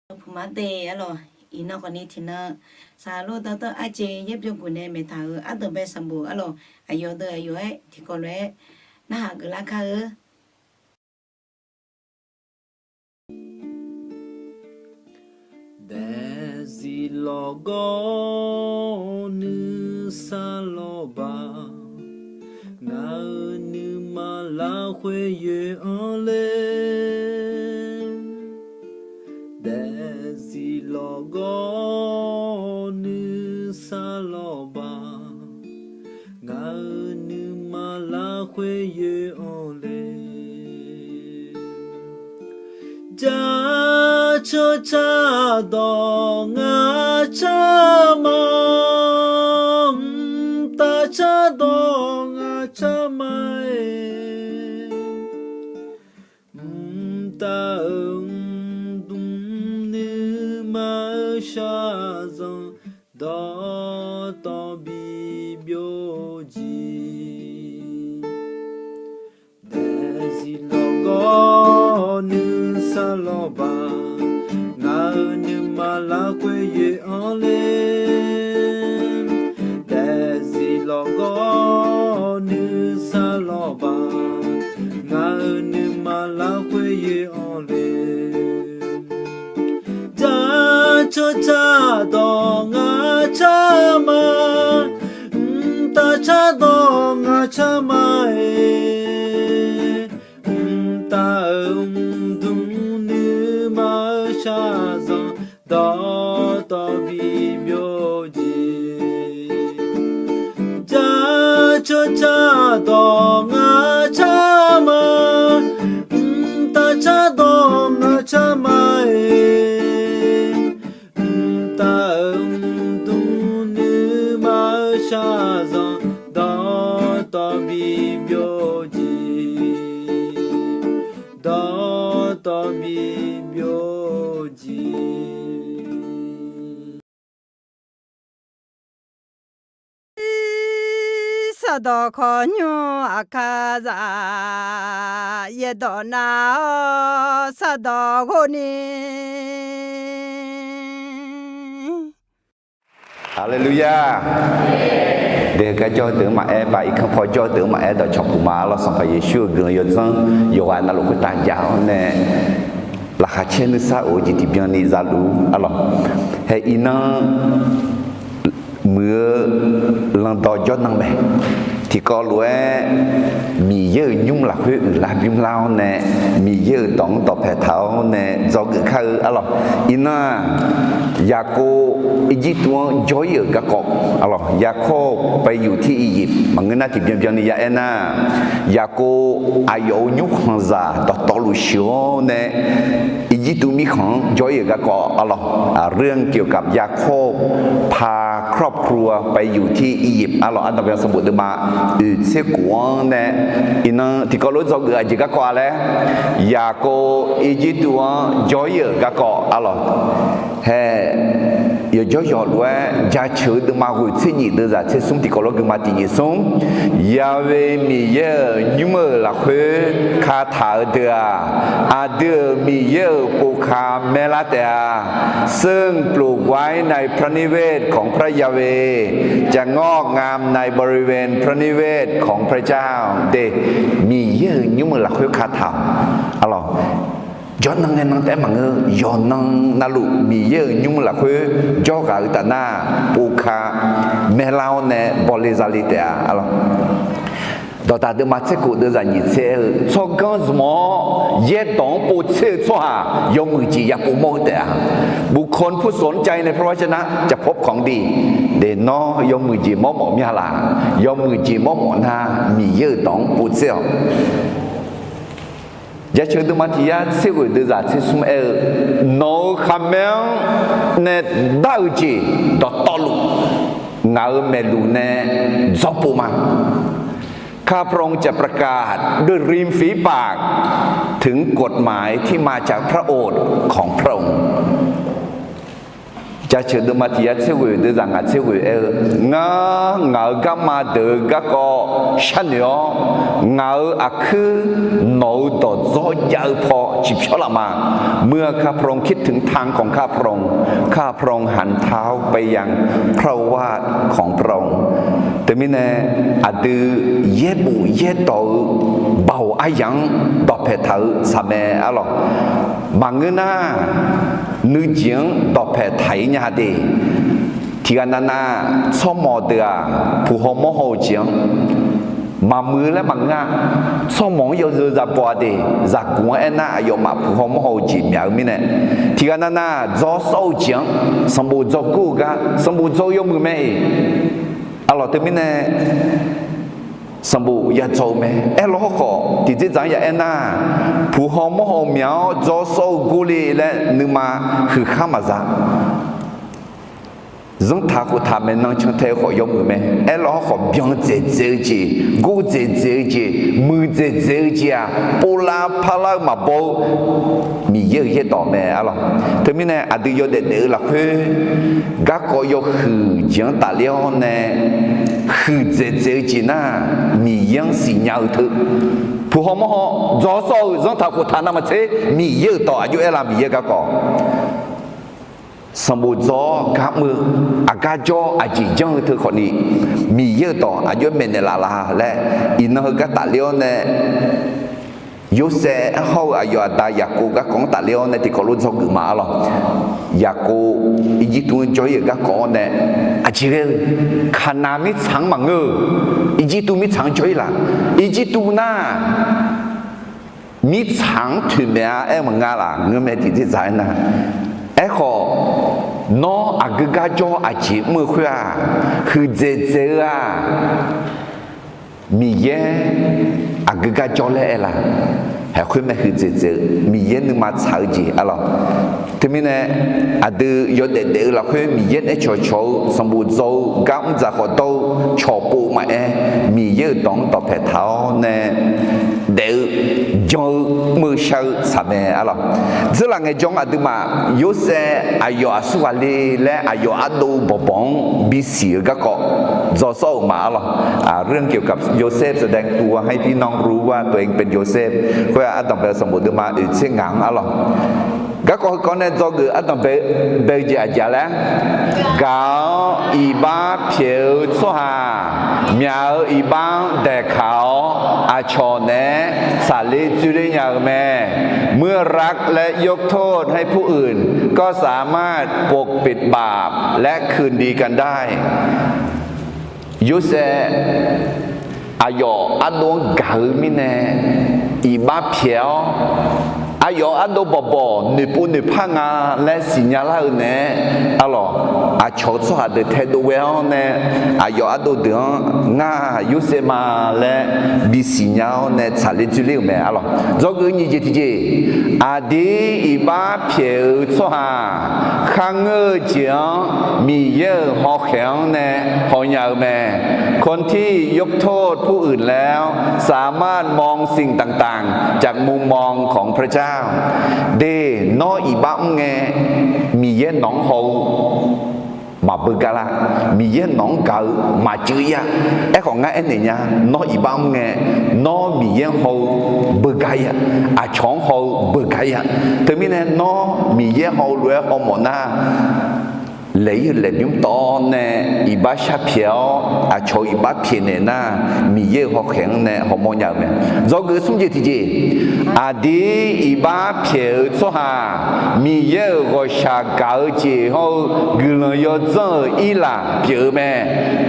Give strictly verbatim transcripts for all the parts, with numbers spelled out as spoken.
Puq mar te arlawq, iqnan khawfni tiqnan saqlor dawrtawv arjeq yaerbyawq guf nae maeqtaq-euq ardanqbae sanqbof arlawq, aqyawf deuq aqyawf-aer tiqkawv lof-aer narhaq geuflar kar-eu. Daefzif lawqgawr nuisar lawqbaq, ngaq-euq nuima lafkhoer yoeq-anr le. Daefzif lawqgawr nuisar lawqbaq, ngaq-euq nuima lafkhoer yoeq-anr le. Jaceuq cardawq ngaq car ma, mqtav cardawq ngaq car ma-aer, mqtav-euq mqdm nuima-eu shaqzanq dawqtawv bibyov jeq. Daefzif lawqgawr nuisar lawqbaq, ngaq-euq nuima lafkhoer yoeq-anr le. Daefzif lawqgawr nuisar lawqbaq, ngaq-euq nuima lafkhoer yoeq-anr le. Jaceuq cardawq ngaq car ma, mqtav cardawq ngaq car ma-aer, mqtav-euq mqdm nuima-eu shaqzanq dawqtawv bibyov jeq. Jaceuq cardawq ngaq car ma, mqtav cardawq ngaq car ma-aer, mqtav-euq mqdm nuima-eu shaqzanq dawqtawv bibyov jeq. Dawqtawv bibyov jeq. Sardawq khawqnymr aqkar zaf, yaerdawq nar-awr sardawq ghov ni. Haleluya! Deuq garjawr deuq-anr maqaer, baq irkanr paw jawr deuq-anr maqaer, dawqcawq puq ma lawr. Sanqpaq Yeqsur-euq guiqlanq yawdzanr yawqghaq navluf khoertav jav-awr nae, laqkhaq caer nuisar of-eu jeq tiqbyan ni zaluf arlawq. Hae iqnan muiq-eu landawq jawrnan mae. Tiqkawv lof-aer Miqyaer-euq nymr lafkhoer uiqlar bymr lar-awr nae, Miqyaer-euq dawq-anr dawqpae taq-awr nae dzawgeuf kar-eu arlawq. Iqnan-aq, Yaqkov Irjirtuv-anr jawr-ir-euq garkawv arlawq, Yaqkov ไปอยู่ที่อียิปต์ maqngeur nar tiqbyan byan ni ya aer nar, Yaqkov aqyawf-euq nymrkhanqzaq dawqtawvluf sheuq-awr nae Irjirtuv mirkhanq-anr jawr-ir-euq garkawv arlawq. เรื่องเกี่ยวกับ Yakob พาครอบครัวไปอยู่ที่อียิปต์ arlawq. Ardanqbae sanqbof deuvma oeq tser khof-anr nae, iqnan tiqkawv lof-aer dzawgeuf-eu aqjeq garkawv-a laer, Yaqkov Irjirtuv-anr jawr-ir-euq garkawv arlawq. Hae, yawqjawr yawqlof-aer jaceuq-eu deuvma ghoeq tser nyiq deuvzaq tser smr tiqkawv lof-aer guima tiqnyiq smr, Yahweh Miqyaer-euq nymr-euq lafkhoer kataq-eu deuq-aq, aqdui-euq Miqyaer-euq povka maerlar taef-a. ซึ่งปลูกไว้ในพระนิเวศของพระยาเวห์ จะงอกงามในบริเวณพระนิเวศของพระเจ้า de, Miqyaer-euq nymr-euq lafkhoer kataq-awq arlawq. Jawrnan ngae nan taef-aer maqngeur, yawqnan navluf Miqyaer-euq nymr lafkhoer jawrghaq-eu taf nar, povka maerlar-awr nae bawle zale taef-a arlawq. Dawqdaq deuvma tser khof deuvzaq nyiq tser aer-eu, tsawrganr zmq-awr yaerdawq-anr povtser-eu tsawrhaq yawmuiq jeq ya pov mawr-eu taef-a. บุคคลผู้สนใจในพระวจนะจะพบของดี de, nawr yawmuiq jeq mawrmawf mya laq? Yawmuiq jeq mawrmawf nar, Miqyaer-euq dawq-anr povtser-awq. Jaceuq deuvma tiq yar tser ghoeq deuvzaq tser smr aer-eu, nawq-euq khaqmae-anr nae dar-eu jeq dawqtawvluf, ngaq-euq maeqluf nae dzawrpov ma. ข้าพระองค์จะประกาศด้วยริมฝีปากถึงกฎหมายที่มาจากพระโอษฐ์ของพระองค์ Jaceuq deuvma tiq yar tser ghoeq deuvzaq ngaq tser ghoeq aer-eu, Ngar ngaq-euq garma deuq-eu garkawv sharnoeq-awr, ngaq-euq aqkuir nawq-euq dawq dzawr jav-eu paw ciqpyawr laf ma. เมื่อข้าพระองค์คิดถึงทางของข้าพระองค์ ข้าพระองค์หันเท้าไปยังพระวาทของพระองค์ Teumirnae, aqdui yaerbof yaerdawq-eu baoq aryamq-anr dawqpaeq taq-eu saqmae arlawq. Maqngeur nar, nuijeq-anr dawqpaeq taq-ir nya de. Tiqghaq navnav, tsawrmawq deuq-aq, puq haw mawr haw-eu jeq-anr maqmuiq-eu laer maqngeur-a. Tsawrmawq-anr yawzeu zabaw-a de. Zaqguq-anr aernar, aqyawfmaf puq haw mawr haw-eu jeq myaq-eu mirnae, tiqghaq navnav dzawr sawr-eu jeq-anr sanqbof dzawr gur-eu gar sanqbof dzawr-eu yawmuiq mae-iq. Arlawq, teumirnae sanqbof ya dzawr-eu mae. Aerlawr hawrkhawf, tiqdzerdzaq-anr ya aernar, puq haw mawr haw myaq-awr dzawr sawr-eu gurle laer nuima huiqkhar maqza. Zanrtaq khoftaq maeqnan cantae-eu khawf yawmuiq mae. Aerlawr hawrkhawf, byan dzaeqdzaeq-eu jeq, gor dzaeqdzaeq-eu jeq, muiqdzaeq dzaeq-eu jeq-aq, povlav parlar-eu maqbaw-eu Miqyaer-euq yaerdawq mae arlawq. Teumirnae aqdui yawdaef daef-eu lafkhoer, garkawv yawhuiq jeq-anr tafler-awr nae, huiqdzaeq dzaeq-eu jeq nar, Miqyaer-anr siqnya-eu teu, puq haw mawr haw dzawr sawr-eu zanrtaq khoftaq navmaqtser Miqyaer-euq dawq aqjox aerlar, Miqyaer garkawv sanqbof dzawr-awr gar mr-eu, aqgar jawr aqjeq janr-eu teu khawfni, Miqyaer-euq dawq aqjox maeqnaeq laf la laer, iqnan heugar tafler-awr nae, Yorsaev hawr-eu aqyawf aqda Yaqkov garkawv-anr tafler-awr nae tiqkawv lof dzawgeuf ma arlawq. Yaqkov Irjirtuv-anr jawr-ir-euq garkawv-anr nae, aqjeq ghae-eu Kaqnaq mirtsaq-anr maqngeur-eu, Irjirtuv mirtsaq-anr jawr-ir laf. Irjirtuv nar mirtsaq-anr toeqmaeq-a aer-eu maqnga laf. Ngeurmae tiqdzerdzaq aernar, aerkhawf, nawr aqgeu gar jawr aqjeq mr-eu khoer-aq, huiqdzaeq dzaeq-eu-aq, Miqyaer aqgeu gar jawr laer aer la? Haeq khoer mae, huiqdzaeq dzaeq-eu Miqyaer nuima tsaq-eu jeq arlawq. Teumirnae, aqdui yawdaef daef-eu lafkhoer Miqyaer nae cawqcawq-eu sanqbof dzaw-eu gar mr dzaq khawf dawr-eu cawqpov maqaer, Miqyaer-euq dawq-anr dawqpaeq taq-awr nae daef-eu jan-eu mr-eu shar-eu saqmae arlawq. Dzeurlaf ngaejawr-anr aqduimaf Yorsaev aqyawf aqsur ghaq le laer aqyawf ardov bawqbawq-anr bisiq-eu garkawv dzaw sawr-euq ma arlawq. เรื่องเกี่ยวกับโยเซฟ แสดงตัวให้พี่น้องรู้ว่าตัวเองเป็นโยเซฟ khoer-aq ardanqbae sanqbof deuvma oeq tser ngaq-anr arlawq. Garkawv heukawv nae dzawgeuf ardanqbae-eu jeq aqjeq laer, gaq-awr iqbax pyaeq-eu tsawrhaq, myaq-euq iqbax-anr daeqkaq-awr aqcawq naeq-aer tsaqler dzoerler nya-eu mae. เมื่อรักและยกโทษให้ผู้อื่น ก็สามารถปกปิดบาปและคืนดีกันได้ Yorsaev aqyawf ardov-anr gaq-eu mirnae iqbax pyaeq-awr, aqyawf ardov bawqbawq noeqpov noeqpar nga laer siqnya lar-eu naeq-aer arlawq, aqcawq-eu tsawrhaq deuq taedov ghae-awr nae, aqyawf ardov deuq-anr ngar Yorsaev ma laer bisiq nya-awr nae tsaqler dzoerler-euq mae arlawq. Dzawgeuf nyiq jeq tiqjeq, aqdir iqbax pyaeq-eu tsawrhaq kharngeur-eu jeq-anr Miqyaer-euq hawkhaeq-anr nae hawnya-eu mae. คนที่ยกโทษผู้อื่นแล้ว สามารถมองสิ่งต่างๆ จากมุมมองของพระเจ้า De, nawr iqbax mr ngae, Miqyaer nawq-anr haw-eu maqbeugar lar. Miqyaer nawq-anr gaq-eu maqcuiv-ir-a. Aerkhawf ngar aernaeq nya, nawr iqbax mr ngae, nawr Miqyaer-anr haw-eu beugar-ir-a. Aqcawq-anr haw-eu beugar-ir-a. Teumirnae nawr Miqyaer haw-eu lof-aer hawmawf nar, laeq-ir-eu laeqbymr tawv-awr nae iqbax sharpyaeq-awr aqcawq-eu iqbax pyaeqnaeq nar, Miqyaer-euq hawkhaeq-anr nae hawmawr nya-eu mae. Dzawgeuf smr jeq tiqjeq, aqdir iqbax pyaeq-eu tsawrhaq Miqyaer-euq ghawqshaq gaq-eu jeq hawr-eu guiqlanq yawdzanr-euq irlaf pyeuf-eu mae.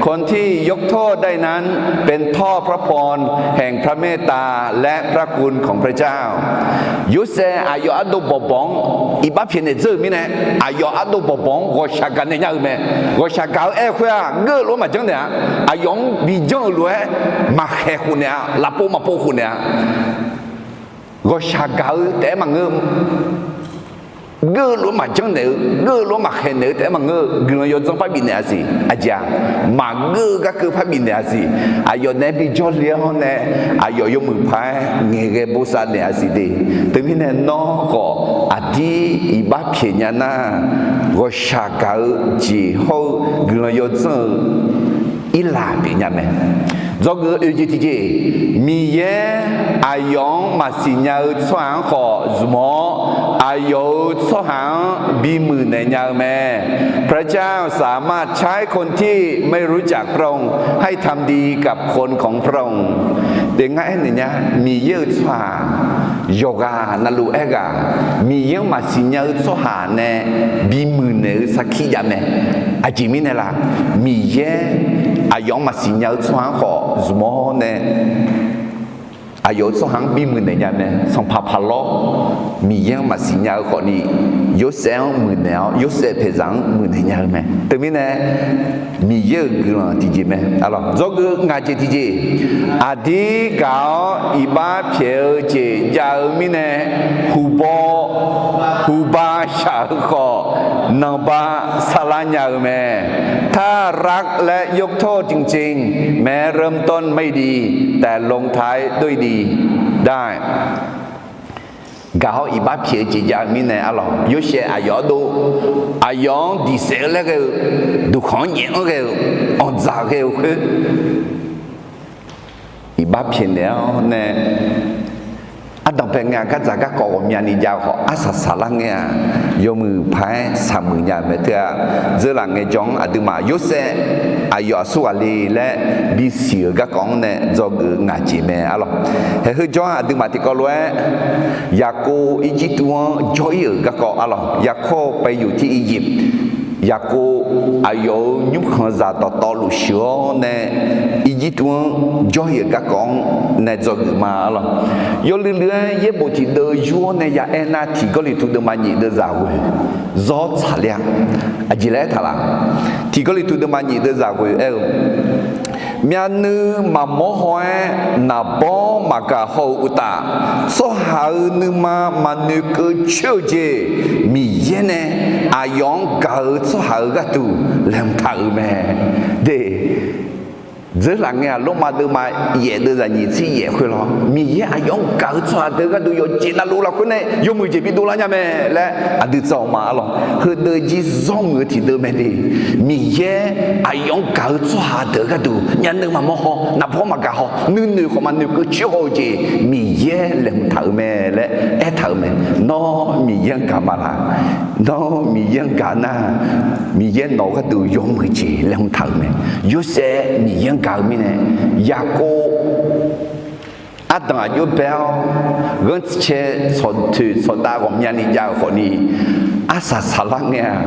คนที่ยกโทษได้นั้น เป็นท่อพระพรแห่งพระเมตตาและพระคุณของพระเจ้า Yorsaev aqyawf ardov bawqbawq-anr iqbax pyaeqnaeq dzeur-euq mirnae, aqyawf ardov bawqbawq-anr ghawqshaq gaq naeq nya-eu mae. Ghawqshaq gaq-eu aer-eu khoer-aq, geur-eu lof-aer maqjanr naeq-a. Aqyawf-anr bi janr-euq lof-aer maqkhaeq khof naeq-a. Lafpov maqpov khof naeq-a. Ghawqshaq gaq-eu taef-aer maqngeur. geur-eu lof-aer maqjanr naeq-eu, geur-eu lof-aer maqkhaeq naeq-eu taef-aer maqngeur-eu, guiqlanq yawdzanr parbi naeq-a siq. Aqjeq-aq, maqgeur-eu garkeuv parbi naeq-a siq. Aqyawf naeq-aer bi jawrle-awr nae, aqyawf yawmuiq paq-aer ngaeqghae bosav naeq-a siq de. Teumirnae nawr khawf aqdir iqbax pyaeq nya nar, ghawqshaq gaq-eu jeq hawr-eu guiqlanq yawdzanr-eu irlaf pyeuf nya mae. Dzawgeuf-eu oeq jeq tiqjeq, Miqyaer aqyawf-anr maqsiq nya-eu tsawrhaq-anr khawf zmq-awr, aqyawf-euq tsawrhaq-anr bimuiq naeq nya-eu mae. พระเจ้าสามารถใช้คนที่ไม่รู้จักพระองค์ให้ทำดีกับคนของพระองค์ Teugar aernaeq nya, Miqyaer-euq tsawrhaq yawqghaq navluf aerghaq, Miqyaer-anr maqsiq nya-eu tsawrhaq nae bimuiq naeq-eu sarkir jav mae. Aqjeq mirnae laf, Miqyaer aqyawf-anr maqsiq nya-eu tsawrhaq-anr khawf zmq-awr nae, aqyawf-euq tsawrhaq-anr bimuiq naeq nya mae. Sanqpaq paq lawr, Miqyaer-anr maqsiq nya-eu khawfni, Yorsaev-anr muiqnaeq-awr, Yorsaev paeqzaq-anr muiqnaeq nya-eu mae. Teumirnae, Miqyaer-euq guiqlanq tiqjeq mae. Dzawgeuf ngaq jeq tiqjeq, aqdir gaq-awr iqbax pyaeq-eu jeq jav-eu mirnae, huqbaw, huqba shaq-eu khawf, nanqba sarlar nya-eu mae. ถ้ารักและยกโทษจริงๆ แม้เริ่มต้นไม่ดี แต่ลงท้ายด้วยดีได้ Gaq-awr iqbax pyaeq-eu jeq jav-eu mirnae arlawq, Yorsaev aqyawf-anr dov, aqyawf-anr diq saef-eu laer ghae-eu, duqkhanq-anr nyaef-anr ghae-eu, anqdzaq ghae-eu khoer, iqbax pyaeq naeq-awr nae, ardanq bae ngae-aq, gardzaq garkawv ghawqmyani jav-eu khawf, arsaq saqlar ngae-aq, yawmuiq paq-aer saqmuiq nya-eu mae. Teu-aq, dzeurlaf ngaejawr-anr aqduimaf Yorsaev aqyawf aqsur ghaq le laer bisiq-euq garkawv-anr nae dzawgeuf ngaq jeq mae arlawq. Haeq heu jawr-anr aqduimaf tiqkawv lof-aer, Yaqkov Irjirtuv-anr jawr-ir-euq garkawv arlawq, 雅各被掳ที่อียิปต์. Yaqkov aqyawf-euq nymrkhanqzaq dawqtawvluf sheuq-awr nae, Irjirtuv-anr jawr-ir-euq garkawv-anr nae dzawgeuf ma arlawq. Yawluiv luiv-aer yaerbof tiqdeuv yur-awr nae ya aer nar, Tiq Gawrliqtu deuvma nyiq deuvzaq ghoeq zawr tsaqler-a. Aqjeq laer aertaq laf? Tiq Gawrliqtu deuvma nyiq deuvzaq ghoeq aer-eu, myavnuiv maqmawr haw-aer naqbawr maqgaq haw-eu uqtaf, tsawrhaq-euq nuima maqnoeqkeuv coer-eu jeq, Miqyaer nae aqyawf-anr gaq-eu tsawrhaq-euq gharduq laeqhmq taq-euq mae. De, dzeurlaf ngae-aq, Lormav deuvma yaef deuvzaq nyiq tser yaef khoer lawr, Miqyaer aqyawf-anr gaq-eu tsawrhaq deuq gharduq yawqjeq navluf lafkhoer nae yawmuiq jeq bidov lar nya mae laer aqdui dzawq ma arlawq. Heudeuq jir zawr muiq-eu tiqdeuv mae de. Miqyaer aqyawf-anr gaq-eu tsawrhaq deuq gharduq myavnuiv maqmawr haw, naqbawr maqgaq haw, nuinoeq khawf maqnoeqkeuv coer haw-eu jeq, Miqyaer laeqhmq taq-euq mae laer aertaq-euq mae. Nawr Miqyaer-anr gaq ma laq? Nawr Miqyaer-anr gaq nar, Miqyaer nawq-eu gharduq yawmuiq jeq laeqhmq taq-euq mae. Yorsaev Miqyaer-anr gaq-eu mirnae, Yaqkov ardanq aqjox bae-awr, ghanrcae tsawqtoeq tsawqdav ghawqmyani jav-euq khawfni, arsaq saqlar ngae-aq,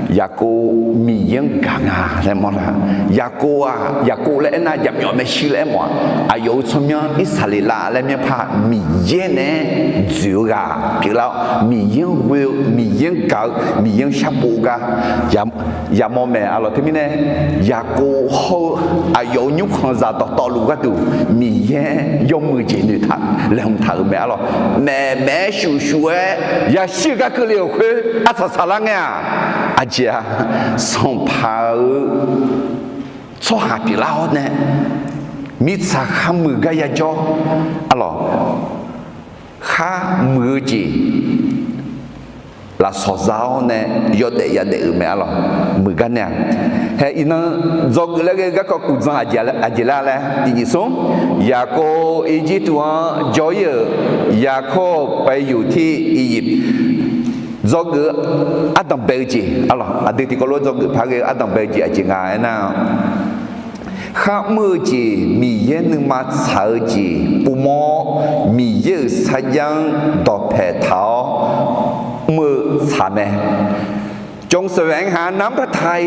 Yaqkov Miqyaer-anr gaq nga laer mawrlar. Yaqkov-aq, Yaqkov laer aernar, jaqmyawf maershuir laer aermawf-aq, aqyawf-euq tsawrmyanr Irsaqleqlav laer myanrpar Miqyaer naeq-aer dzoeq-eu ghaq pyeuflar-awr, Miqyaer-anr ghoe-eu, Miqyaer-anr gaq-eu, Miqyaer-anr sharpov gar yamawr mae arlawq. Teumirnae, Yaqkov hawr-eu aqyawf-euq nymrkhanqzaq dawqtawvluf gharduq Miqyaer yawmuiq jeq noeqtaq laeqhmq taq-euq mae arlawq. Maeqmaeq-aer shuf shuf-aer yashir-eu gar keuvle-euq khoer arsaq saqlar ngae-aq, aqjeq-aq, sanqpaq-euq tsawrhaq pyeuflar-awr nae, mirtsaq kharmuiq gar yajawr arlawq. Kharmuiq-eu jeq lafsawq za-awr nae yawdaef yadaef-euq mae arlawq. Muiq gar nae-aq, hae iqnan dzawgeuf laer ghae-eu garkawv kuqdzan aqjeq lar laer tiqjeq smr, Yaqkov Irjirtuv-anr jawr-ir-euq, 雅各被掳ที่อียิปต์. Dzawgeuf-eu ardanq bae-eu jeq arlawq, aqdui tiqkawv lof-aer dzawgeuf par ghae-eu ardanq bae-eu jeq aqjeq nga aernar, kharmr-eu jeq, Miqyaer nuima tsaq-eu jeq povmawr-awr, Miqyaer-euq sarjax-anr dawqpae taq-awr mr-eu tsaq mae. จงแสวงหาน้ำพระทัย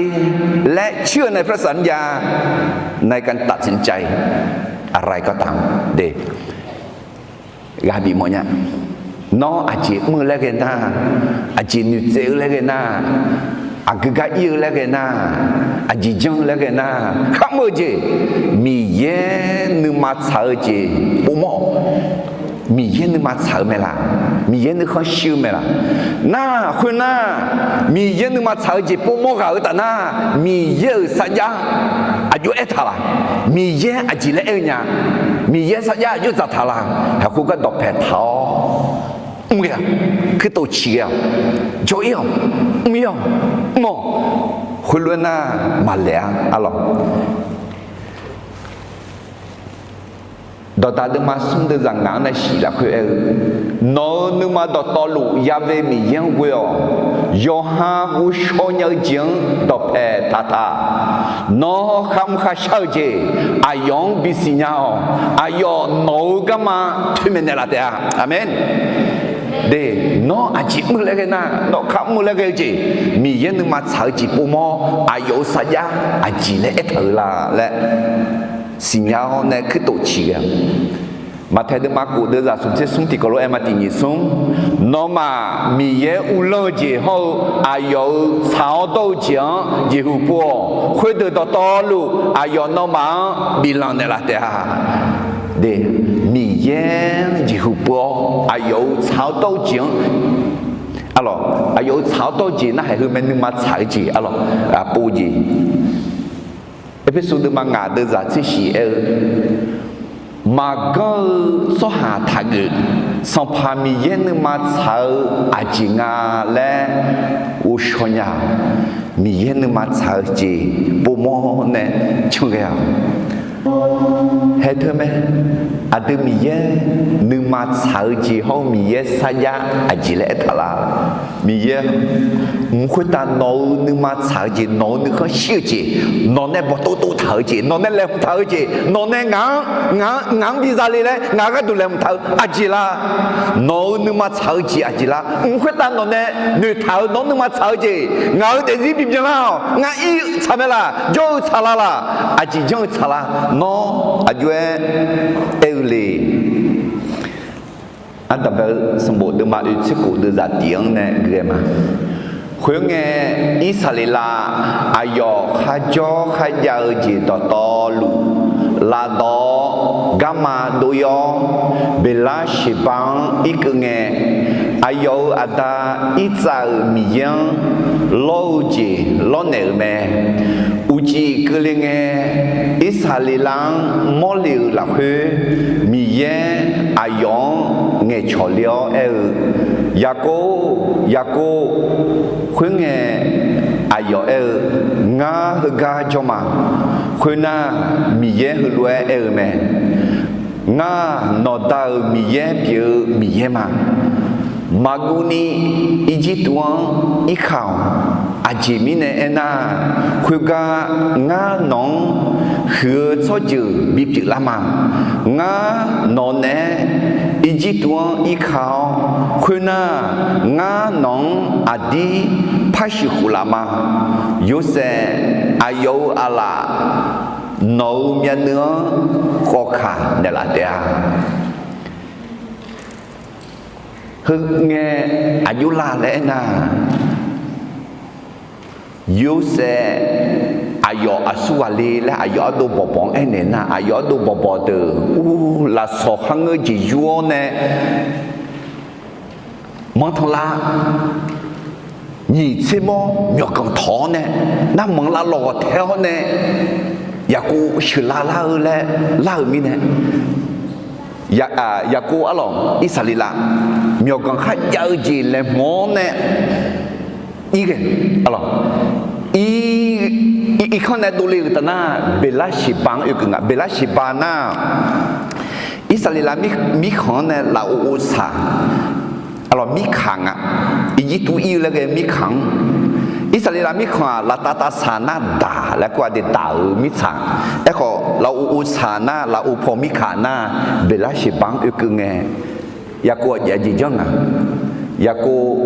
และเชื่อในพระสัญญา ในการตัดสินใจอะไรก็ตาม de. Ghaq bif mawf nya. Nawr aqjeq mr-eu laer ghae nar, aqjeq noeqtsaev-eu laer ghae nar, aqgeu gar ir-eu laer ghae nar, aqjeq janr-eu laer ghae nar, kharmr-eu jeq, Miqyaer nuima tsaq-eu jeq povmawr-awq. Miqyaer nuima tsaq-eu mae laq? Miqyaer nuikhanr shir-eu mae laq? Nar, khoernar, Miqyaer nuima tsaq-eu jeq povmawr ghaq-eu taf nar, Miqyaer-euq sarjax aqjox aertaq laq? Miqyaer aqjeq laer aer-eu nya? Miqyaer sarjax aqjox dzaqtaq laq? Haq khoergar dawqpae taq-awr mr ghae-a, kuirtof ciq ghae-awq, jawr-ir-awq, mr-ir-awq, mr-awq. Khoerlof-aer nar maqlaeq-a arlawq. Dawqdaq deuvma smr deuvzaq ngaq-anr nae siq lafkhoer aer-eu, nawq-euq nuima dawqtawvluf yave Miqyaer-anr ghoe-awq. Yawqha ghovshaw nya-eu jeq-anr dawqpae taq taq. Nawr kharmr kharshar-eu jeq aqyawf-anr bisiq nya-awq. Aqyawf nawq-euq garma toeqmaeq naeqlaf taef-a. Aqmeq. De, nawr aqjeq mr-eu laer ghae nar, nawr kharmr mr-eu laer ghae-eu jeq, Miqyaer nuima tsaq-eu jeq povmawr aqyawf-euq sarjax aqjeq laer aertaq-eu la laer siqnya-awr nae kuirtof ciq ghae-a. Maqtaeq deuvma kof deuvzaq smq tser smr tiqkawv lof-aer ma tiq nyiq smr, nawmaf Miqyaer uvlanr-eu jeq hawr-eu aqyawf-euq tsaq-awr dawr-eu jeq-anr jeqhu pov-awq. Khoerdeuq dawqtawvluf aqyawf nawmaf-anr biflanq naeqlaf taef-a. De, Miqyaer-anr jeqhu pov-awr aqyawf-euq tsaq-awr dawr-eu jeq-anr, arlawq, aqyawf-euq tsaq-awr dawr-eu jeq nar haiq heu mae, nuima tsaq-eu jeq arlawq, pov-eu jeq. Erpersu deuvma ngaq deuvzaq tser shiq aer-eu, maqganr-eu tsawrhaq taqgeuf, Sanqpaq Miqyaer nuima tsaq-eu aqjeq nga laer ghovshaw nya-awq. Miqyaer nuima tsaq-eu jeq povmawr nae can ghae-awq. Haeq teu mae, aqdui Miqyaer nuima tsaq-eu jeq hawr-eu Miqyaer sarjax aqjeq laer aertaq la? Miqyaer, mq khoertav nawq-euq nuima tsaq-eu jeq, nawq-euq nuikhanr shir-eu jeq, nawq nae bawqtov tov taq-eu jeq, nawq nae laeqhmq taq-eu jeq, nawq nae ngaq-anr, ngaq-anr, ngaq-anr biza le laer ngaq-euq gharduq laeqhmq taq-eu aqjeq la? Nawq-euq nuima tsaq-eu jeq aqjeq la? Mq khoertav nawq nae noeqtaq-euq nawq-anr nuima tsaq-eu jeq, ngaq-euq daefzir bibyan lar-awq. Ngar ir-eu tsaq mae laq? Jawr-eu tsaq la laq? Aqjeq janr-eu tsaq la? Nawr aqjox-aer aer-eu le. Ardanqbae-eu sanqbof deuvma oeq tser kof deuvzaq tiq-anr nae ghae ma. Khoerngae, Irsaqleqlav aqyawf kharjawr kharjav-eu jeq dawqtawvluf lavdawv-awr garma dov-ir-awr, Beqlarseqba-anr irkeuv ngae, aqyawf-euq aqda Irtsav-euq Miqyaer-anr lawr-eu jeq lawrnaeq-euq mae. Uqcif keuvle ngae, Irsaqleqlav-anr mawrle-euq lafkhoer, Miqyaer aqyawf-anr ngaeqcawq le-awr aer-eu, Yaqkov, Yaqkov. Khoerngae, aqyawf aer-eu, Ngar heugar jawr ma. Khoernar, Miqyaer heulof-aer aer-eu mae, Ngar nawqda-euq Miqyaer pyeuf-eu Miqyaer ma. Maqguvni Irjirtuv-anr irka-awq. Aqjeq mirnae aernar, khoergar ngar nawq-anr huiq-eu tsawrjeuq bipyeuf lar ma. Ngar nawq naeq-aer Irjirtuv-anr irka-awr, khoernar, ngar nawq-anr aqdir par shuif khof laf ma. Yorsaev, aqyawf-euq aqlaf nawq-euq myavnuiv-anr khawf kaq naeqlaf taef-a. Heu ngae aqjox la laer aernar, Yorsaev aqyawf aqsur ghaq le laer aqyawf ardov bawqbawq-anr aernaeq nar, aqyawf ardov bawqbawq deuq ur lafsawq kharngeur jeq yur-awr nae manrtanq lar, nyiq tser mawr myawqganq tawq-awr nae, narmanq lavlawq ghawq tae-awr nae, Yaqkov sheuqlav lar-eu laer lar-euq mirnae, Yaqkov arlawq, Irsaqleqlav myawqganq kharjav-eu jeq laeqhmq-awr nae, ir ghae, arlawq, ir, irkanr nae dovle-euq taf nar, Beqlarseqba-anr oekeuv nga. Beqlarseqba nar, Irsaqleqlav mirkhanq-anr nae lafov ov saq, arlawq, mirkaq nga. Irjirtuv ir-eu laer ghae mirkaq-anr, Irsaqleqlav mirkhanq-aq laftav tav saq nar daq laer kur-a de, daq-euq mirtsaq. Aerkhawf lafov ov saq nar, lafov paw mirkaq nar, Beqlarseqba-anr oekeuv ngae, Yaqkov aqjeq janr nga. Yaqkov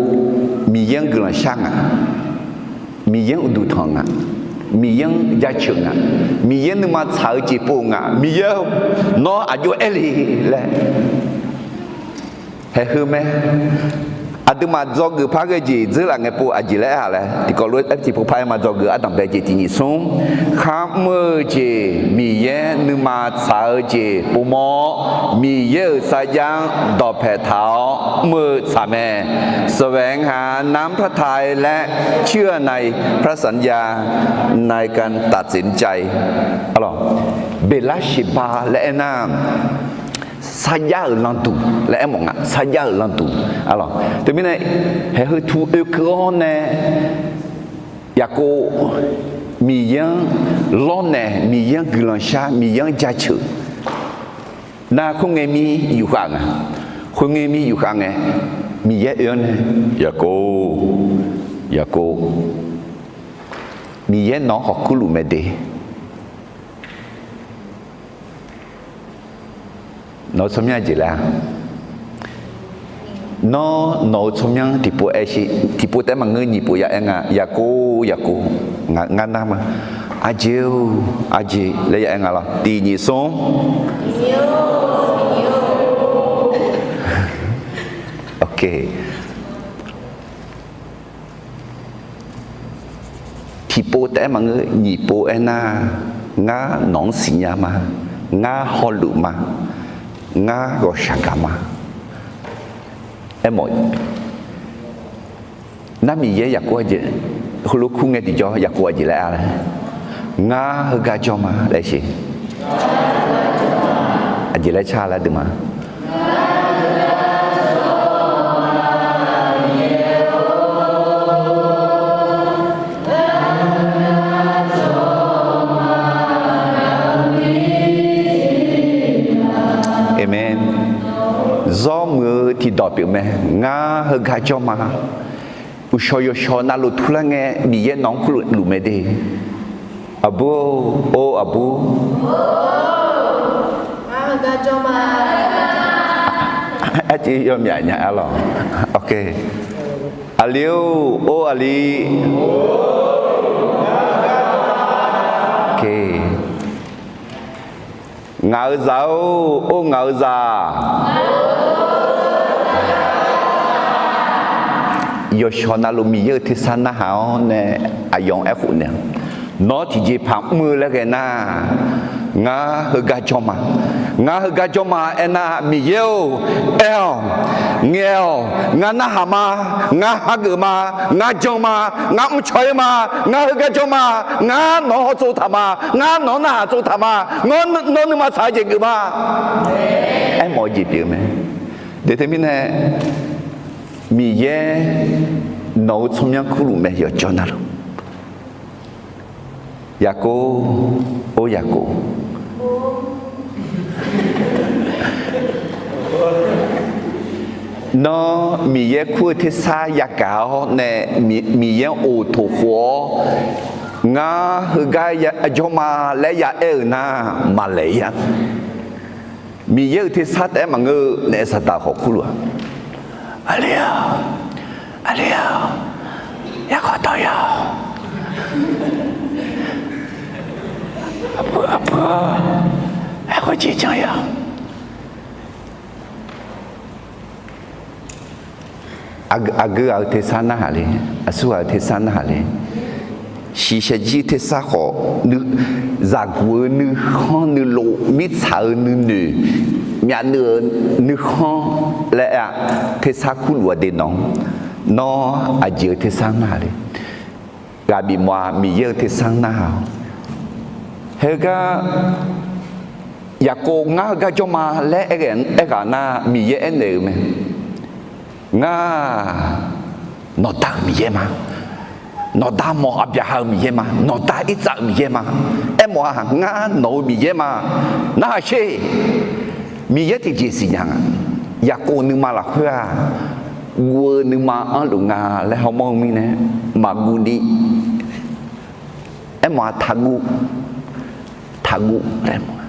Miqyaer-anr guiqlanq shar nga. Miqyaer-anr uqduq tanq nga. Miqyaer-anr jaceuq nga. Miqyaer nuima tsaq-eu jeq pov nga. Miqyaer-or, nawr aqjox aer le laer. Haeq heu mae. Aqduimaf dzawgeuf par ghae jeq dzeurlaf ngae pov aqjeq laer aer-a laer tiqkawv lof-aer tiqpov par-aer ma dzawgeuf ardanqbae jeq tiq nyiq smr. Kharmr-eu jeq Miqyaer nuima tsaq-eu jeq povmawr-awr, Miqyaer-euq sarjax-anr dawqpae taq-awr mr-eu tsaq mae. แสวงหาน้ำพระทัยและเชื่อในพระสัญญา ในการตัดสินใจ Beqlar sheqba laer aernar, sarjax-euq landuq laer aermawf nga. Sarjax-euq landuq. Teumirnae, haeq heu tu oekeuv-awr nae, Yaqkov Miqyaer-anr lawrnaeq, Miqyaer-anr guiqlanq shar, Miqyaer-anr jaceuq nar, khoerngae mir yufkhav nga. Khoerngae mir yufkhav ngae, Miqyaer oe-anr nae, Yaqkov, Yaqkov, Miqyaer nawq-anr khawf kurluf mae de. Nawq-eu tsawrmyanr aqjeq laer-a? Nawr nawq-eu tsawrmyanr tiqpov aer shi, tiqpov taef-aer maqngeur, nyiq pov ya aer nga. Yaqkov, Yaqkov, ngar nar ma. Aqjeq-or, aqjeq laer ya aer nga lawr. Tiq nyiq smr. Ok. Tiqpov taef-aer maqngeur, nyiq pov aernar, ngar nawq-anr siqnya ma, ngar hawluf ma, ngar ghawqshaq gaq ma. Aermawf, nar Miqyaer Yaqkov aqjeq, heulof kur ngae tiqjawr Yaqkov aqjeq laer-a laer, ngar heugar jawr ma laer sheq. Aqjeq laer car laer deuq ma. Aqmeq. Zawr muiq-eu tiqdawq pyeuf mae. Ngar heugar jawr ma. Uqshawq yawshawq navluf turlar ngae, Miqyaer nawq-anr kurluf mae de. Aqbur-or, or aqbur. Arciv yawmyaf nya-a lawq. Aqli-or, or aqli. Ngaq-euq zaq-or, or ngaq-euq zaq. Yawshawq navluf Miqyaer-euq tersar narhaq-awr nae, aqyawf-anr aerkhof naeq, nawr tiqjeqpaq mr-eu laer ghae nar, ngar heugar jawr ma. Ngar heugar jawr ma aernar, Miqyaer-or, aer-awq, ngaeq-awq, ngar narhaq ma, ngar hageuf ma, ngar jan ma, ngar mrcaw-ir ma, ngar heugar jawr ma, ngar nawq-anr hawtsov taq ma, ngar nawq-anr narhaq tsov taq ma, nawr nuima tsaq-eu jeq geuf ma. Aermawf-eu jeq pyeuf-eu mae. Deuq teumirnae, Miqyaer nawq-euq tsawrmyanr kurluf mae yawqjawr navluf. Yaqkov, or Yaqkov. Nawr Miqyaer kur-eu tersar yagaq-awr nae, Miqyaer-anr oqtof khof-awr, ngar heugar jawr ma laer ya aer-euq nar, maqlaeq-ir-a. Miqyaer-euq tersar taef-aer maqngeur-eu nae, Saqdaq khawf kurluf-a. Aqli-awq, aqli-awq, yarkhawf dawq ya-awq. Aqbur, aqbur, aerkhawf jeq janr ya-awq. Aqgeu ghaq-euq tersar narhaq le, aqsur ghaq-euq tersar narhaq le. Shiqshaq jir tersar khawf, zaqguq-eu nuikhanr nuilov, mirtsaq-euq nuinoeq, myavnuiv-euq nuikhanr laer aer-a, tersar kurluf-a de nawq-anr. Nawr aqjeq-eu tersar narhaq le. Ghaq bif mawf-a, Miqyaer-euq tersar narhaq-awq. Heugar, Yaqkov ngar heugar jawr ma laer aer ghaq nar, Miqyaer aernaeq-euq mae. Ngar nawqda-euq Miqyaer ma. Nawqda mawq Aqbyaqhaq-euq Miqyaer ma. Nawqda Irtsav-euq Miqyaer ma. Aermawf-a, ngar nawq-eu Miqyaer ma. Narhaq sher. Miqyaer tiqjeq siqnya nga. Yaqkov nuima lafkhoer-aq, guv-eu nuima anrluf nga laer hawmawr-eu mirnae, maqguv ni. Aermawf-a, taqguv, taqguv laer mawf-a.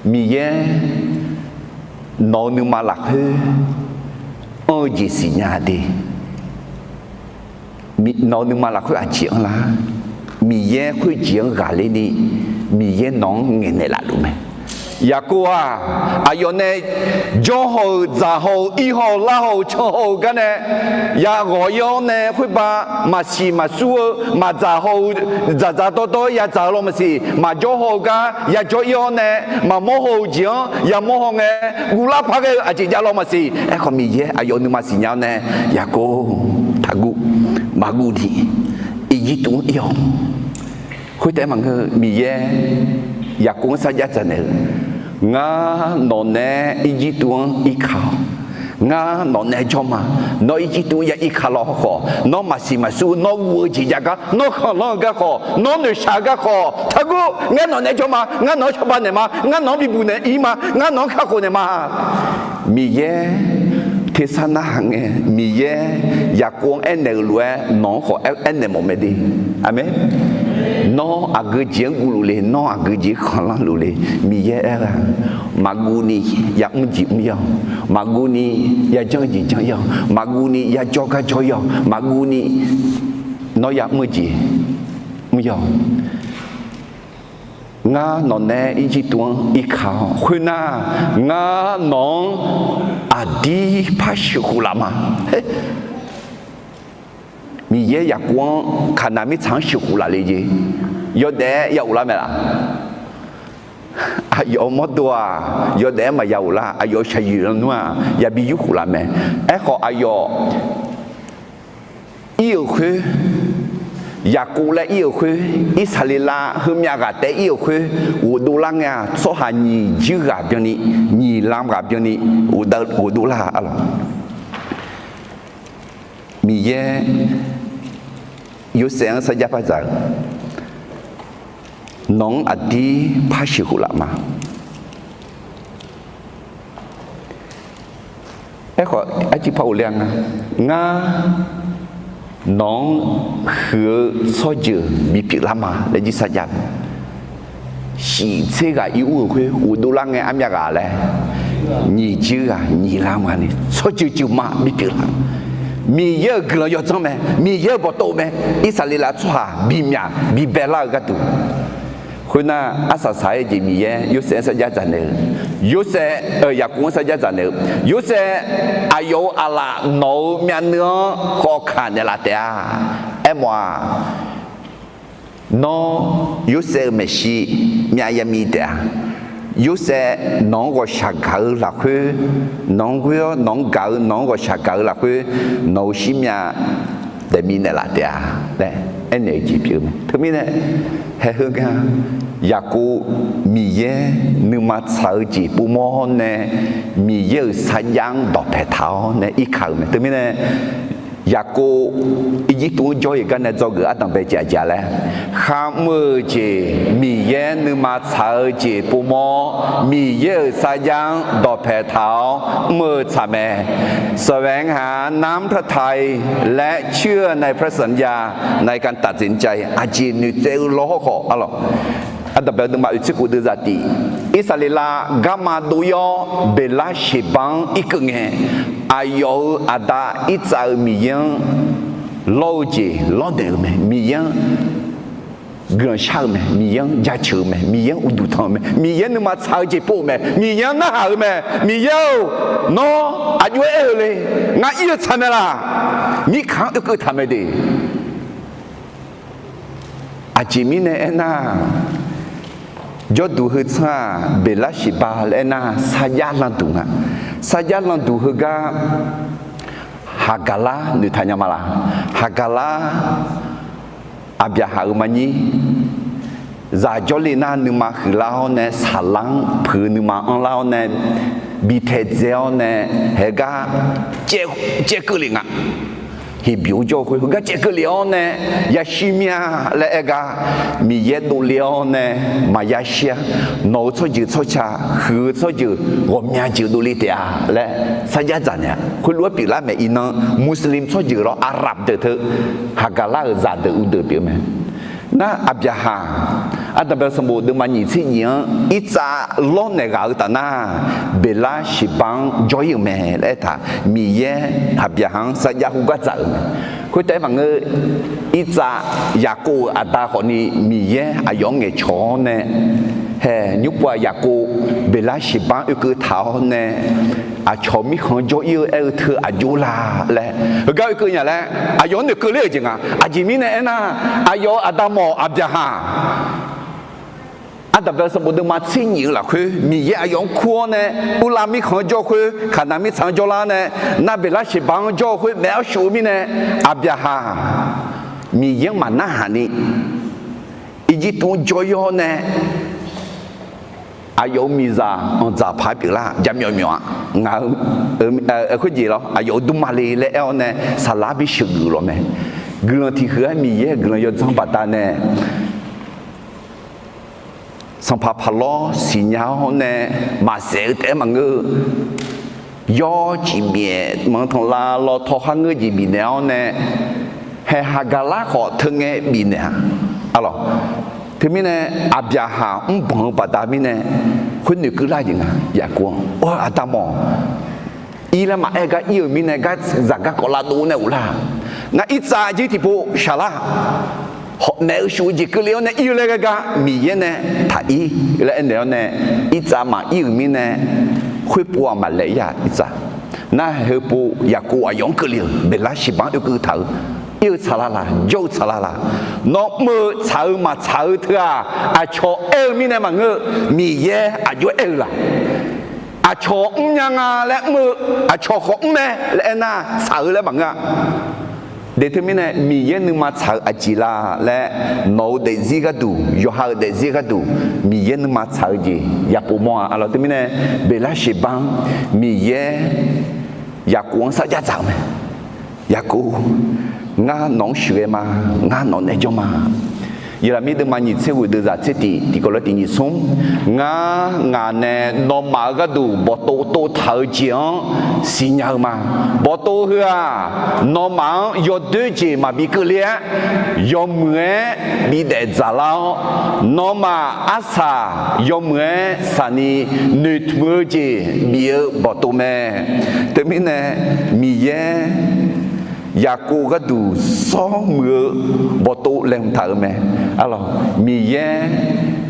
Miqyaer nawq-eu nuima lafkhoer anr-eu jeq siqnya de. Nawq-eu nuima lafkhoer aqjeq anrlar? Miqyaer khoerjeq-anr ghaqler ni, Miqyaer nawq-anr ngaeqnaeq laf luf mae. Yaqkov-aq, aqyawf nae jawr haw-euq, dzaq haw-eu, ir haw-eu, lar haw-eu, can haw-eu gar nae yaghawq ir-awr nae, khoerbav maqsiq maqsur-eu, maqdzaq haw-eu, dzaqdzaq dawrdawr-aer yadzaq-eu lawr maqsiq, maqjawr haw-eu gar yajawr ir-awr nae, maqmawr haw-eu jeq-anr yamawr haw ngae, guvlar paq ghae-eu aqjeq jav lawr maqsiq. Aerkhawf, Miqyaer aqyawf nuima siqnya-awr nae, Yaqkov, taqguv, maqguv ni, Irjirtuv-anr ir-awq. Khoertaef-aer maqngeur, Miqyaer Yaqkov-anr sarjax dzaqnaeq-eu, Ngar nawq nae Irjirtuv-anr irka-awr, ngar nawq nae jawr ma. Nawr Irjirtuv-anr ya irka lawr khawf, nawr maqsiq maqsur, nawr guv-eu jeq jav gar, nawr khanqlanr-eu gar khawf, nawr noeqshaq-eu gar khawf, taqguv, ngar nawq nae jawr ma. Ngar nawq-anr cawba naeq ma. Ngar nawq-anr bibuq naeq ir ma. Ngar nawq-anr kakhof naeq ma. Miqyaer tersar narhaq ngae, Miqyaer Yaqkov-anr aernaeq-euq lof-aer nawq-anr khawf aer, aernaeq mawf mae de. Aqmeq. Nawr aqgeu jeq-anr guvluf le, nawr aqgeu jeq-anr khanqlanr luf le. Miqyaer aer-eu-aq, maqguv ni yamr jeq mr ir-awq. Maqguv ni yajanr jeq janr ir-awq. Maqguv ni yajawr gar jawr ir-awq. Maqguv ni nawr yamr-eu jeq mr ir-awq. Ngar nawq nae Irjirtuv-anr irka-awr, khoernar, ngar nawq-anr aqdir par sheuqkhof laf ma. Miqyaer Yaqkov-anr Kaqnaq mirtsaq-anr sheuqkhof laf le jeq, yawdaef-aer ya ghoflar mae laf? Aqyawf-euq mawrdo-aq, yawdaef-aer maqya ghoflar. Aqyawf-euq shaqyoeq lanr-aq, yabi yurkhof laf mae. Aerkhawf, aqyawf ir-euq khoer, Yaqkov laer ir-euq khoer, Irsaqleqlav heumyav ghaq taef ir-euq khoer ghofdov lar ngae-aq, tsawrhaq nyiq juir ghaq byanni, nyiq lam ghaq byanni ghofdov lar-a lawq. Miqyaer Yorsaev-anr sarjax par dzaq-eu, Nawq-anr aqdir par sheuqkhof laf ma. Aerkhawf, arciv par ghofler-a nga, Ngar nawq-anr huiq-eu tsawrjeuq bipyeuf lar ma laer jir sarjax-eu. Shif tser ghaq ir ur-euq khoer ghofdov lar ngae armyav ghaq laer, nyiq juir ghaq nyiq lam ghaq ni tsawrjeuq jeuq ma bipyeuf lar. Miqyaer-euq guiqlanq yawdzanr mae, Miqyaer-euq bawqtov mae. Irsaqleqlav tsawrhaq bimyaq bibae lar-eu gharduq, khoernar, arsaq saq-aer jeq Miqyaer Yorsaev-anr sarjax dzaq naeq-eu, Yorsaev, Yaqkov-anr sarjax dzaq naeq-eu, Yorsaev, aqyawf-euq aqlaf nawq-euq myavnuiv-anr khawf kaq naeqlaf taef-a. Aermawf-aq, Nawr Yorsaev-euq maeqshi myav yamiv taef-a. Yorsaev nawq-anr ghawqshaq gaq-eu lafkhoer, nawq-anr ghoer-awr nawq-anr gaq-eu, nawq-anr ghawqshaq gaq-eu lafkhoer, nawq-euq shirmyav daefmi naeqlaf taef-a laer aernaeq-eu jeq pyeuf-eu mae. Teumirnae, haeq heu nga, Yaqkov Miqyaer nuima tsaq-eu jeq povmawr-awr nae, Miqyaer-euq sarjax-anr dawqpae taq-awr nae irka-euq mae. Teumirnae, Yaqkov Irjirtuv-anr jawr-eu gar nae dzawgeuf ardanqbae jeq aqjeq-a laer, kharmr-eu jeq Miqyaer nuima tsaq-eu jeq povmawr-awr, Miqyaer-euq sarjax-anr dawqpae taq-awr mr-eu tsaq mae. แสวงหาน้ำพระทัย และเชื่อในพระสัญญาในการตัดสินใจ aqjeq noeqtsaev-eu lawr hawrkhawf, ardanqbae nuima oeq tser khof deuv zaqtif, Irsaqleqlav garma dov-ir-awr Beqlar Sheqbar-anr irkeuv ngae, aqyawf-euq aqda Irtsav-euq Miqyaer-anr lawr-eu jeq lawrnaeq-euq mae. Miqyaer-anr guiqlanq shar-eu mae. Miqyaer-anr jaceuq-eu mae. Miqyaer-anr uqduq tanq-eu mae. Miqyaer nuima tsaq-eu jeq pov-eu mae. Miqyaer-anr narhaq-eu mae. Miqyaer-or, nawr aqjox-aer aer-eu le. Ngar ir-eu tsaq mae laq? Mirkhanq-anr oekeuv taq mae de. Aqjeq mirnae aernar, jawrduq heu tsanr-aq, Beqlar Sheqbar laer aernar, sarjax landuq nga. Sarjax landuq heugar Haqgaqlar noeqtaq nya ma laq? Haqgaqlar Aqbyaqhaq-euq maqnyir, zaq jawrle nar nuima huiqlar-awr nae, saqlar-anr puiq-eu nuima anrlar-awr nae, bi taedzae-awr nae, haegar caev keuv lef nga. Heqbyoq jawr-eu khoer heugar caev keuv lef-awr nae, yashir mir-a laer aer gar, Miqyaer dovle-awr nae maqya shir-a. Nawq-euq tsawrjeuq tsawrca, huiq-eu tsawrjeuq ghawqmya jeuq dovle taef-a laer sarjax dzaq naeq-a. Khoerlof-aer pyeuflar maeq iqnan, Muslim tsawrjeuq lawr, Arab deuq teu, Haqgaqlar-euq zaqdeuq uvdeuq pyeuf mae. Nar Aqbyaqhaq, ardanqbae sanqbof deuvma nyiq tser nyiq-anr Irtsav lawrnaeq ghaq-eu taf nar, Beqlar Sheqbar-anr jawr-ir-euq mae laer aertaq, Miqyaer Haqbyaqhaq-anr sarjax khoergar dzaq-euq mae. Khoertaef maqngeur, Irtsav, Yaqkov-euq aqda khawfni Miqyaer aqyawf-anr ngaeqcawq-awr nae Hae, nymr pov-aq Yaqkov Beqlar Sheqbanr oekeuv taq-awr nae, aqcawq mirkhanq-anr jawr ir-eu aer-eu teu aqjox la laer heugar oekeuv nya laer, aqyawf-anr noeqkeuv ler-euq jeq nga. Aqjeq mirnae aernar, aqyawf-euq aqda mawf Aqbyaqhaq, Aqdaq bae sanqbof deuvma tser nyif-eu lafkhoer Miqyaer aqyawf-anr kur-awr nae, Urlav mirkhanq-anr jawr khoer, Kaqnaq mirtsaq-anr jawrlar nae, nar Beqlar Sheqbanr-anr jawr-eu khoer maeq-awr shuf-eu mirnae, Aqbyaqhaq Miqyaer-anr maqnarhaq ni, Irjirtuv-anr jawr ir-awr nae, aqyawf-euq miqzaq anqdzaq paq-aer pyeuflar jaqmyawf myawf-a. Ngaq-euq khoerjeq lawr, aqyawf-euq dmrma le laer aer-awr nae, saqlar bisheuq geuf lawq mae. Guiqlanq tiq huiq-aer Miqyaer-euq guiqlanq yawdzanr baqdanae, sanqpaq Paqlawr siqnya-awr nae, maqsaef-eu taef-aer maqngeur-eu, yawr ciq byaef manq tanqlav lawtaw kharngeur jeq bifnaeq-awr nae, haeqhaq gaqlar khawf teu ngae bifnaeq-a. Arlawq, teumirnae Aqbyaqhaq mrbanq-eu baqda mirnae, khoer noeqkeuv lar jeq nga. Yaqkov-anr, Or, aqda mawf, ir laer maqaer gar ir-euq mirnae, gar zaq garkawv lavdov nae ghoflar. Ngar irtsav jir tiqpov shaqlar. Hawq, maeq-eu shuf-eu jeq keuvle-awr nae ir-eu laer ghae gar Miqyaer nae taq ir laer aernaeq-awr nae, irtsav maqir-euq mirnae, khoerpov-aq maqlaeq ir-a irtsav. Nar heupov Yaqkov aqyawf-anr keuvle-euq Beqlar Sheqbanr oekeuv taq-eu, ir-eu tsaqlar laq, jawr-eu tsaqlar laq. Nawr mr-eu tsaq-eu maqtsaq-eu teu-aq, aqcawq aer-eu mirnae maqngeur-eu, Miqyaer aqjox aer-eu laq. Aqcawq mrnya nga laer mr-eu, aqcawq khawf mr mae laer aernar, tsaq-eu laer maqngeur-a. Deq teumirnae Miqyaer nuima tsaq-eu aqjeq la laer, nawq-euq daefzir gharduq, yawqha-euq daefzir gharduq, Miqyaer nuima tsaq-eu jeq Yaqkov mawr-a. Arlawq, teumirnae Beqlar Sheqbanr-anr Miqyaer Yaqkov-anr sarjax dzaq-eu mae. Yaqkov, ngar nawq-anr sheuqghae ma. Ngar nawq nae jawr ma. Yeqlaqmir deuvma nyiq tser ghoeq deuv zaq tser tiq, tiqkawv lof tiq nyiq smr, ngar ngaq nae nawmaf-euq gharduq bawqtov tov taq-eu jeq-anr siqnya-eu ma. Bawqtov heu-aq, nawmaf-anr yawdoer jeq maqbi keuvle-aer, yawmuiq-aer bidaef dzaqlar-awr, nawmaf arsaq yawmuiq-aer saqni noeqtmq-eu jeq bif-eu bawqtov mae. Teumirnae Miqyaer Yaqkov gharduq sawr muiq-eu bawqtov laeqhmq taq-euq mae. Arlawq, Miqyaer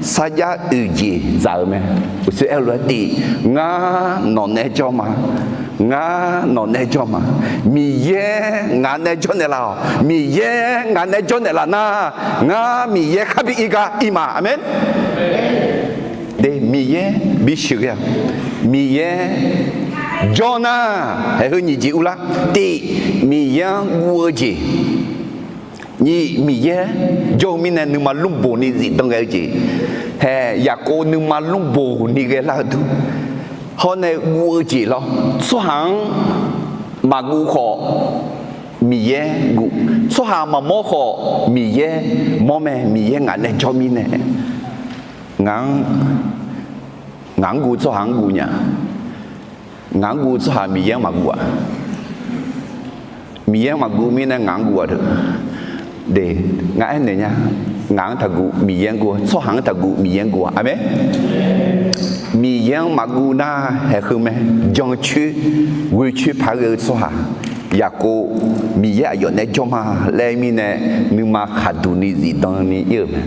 sarjax oeq jeq dzaq-euq mae. Uqshoe aer-eu lof-aer tiv, ngar nawq nae jawr ma. Ngar nawq nae jawr ma. Miqyaer ngaq nae jawr naeqlaf-awq. Miqyaer ngaq nae jawr naeqlaf nar, ngar Miqyaer kharbi ir gar ir ma. Aqmeq. De, Miqyaer bisheuq ghae-a. Miqyaer jawr nar, haeq heu nyiq jeq urlar. Tiv, Miqyaer-anr guv-eu jeq. Nyiq, Miqyaer jawr-eu mirnae nuima lmrboq ni zifdan ghae-eu jeq. Hae, Yaqkov nuima lmrboq ni ghaelar-eu dur. Hawr nae guv-eu jeq lawr. Tsawrhaq-anr maqguv khawf, Miqyaer guv. Tsawrhaq maqmawr khawf, Miqyaer mawr mae. Miqyaer ngaq nae jawr mirnae, ngaq-anr, ngaq-anr guv tsawrhaq-anr guv nya. Ngaq-anr guv tsawrhaq Miqyaer-anr maqguv-aq. Miqyaer-anr maqguv mirnae ngaq-anr guv-aq deuq. De, ngar aernaeq nya. Ngaq-anr taqguv Miqyaer-anr guv-a, tsawrhaq-anr taqguv Miqyaer-anr guv-a. Aqmeq. Miqyaer-anr maqguv nar haeq heu mae. Jancoer, ghoecoer paq-aer ghae-eu tsawrhaq Yaqkov, Miqyaer aqyawf nae jawr ma laer mirnae, nuima khaqduq ni zifdan ni ir-euq mae.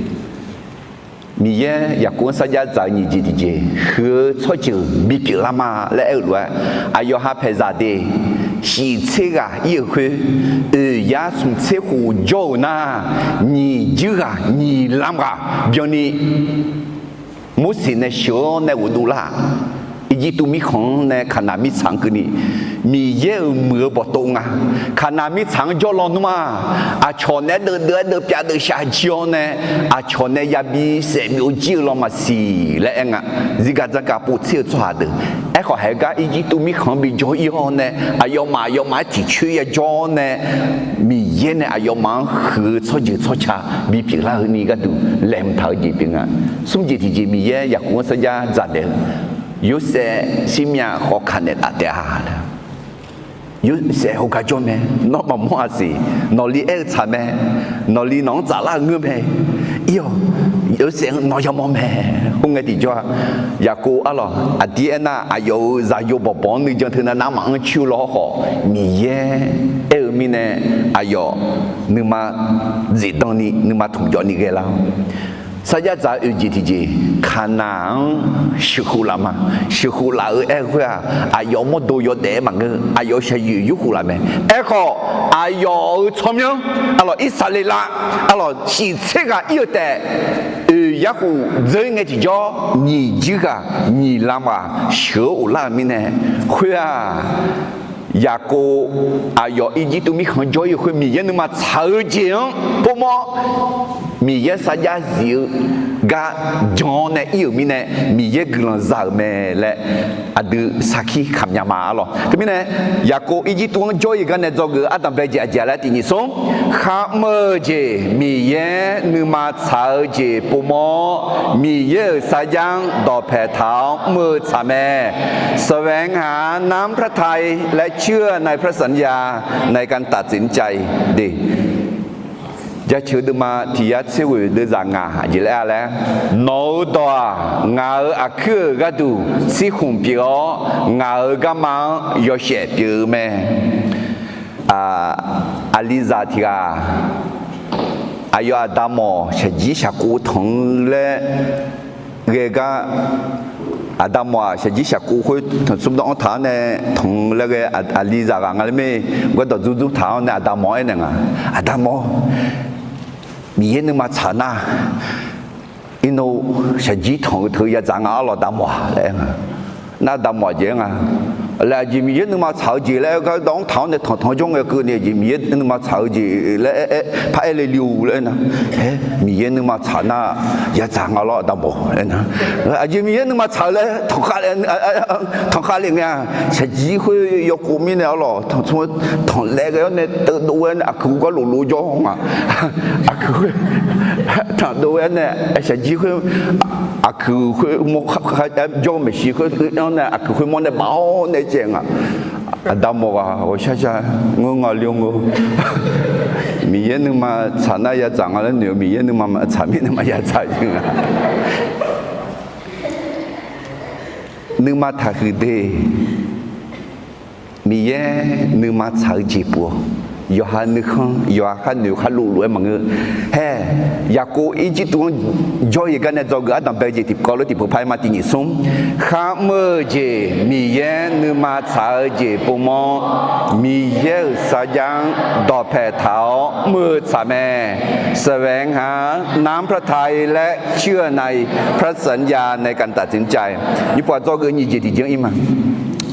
Miqyaer Yaqkov-anr sarjax dzaq-eu nyiq jeq tiqjeq, huiq-eu tsawrjeuq bipyeuf lar ma laer aer-eu lof-aer, aqyawf ha paeqzaq de, shif tser ghaq ir-euq khoer, oeq yar smq tser khof jawr-euq nar, nyiq juir ghaq nyiq lam ghaq byanni Morseq nae sheuq-awr nae ghofdov lar-aq, Irjirtuv mirkhanq-anr nae Kaqnaq mirtsaq-anr keuvni, Miqyaer-euq muiq-eu bawqtov nga. Kaqnaq mirtsaq-anr jawr lawnmr-aq, aqcawq naeq-aer deuvdeuv-aer deuvpyav deuvshaq jir-awr nae, aqcawq nae yabi saef byov jir-eu law maqsiq laer aer nga. Zirgaq dzanrgaq povtser-eu tsawrhaq deuq, aerkhawf haiq-eu gar Irjirtuv mirkhanq-anr bi jawr ir-awr nae, aqyawfmaf aqyawfmaf-aer tiqcoer yajawr-awr nae, Miqyaer nae aqyawfmaf-anr huiq-eu tsawrjeuq tsawrca bipyeuf lar-eu ni gharduq laeqhmq taq-eu jeq pyeuf nga. Smr jeq tiqjeq, Miqyaer Yaqkov-anr sarjax dzaq daef-eu, Yorsaev shirmyav khawf kaq naeqlaf taef-a. Yorsaev heugar jawr mae. Nawr maqmawr-aq siq. Nawqli aer-eu tsaq mae. Nawqli nawq-anr tsaflar-eu ngeur mae. Ir-awq, Yorsaev-anr nawr yamawr mae. Khoerngae tiqjawr-a, Yaqkov arlawq, aqdir aernar, aqyawf-euq zaqyo bawqbawq-anr nuijan teu nar narmaf-anr coer-eu law hawrkhawf, Miqyaer aer-eu mirnae, aqyawf nuima zifdan ni nuima tmqjawv ni ghaelar-awq. sarjax dzaq-eu oeq jeq tiqjeq, Kaqnaq-anr sheuqkhof laf ma. Sheuqkhof laf-eu aer-eu khoer-aq, aqyawf mawrdo yawdaef-aer maqngeur, aqyawf shaqyoeq yurkhof laf mae. Aerkhawf, aqyawf-euq tsawrmyanr, arlawq, Irsaqleqlav, arlawq, shif tser ghaq ir-eu taef, oeq yarkhof dzeur ngae tiqjawr, nyiq jir ghaq nyiq lam ghaq sheuq-eu of lar-euq mirnae, khoer-aq, Yaqkov aqyawf Irjirtuv mirkhanq-anr jawr ir-eu khoer Miqyaer nuima tsaq-eu jeq-anr povmawr, Miqyaer sarjax zif-eu gar jan-awr nae ir-euq mirnae, Miqyaer guiqlanq za-euq mae laer aqdui sarkir kamq nya ma, arlawq. Teumirnae, Yaqkov Irjirtuv-anr jawr-ir-eu gar nae dzawgeuf-eu ardanq bae jeq aqjeq laer tiq nyiq smr, kharmr-eu jeq Miqyaer nuima tsaq-eu jeq povmawr, Miqyaer-euq sarjax-anr dawqpae taq-awr mr-eu tsaq mae. Saqvaeq-anr nar พระทัย laer cuir-eu nar พระสัญญา ในการตัดสินใจ de. Jaceuq deuvma tiq yar tser ghoeq deuvzaq ngaq jeq laer-a laer, nawq-euq dawq-aq, ngaq-euq aqkuir-euq gharduq tsirkhmq pyeuf-awr, ngaq-euq garma-anr yawshaef pyeuf-eu mae. Aqlizaq tiq ghaq, aqyawf aqda mawf shaqjir shaqkov tanq-eu laer ghae gar, aqda mawf-aq shaqjir shaqkov khoer tanqsmr dawr-anr taq-awr nae tanq-eu laer ghae, aqlizaq ghaq nga laer mae. Gardawq dzurdzur taq-awr nae aqda mawf-anr aernaeq nga, aqda mawf, Miqyaer nuima tsaq nar, irnov shaqjir tanq-eu teu yadzaq nga, arlawq, da mawf-aq laer aer nga. Nar da mawf-aq jeq aer nga laer, aqjeq Miqyaer nuima tsaq-eu jeq laer gardawq-anr taq-awr nae tanqtanq jawr ngae keuvni, aqjeq Miqyaer nuima tsaq-eu jeq laer aer, aer, paraer le le-or laer aer nar, aer, Miqyaer nuima tsaq nar, yadzaq nga lawr, da mawf laer aer nar, aqjeq Miqyaer nuima tsaq-eu laer tanqkhav le, tanqkhav le ngae-aq, shaqjir khoer yawkov mirnae arlawq, tanqtmr tanqlaev ghae-awr nae teuvdov-aer nae aqkuiq gar loflof jawr nga. Aqkuiq khoer tanqdov aer nae shaqjir khoer, aqkuiq khoer mawr jawr-eu maeqshi khoer-anr nae aqkuiq khoer mawr nae baf-awr nae caev nga. Aqda mawf ghaq ghawqshar shar ngeur nga le-or ngeur. Miqyaer nuima tsaq nar yadzaq nga laer noeq-eu, Miqyaer nuima maqtsaq mirnae maqya tsaq jeq nga. Nuima taqhuiq de. Miqyaer nuima tsaq-eu jeq pyeuf-awq. Yawqha nuikhanr, yawqha khar noeq khar luf lof-aer maqngeur. Haer, Yaqkov Irjirtuv-anr jawr-ir gar nae dzawgeuf ardanq bae-eu jeq tiqkawv lof tiqpeuq paq-aer ma tiq nyiq smr. Kharmr-eu jeq Miqyaer nuima tsaq-eu jeq povmawr, Miqyaer-euq sarjax-anr dawqpae taq-awr mr-eu tsaq mae. Saqvaeq-anr nar พระทัย laer cuir-eu nar, พระสัญญาในการตัดสินใจ nyiq paq dzawgeuf nyiq jeq tiq jeq-anr ir ma.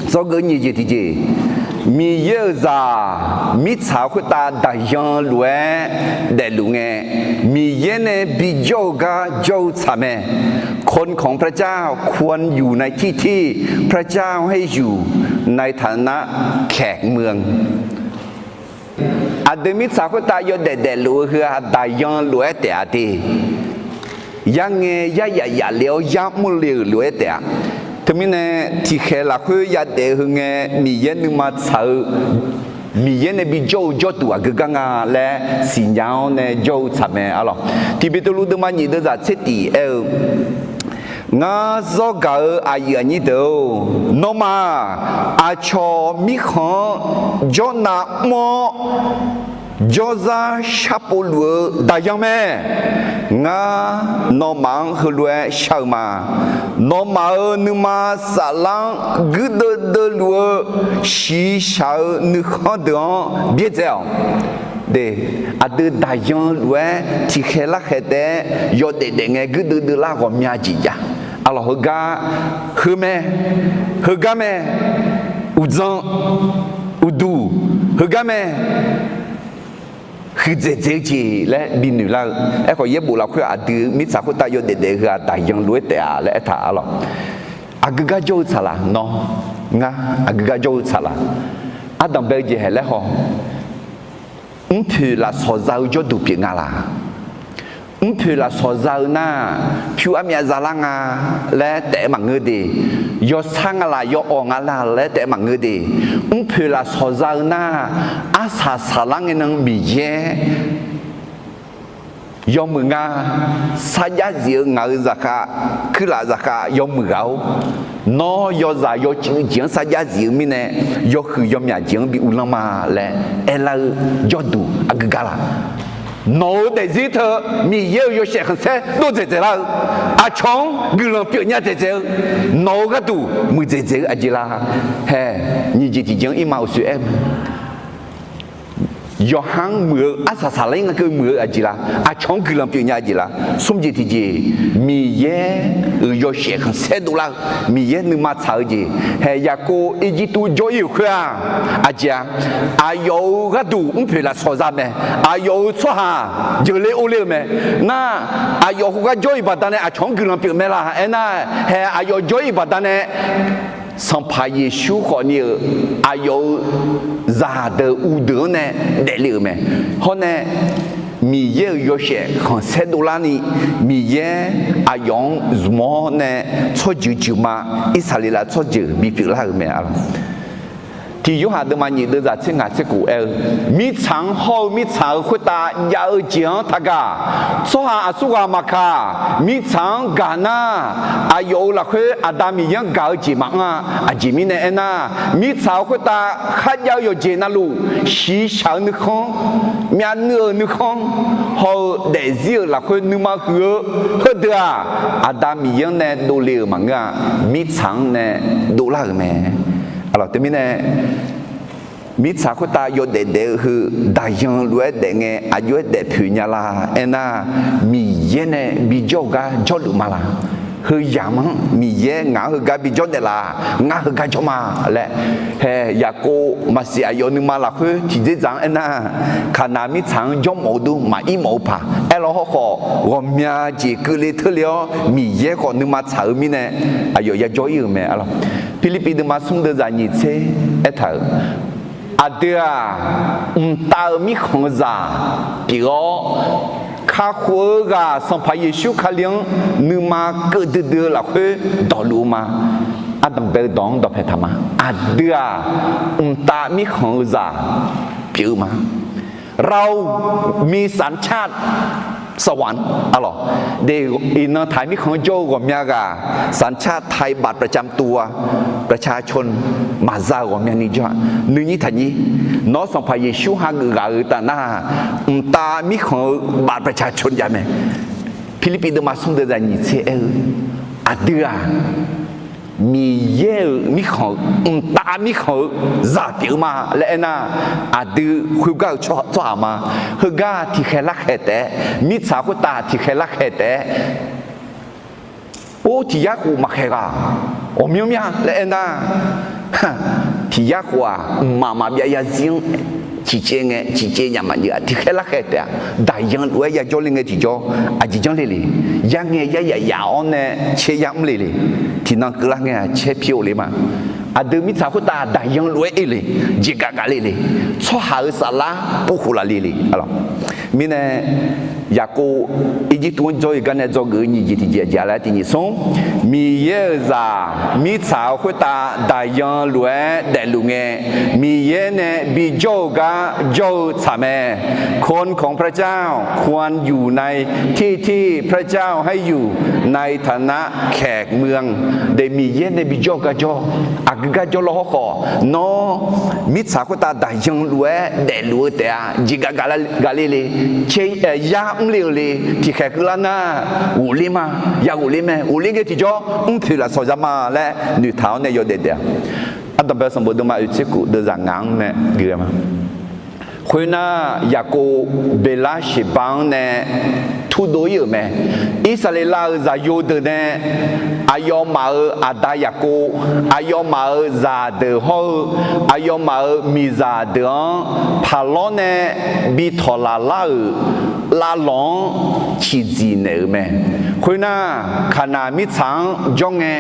Dzawgeuf nyiq jeq tiq jeq, Miqyaer-euq zaq mirtsaq khoertav daqyan lof-aer daefluf ngae, Miqyaer nae bijawr-eu gar jawr-eu tsaq mae. คนของพระเจ้าควรอยู่ในที่ที่พระเจ้าให้อยู่ในฐานะแขกเมือง Aqdui mirtsaq khoertav yawdaef daefluf-eu heu-aq, daqyan lof-aer taef-a de. Yarngae yaryaf yaf le-awr yar mr le-euq lof-aer taef-a. Teumirnae, tiqkhaeq lafkhoer yadaef-eu heu ngae, Miqyaer nuima tsaq-eu, Miqyaer nae bijawr-eu jawrduq aqgeu gar nga laer siqnya-awr nae jawr-eu tsaq mae, arlawq. Tiq Beqtuvluv deuvma nyiq deuvzaq tser tif aer-eu, Ngar zawr gaq-eu aqyuif aqnyir deuq-or, nawmaf-aq, aqcawq mirkhanq-anr jawrnav mr-awr, jawrzar sharpov luf-eu daqyan mae. Ngar nawmaf-anr heulof-aer shar-eu ma. Nawmaf-euq nuima saflar-anr guirdeuv deuv luf-eu shiqshaq-eu nuikhanr deuq-anr byaerdzae-awq. De, aqdui daqyan lof-aer tiqkhaeq larkhaeq taef-aer yawdaef daef ngae guirdeuv deuv lar ghawqmya jeq jav. Arlawq, heugar, heu mae, heugar mae, uqdzan, uqduq, heugar mae, huiqdzaeq dzaeq-eu jeq laer binoeq lar-eu. Aerkhawf, yaerbof lafkhoer aqdui mirtsaq khoertav yawdaef daef-eu heu-aq, daqyan lof-aer taef-a laer aertaq, arlawq. Aqgeu gar jawr-eu tsaqlaq nawr, ngar aqgeu gar jawr-eu tsaqlaq, ardanq bae-eu jeq haeq laer haw. Mrpoeq lafsawq za-eu jawrduq pyeuf nga laq? Mrpoeq lafsawq za-eu nar, pyur armyav zalar nga laer taef-aer maqngeur de. Yawsar nga laq, yawawq nga laq laer taef-aer maqngeur de. Mrpoeq lafsawq za-eu nar, arsaq saqlar ngae nan Miqyaer yawmuiq nga. Sarjax zif-eu ngaq-euq zaqkhav, kuirlaf zaqkhav yawmuiq ghaq-or, nawr yawzaq yawcuiv jeq-anr sarjax zif-eu mirnae, yawhuiq yawmyaq jeq-anr bi uvlanr ma laer aerlar-eu jawrduq aqgeu gar laq? Nawq-euq daefzir teu Miqyaer-euq yawshaef khanqsaer dov dzaeqdzaeq lar-eu, aqcawq-anr guiqlanq pyeufnya dzaeqdzaeq-eu, nawq-euq gharduq muiqdzaeq dzaeq-eu aqjeq la? Hae, nyiq jeq tiqjeq-anr irma uqshoe aer-eu mae. Yawqha-anr muiq-eu arsaq saqlar-ir nga keuv muiq-eu aqjeq la? Aqcawq-anr guiqlanq pyeufnya aqjeq la? Smr jeq tiqjeq, Miqyaer-euq yawshaef khanqsaer dovlar-eu, Miqyaer nuima tsaq-eu jeq. Hae, Yaqkov Irjirtuv jawr-ir-euq khoer-aq, aqjeq-a, aqyawf-euq gharduq mrpoeq lafsawq za mae. Aqyawf-euq tsawrhaq jeuqle orle-eu mae. Nar, aqyawf khoergar jawr-iq baqdanae aqcawq-anr guiqlanq pyeuf mae laq? Aernar, hae, aqyawf jawr-ir baqdanae Sanqpaq Yeqsur khawfni-euq aqyawf-euq zaqdeuq uvdeuq-anr nae daefle-euq mae. Hawr nae Miqyaer-euq yawshaef khanqsaer dovlarni, Miqyaer aqyawf-anr zmq-awr nae tsawrjeuq jeuqma, Irsaqleqlav tsawrjeuq bipyeuf lar-euq mae. Tiq Yorhaq deuvma nyiq deuvzaq tser ngaq tser khof aer-eu, mirtsaq-anr hawr-eu mirtsaq-euq khoertav jav-eu jeq-anr taqgaq. Tsawrhaq aqsurghaq maqkaq, mirtsaq-anr gaq nar, aqyawf-euq lafkhoer Aqda Miqyaer-anr gaq-eu jeq maqanr-a. Aqjeq mirnae aernar, mirtsaq-euq khoertav kharjav-eu yawqjeq navluf, shiqshaq-eu nuikhanr, myavnuiv-euq nuikhanr, hawr-eu daefzir-euq lafkhoer nuima huiq-eu heudeuq-aq, Aqda Miqyaer-anr nae dovle-euq maqngeur-a. Mirtsaq-anr nae dovlar-euq mae. Teumirnae mirtsaq khoertav yawdaef daef-eu heu daqyan lof-aer daef ngae, aqjox-aer daef poeq nya la? Aernar, Miqyaer nae bijawr-eu gar jawrluf ma la? Heu yamq-anr Miqyaer ngaq-anr heugar bijawr naeqlaf, ngar heugar jawr ma laer. Hae, Yaqkov maqsiq aqyawf nuima lafkhoer tiqdzerdzaq-anr aernar, Kaqnaq mirtsaq-anr jawrmawf-eu dur maqir mawf-eu paq aerlawr hawrkhawf, ghawqmya jeq keuvle teurle-awr Miqyaer khawf nuima tsaq-eu mirnae, aqyawf yajawr-ir-euq mae. Pirlirpiv deuvma smr deuvzaq nyiq tser aertaq-euq, aqdui-aq, mqtav-eu mirkhanq-eu zaq pyeuf-awr, kakhof-eu ghaq Sanqpaq Yeqsur Kali-anr nuima keuv duidui-eu lafkhoer dawqluf-eu ma. Ardanqbae-eu dawq-anr dawqpae taq ma. Aqdui-aq, mqtav mirkhanq-eu zaq pyeuf-eu ma. เรามีสัญชาติสวรรค์ arlawq. Iqnan taq mirkhanq-anr jawr-eu ghawqmya ghaq, สัญชาติไทย บัตรประจำตัว ประชาชน maqza-euq ghawqmyani jawr-a. Nuinyir taqnyir, nawr Sanqpaq Yeqsur hageuf ghaq-eu taf nar, mqtav mirkhanq-eu บัตรประชาชน jav mae. Pirlirpiv deuvma smr deuvzaq nyiq tser aer-eu, aqdui-aq, Miqyaer-euq mirkhanq-eu, mqtav mirkhanq-eu zaq pyeuf-eu ma laer aernar, aqdui khoergar-euq tsawrhaq ma. Heugar tiqkhaeq larkhaeq taef-aer, mirtsaq khoertav tiqkhaeq larkhaeq taef-aer, or tiq yar khof maqkhaeq ghaq ghawqmyanr mya laer aernar, tiq yar khof-aq, mqmaq maqbyav yarzir-anr ciqcaev ngae, ciqcaev nyaf maqnyeuf-a. Tiqkhaeq larkhaeq taef-aq, daqyan lof-aer yajawr le ngae tiqjawr, aqjeq janr le le. Yar ngae yar yaf yaf-awr nae caer yar mr le le. Tiqnan keuvlar ngae-aq caer pi-eu le ma. Aqdui mirtsaq khoertav daqyan lof-aer oe le, jeqgaf gaf le le, tsawrhaq-euq saflar povkhof laf le le. Mirnae, Yaqkov Irjirtuv-anr jawr-iq gar nae dzawgeuf-eu nyiq jeq tiqjeq aqjeq laer tiq nyiq smr, Miqyaer-euq zaq mirtsaq-euq khoertav daqyan lof-aer daefluf ngae, Miqyaer nae bijawr-eu gar jawr-eu tsaq mae. คนของพระเจ้าควรอยู่ในที่ที่พระเจ้าให้อยู่ในฐานะแขกเมือง Miqyaer nae bijawr-eu gar jawr, aqgeu gar jawr lawr hawrkhawf, nawr mirtsaq khoertav daqyan lof-aer daefluf-eu taef-a. Jeqgaf gaf le le, caer yar mr le-eu le. Tiqkhaeq keuvlar nar, ghofler ma, ya ghofler mae. Ghofler ngae tiqjawr mrpoeq lafsawq za ma laer noeqtaq-awr nae yawdaef daef-a. Ardanqbae sanqbof deuvma oeq tser khof deuvzaq ngaq-anr nae gui-a ma. Khoernar, Yaqkov Beqlarseqba-anr nae turdov-ir-euq mae. Irsaqleqlav-euq zaqyo deuq nae aqyawfmaf-euq aqda Yaqkov, aqyawfmaf-euq zaqdeuq hawr-eu aqyawfmaf-euq miqzaq deuq-anr paqlawr nae bi tawq laf lar-euq lavlawq-anr ciqdziq naeq-euq mae. Khoernar, Kaqnaq mirtsaq-anr jawr ngae,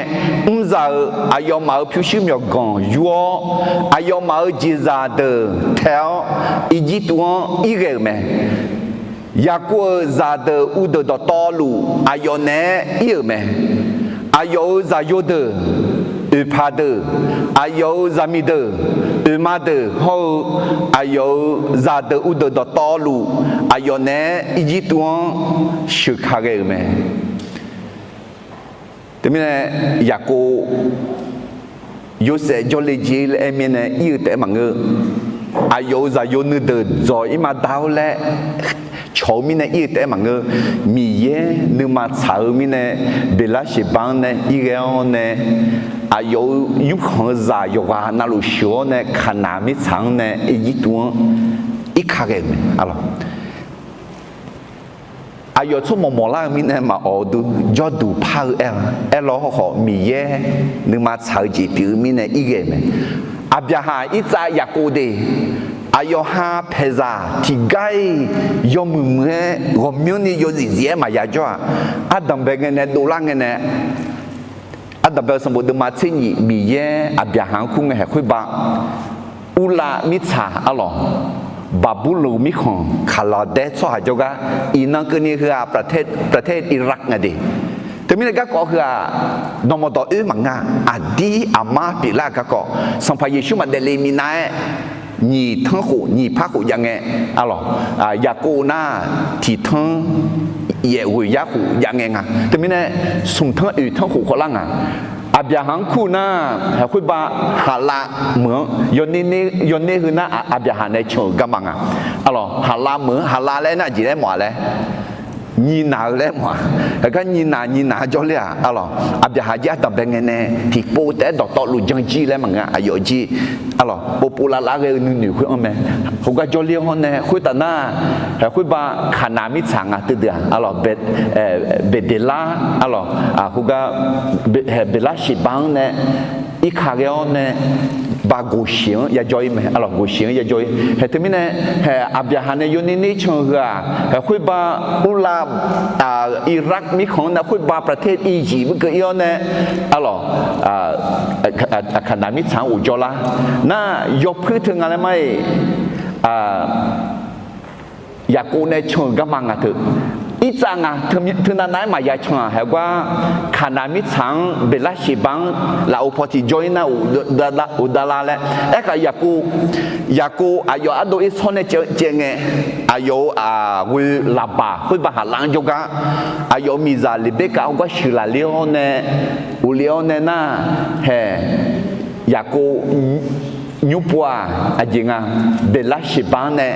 mrzaq-euq aqyawfmaf-euq pyurshuir myawqganq yur-awr, aqyawfmaf-euq jeqzaq deuq tae-awr, Irjirtuv-anr irghae-euq mae. Yaqkov-euq zaqdeuq uvdeuq dawqtawvluf aqyawf naeq-aer ir-euq mae. Aqyawf-euq zaqyo deuq, oeqpaq deuq, aqyawf-euq zaqmiq deuq, oeqma deuq hawr-eu, aqyawf-euq zaqdeuq uvdeuq dawqtawvluf aqyawf naeq-aer Irjirtuv-anr sheuqka ghae-euq mae. Teumirnae, Yaqkov Yorsaev jawrle jeq laer aer mirnae ir-eu taef-aer maqngeur. aqyawf-euq zaqyo nuideuq dzawq-ir ma dar-awr laer cawq-eu mirnae ir-eu taef-aer maqngeur. Miqyaer nuima tsaq-eu mirnae, Beqlarseqba-anr nae ir ghae-awr nae, aqyawf-euq yurkhanq-eu zaq yawqghaq navluf sheuq-awr nae, Kaqnaq mirtsaq-anr nae Irjirtuv-anr irka ghae-euq mae. Aqyawf tsawrmawq mawqlar-eu mirnae maqawq-eu dur, jawrduq par-eu aer-a. Aerlawr hawkhawf Miqyaer nuima tsaq-eu jeq pyeuf-eu mirnae ir ghae-euq mae. Aqbyaqhaq, Irtsav, Yaqkov de, aqyawf ha paeqzaq tiqgar-iq yawmuiq muiq-aer ghawqmyanrni yawzif zif-aer maqya jawr-aq, ardanqbae ngae nae dovlar ngae nae, ardanqbae-eu sanqbof deuvma tser nyif, Miqyaer Aqbyaqhaq-anr kur ngae haeq khoerbav, Urlav mirtsaq arlawq, Baqburloq mirkhanq Kaqlaqdaer tsawrhaq jawrgar iqnan keuvni heu-aq, ประเทศ Iraq nga de. Teumirnae garkawv heu-aq, dawqmawq dawq oer maqngeur-a. Aqdir aqmar pyeuflar-eu garkawv, Sanqpaq Yeqsur maqdaef le minav-aer nyiq tanr khof, nyiq par khof jav ngae, arlawq, Yaqkov nar tiq tanr yaef ghoeq yar khof jav ngae nga. Teumirnae smq tanr oeq tanr khof khawvlar nga. Aqbyaqhaq-anr kur nar, haeq khoerbav Haqlav meuq-anr, yawner heu nar Aqbyaqhaq nae can-euq garma nga. Arlawq, Haqlav meuq-anr, Haqlav laer aernar aqjeq laer mawf-a laer, nyiq naq-eu laer mawf-a. Haeq gar nyiq naq nyiq naq-a jawrler-aq, arlawq, Aqbyaqhaq jir ardanqbae ngae nae tiqpov taef-aer dawqtawvluf janjir laer maqngeur-a, aqyawf jir, arlawq, povpov lavlav ghae-eu nuinoeq khoer-anr mae. Khoergar jawrler-awr nae khoertaf nar, haeq khoerbav Kaqnaq mirtsaq nga teudeuq-aq, arlawq, Beqdeqlar, arlawq, khoergar Beqlarseqba-anr nae irka ghae-awr nae, Bav Goqsheq-anr yajawr-ir mae, arlawq, Goqsheq-anr yajawr-ir. Haeq teumirnae, haeq Aqbyaqhaq nae yawner ner can-eu heu-aq, haeq khoerbav Urlav, Iraq mirkhanq-anr nae khoerbav ประเทศ Irjiq murkeuv ir-awr nae, arlawq, Kaqnaq mirtsaq-anr ghofjawr lar. Nar yawpuir teu nga laer mar-iq, Yaqkov nae can-euq garma nga teu. Irtsav nga, teunav nav-aer maqya can-aq, haeq gar Kaqnaq mirtsaq-anr Beqlarseqba-anr lafov paw tiqjawr-ir nar, uqdav lar laer. Aerkhaq Yaqkov, Yaqkov aqyawf ardov ir shawr nae caev ngae, aqyawf-euq aqghoe Laqbaq khoerbav Haqlav-anr jawrgar, aqyawf-euq miqzaq Leqberkav heugar sheuqlaf ler-awr nae, uqle-awr nae nar, haeq Yaqkov nymrpov-aq aqjeq nga, Beqlarseqba-anr nae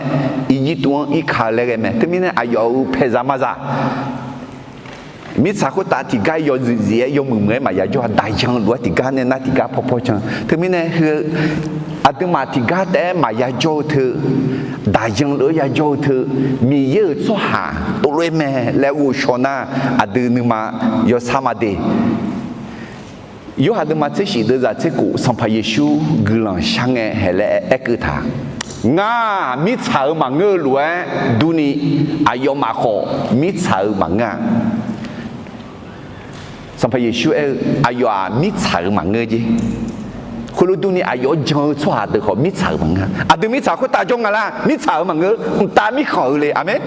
Irjirtuv-anr irka-eu laer ghae mae. Teumirnae aqyawf-euq paeqzaq mazaq mirtsaq khoertav tiqgar yawzif zif-aer yawmuiq muiq-aer maqya jawr-a, daqyan luf-aer tiqgar nae nar tiqgar paw paw can. Teumirnae heu aqduimaf tiqgar taef-aer maqya jawr-eu teu, daqyan luf-aer yajawr-eu teu, Miqyaer-euq tsawrhaq tovlof-aer mae laer ghovshaw nar, aqdui nuima yawshar ma de. Yorhaq deuvma tser shif deuvzaq tser khof, Sanqpaq Yeqsur guiqlanq shar ngae haeq laer aerkeuv taq, Ngar mirtsaq-euq maqngeur-eu lof-aer durni, aqyawfmaf khawf mirtsaq-euq maqngeur-a. Sanqpaq Yeqsur aer-eu, aqyawf-aq mirtsaq-euq maqngeur jeq. Khoerlof durni aqyawf-anr jan-eu tsawrhaq deuq khawf mirtsaq-euq maqngeur. Aqdui mirtsaq khoertav jawr nga lar, mirtsaq-euq maqngeur, mqtav mirkhanq-eu le. Aqmeq.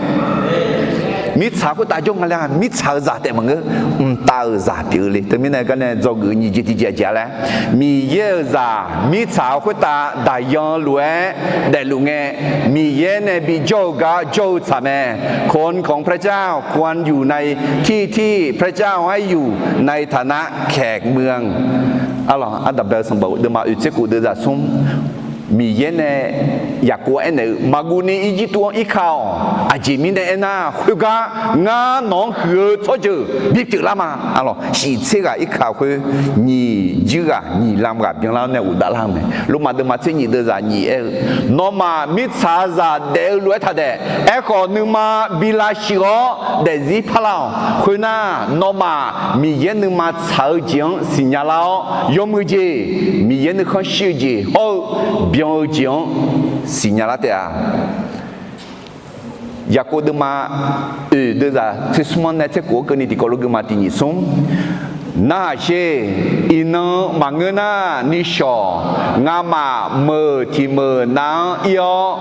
Mirtsaq khoertav jawr nga lar, mirtsaq-euq zaq taef maqngeur, mqtav-euq zaq pyeuf-eu le. Teumirnae garnae dzawgeuf nyiq jeq tiqjeq aqjeq-a laer, Miqyaer-euq zaq mirtsaq khoertav daqyan lof-aer daefluf ngae, Miqyaer nae bijawr-eu gar jawr-eu tsaq mae. คนของพระเจ้าควรอยู่ในที่ที่พระเจ้าให้อยู่ในฐานะแขกเมือง Arlawq, ardanqbae-eu sanqbof deuvma oeq tser khof deuvzaq smr, Miqyaer nae Yaqkov-anr aernaeq-eu, Maqguv ni Irjirtuv-anr irka-awq. Aqjeq mirnae aernar, khoergar ngar nawq-anr huiq-eu tsawrjeuq bipyeuf lar ma. Arlawq, shif tser ghaq irka khoer, nyiq juir ghaq nyiq lam ghaq byanlar-awr nae ghofdav lar-eu mae. Lormav deuvma tser nyiq deuvzaq nyiq aer-eu, Nawmaf mirtsaq-eu zaq daef-eu lof-aer taq daef. Aerkhawf, nuima bi lavshuif-awr daefzir parlar-awq. Khoernar, nawmaf Miqyaer nuima tsaq-eu jeq-anr siqnya lar-awr, yawmuiq jeq, Miqyaer nuikhanr shir-eu jeq hawr-eu byan-eu jeq-anr siqnya lar taef-a. Yaqkov deuvma oeq deuvzaq tser smr-anr nae tser khof-anr keuvni tiqkawv lof geufma tiq nyiq smr. Narhaq sher. Iqnan maqngeur nar, nishawq ngamaf meuq tiq meuq nav-anr ir-awr,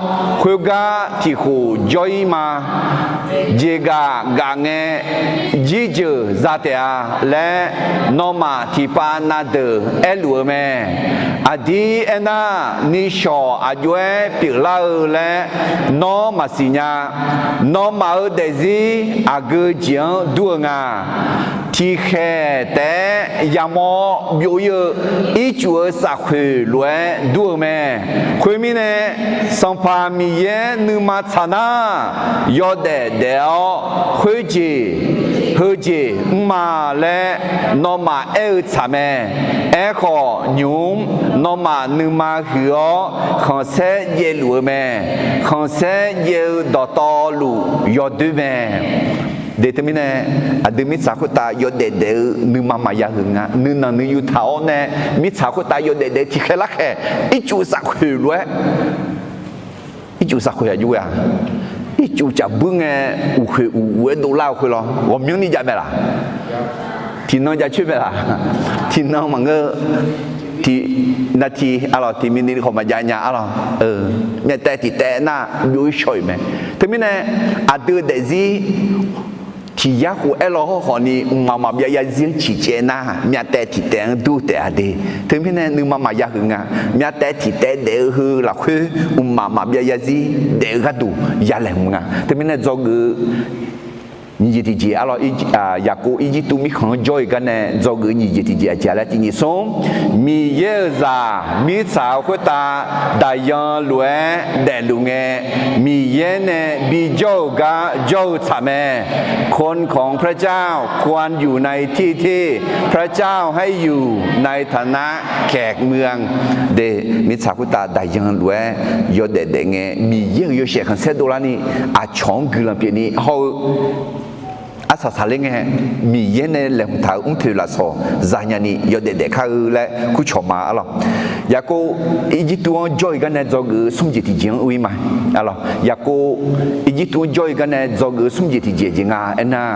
khoergar tiq khof jawr-ir ma. Jeqgaf gaf ngae, jirjeuq za taef-a laer nawmaf tiqpav na deuq aerluf-eu mae. Aqdir aernar, nishawq aq jov-aer pyeuflar-eu laer nawr maqsiq nya. Nawmaf-euq daefzir aqgeu jeq-anr dur-eu nga. Tiqkhaeq taef-aer yamawr-awr byov-ir-eu ircuf-euq safkhoeq lof-aer dur-eu mae. Khoermirnae, Sanqpaq Miqyaer nuima tsaq nar, yawdaef daef-awr khoerjeq heujeq mr ma laer nawmaf aer-eu tsaq mae. Aerkhawf, nymq-mr nawmaf nuima huiq-awr khanqsaer jaevluf-eu mae. Khanqsaer jaev-eu dawqtawvluf yawdoer mae. De teumirnae, aqdui mirtsaq khoertav yawdaef daef-eu nuima maqya huiq nga. Nuinanq nuiyu taq-awr nae mirtsaq khoertav yawdaef daef-eu tiqkhaeq larkhaeq, ircuf safkhoeq lof-aer, ircuf safkhoeq aqjox-a, ircuf caf buir ngae, uqkhoeq uquf-aer dovlar-eu khoer lawr, ghawqmyanrni jav mae laq? Tiqnan jav coer mae laq? Tiqnan maqngeur. Tiq nati arlawq, tiq minute khawf maqjav nya arlawq. Myavtaev tiq taev nar byov-ir shaw-iq mae. Teumirnae, aqdui daefzir tiq yar khof aerlaw hawrkhawf ni mqmaq maqbyav yarzir-anr ciqcaev nar, myavtaev tiq taev-anr dur taef-a de. Teumirnae nuima maqya huiq nga. Myavtaev tiq taev daef-eu heu lafkhoer mqmaq maqbyav yarzir daef-eu gharduq ya laeqhmq nga. Teumirnae dzawgeuf-eu nyiq jeq tiqjeq arlawq, Yaqkov Irjirtuv mirkhanq-anr jawr-iq gar nae dzawgeuf-eu nyiq jeq tiqjeq aqjeq laer tiq nyiq smr, Miqyaer-euq zaq mirtsaq khoertav daqyan lof-aer daefluf ngae, Miqyaer nae bijawr-euq gar jawr-eu tsaq mae. คนของพระเจ้าควรอยู่ในที่ที่พระเจ้าให้อยู่ในที่ที่ พระเจ้าให้อยู่ในฐานะแขกเมือง de. Mirtsaq khoertav daqyan lof-aer yawdaef daef ngae, Miqyaer-euq yawshaef khanqsaer dovlarni aqcawq-anr guiqlanq pyeufni hawr-eu arsaq saqler ngae, Miqyaer nae laeqhmq taq-euq mrpoeq lafsawq zanya ni yawdaef daef kar-eu laer kurcawq ma arlawq. Yaqkov Irjirtuv-anr jawr-iq gar nae dzawgeuf-eu smr jeq tiqjeq-anr ur-ir ma arlawq. Yaqkov Irjirtuv-anr jawr-iq gar nae dzawgeuf-eu smr jeq tiqjeq jeq nga aernar,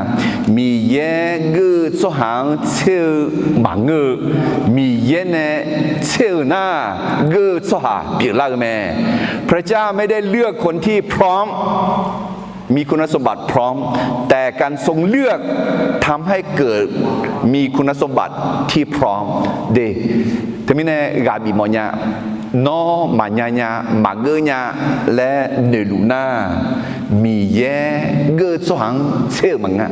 Miqyaer geur-eu tsawrhaq-anr tser-eu maqngeur-eu, Miqyaer nae tser-euq nar, geur-eu tsawrhaq pyeuflar-eu mae. พระเจ้าไม่ได้เลือกคนที่พร้อม มีคุณสมบัติพร้อม แต่การทรงเลือกทำให้เกิดมีคุณสมบัติที่พร้อม de. Teumirnae ghaq bif mawfnya, nawr maqnya nya, maqgeur nya laer noeqluf nar, Miqyaer geur-eu tsawrhaq-anr tser-euq maqngeur.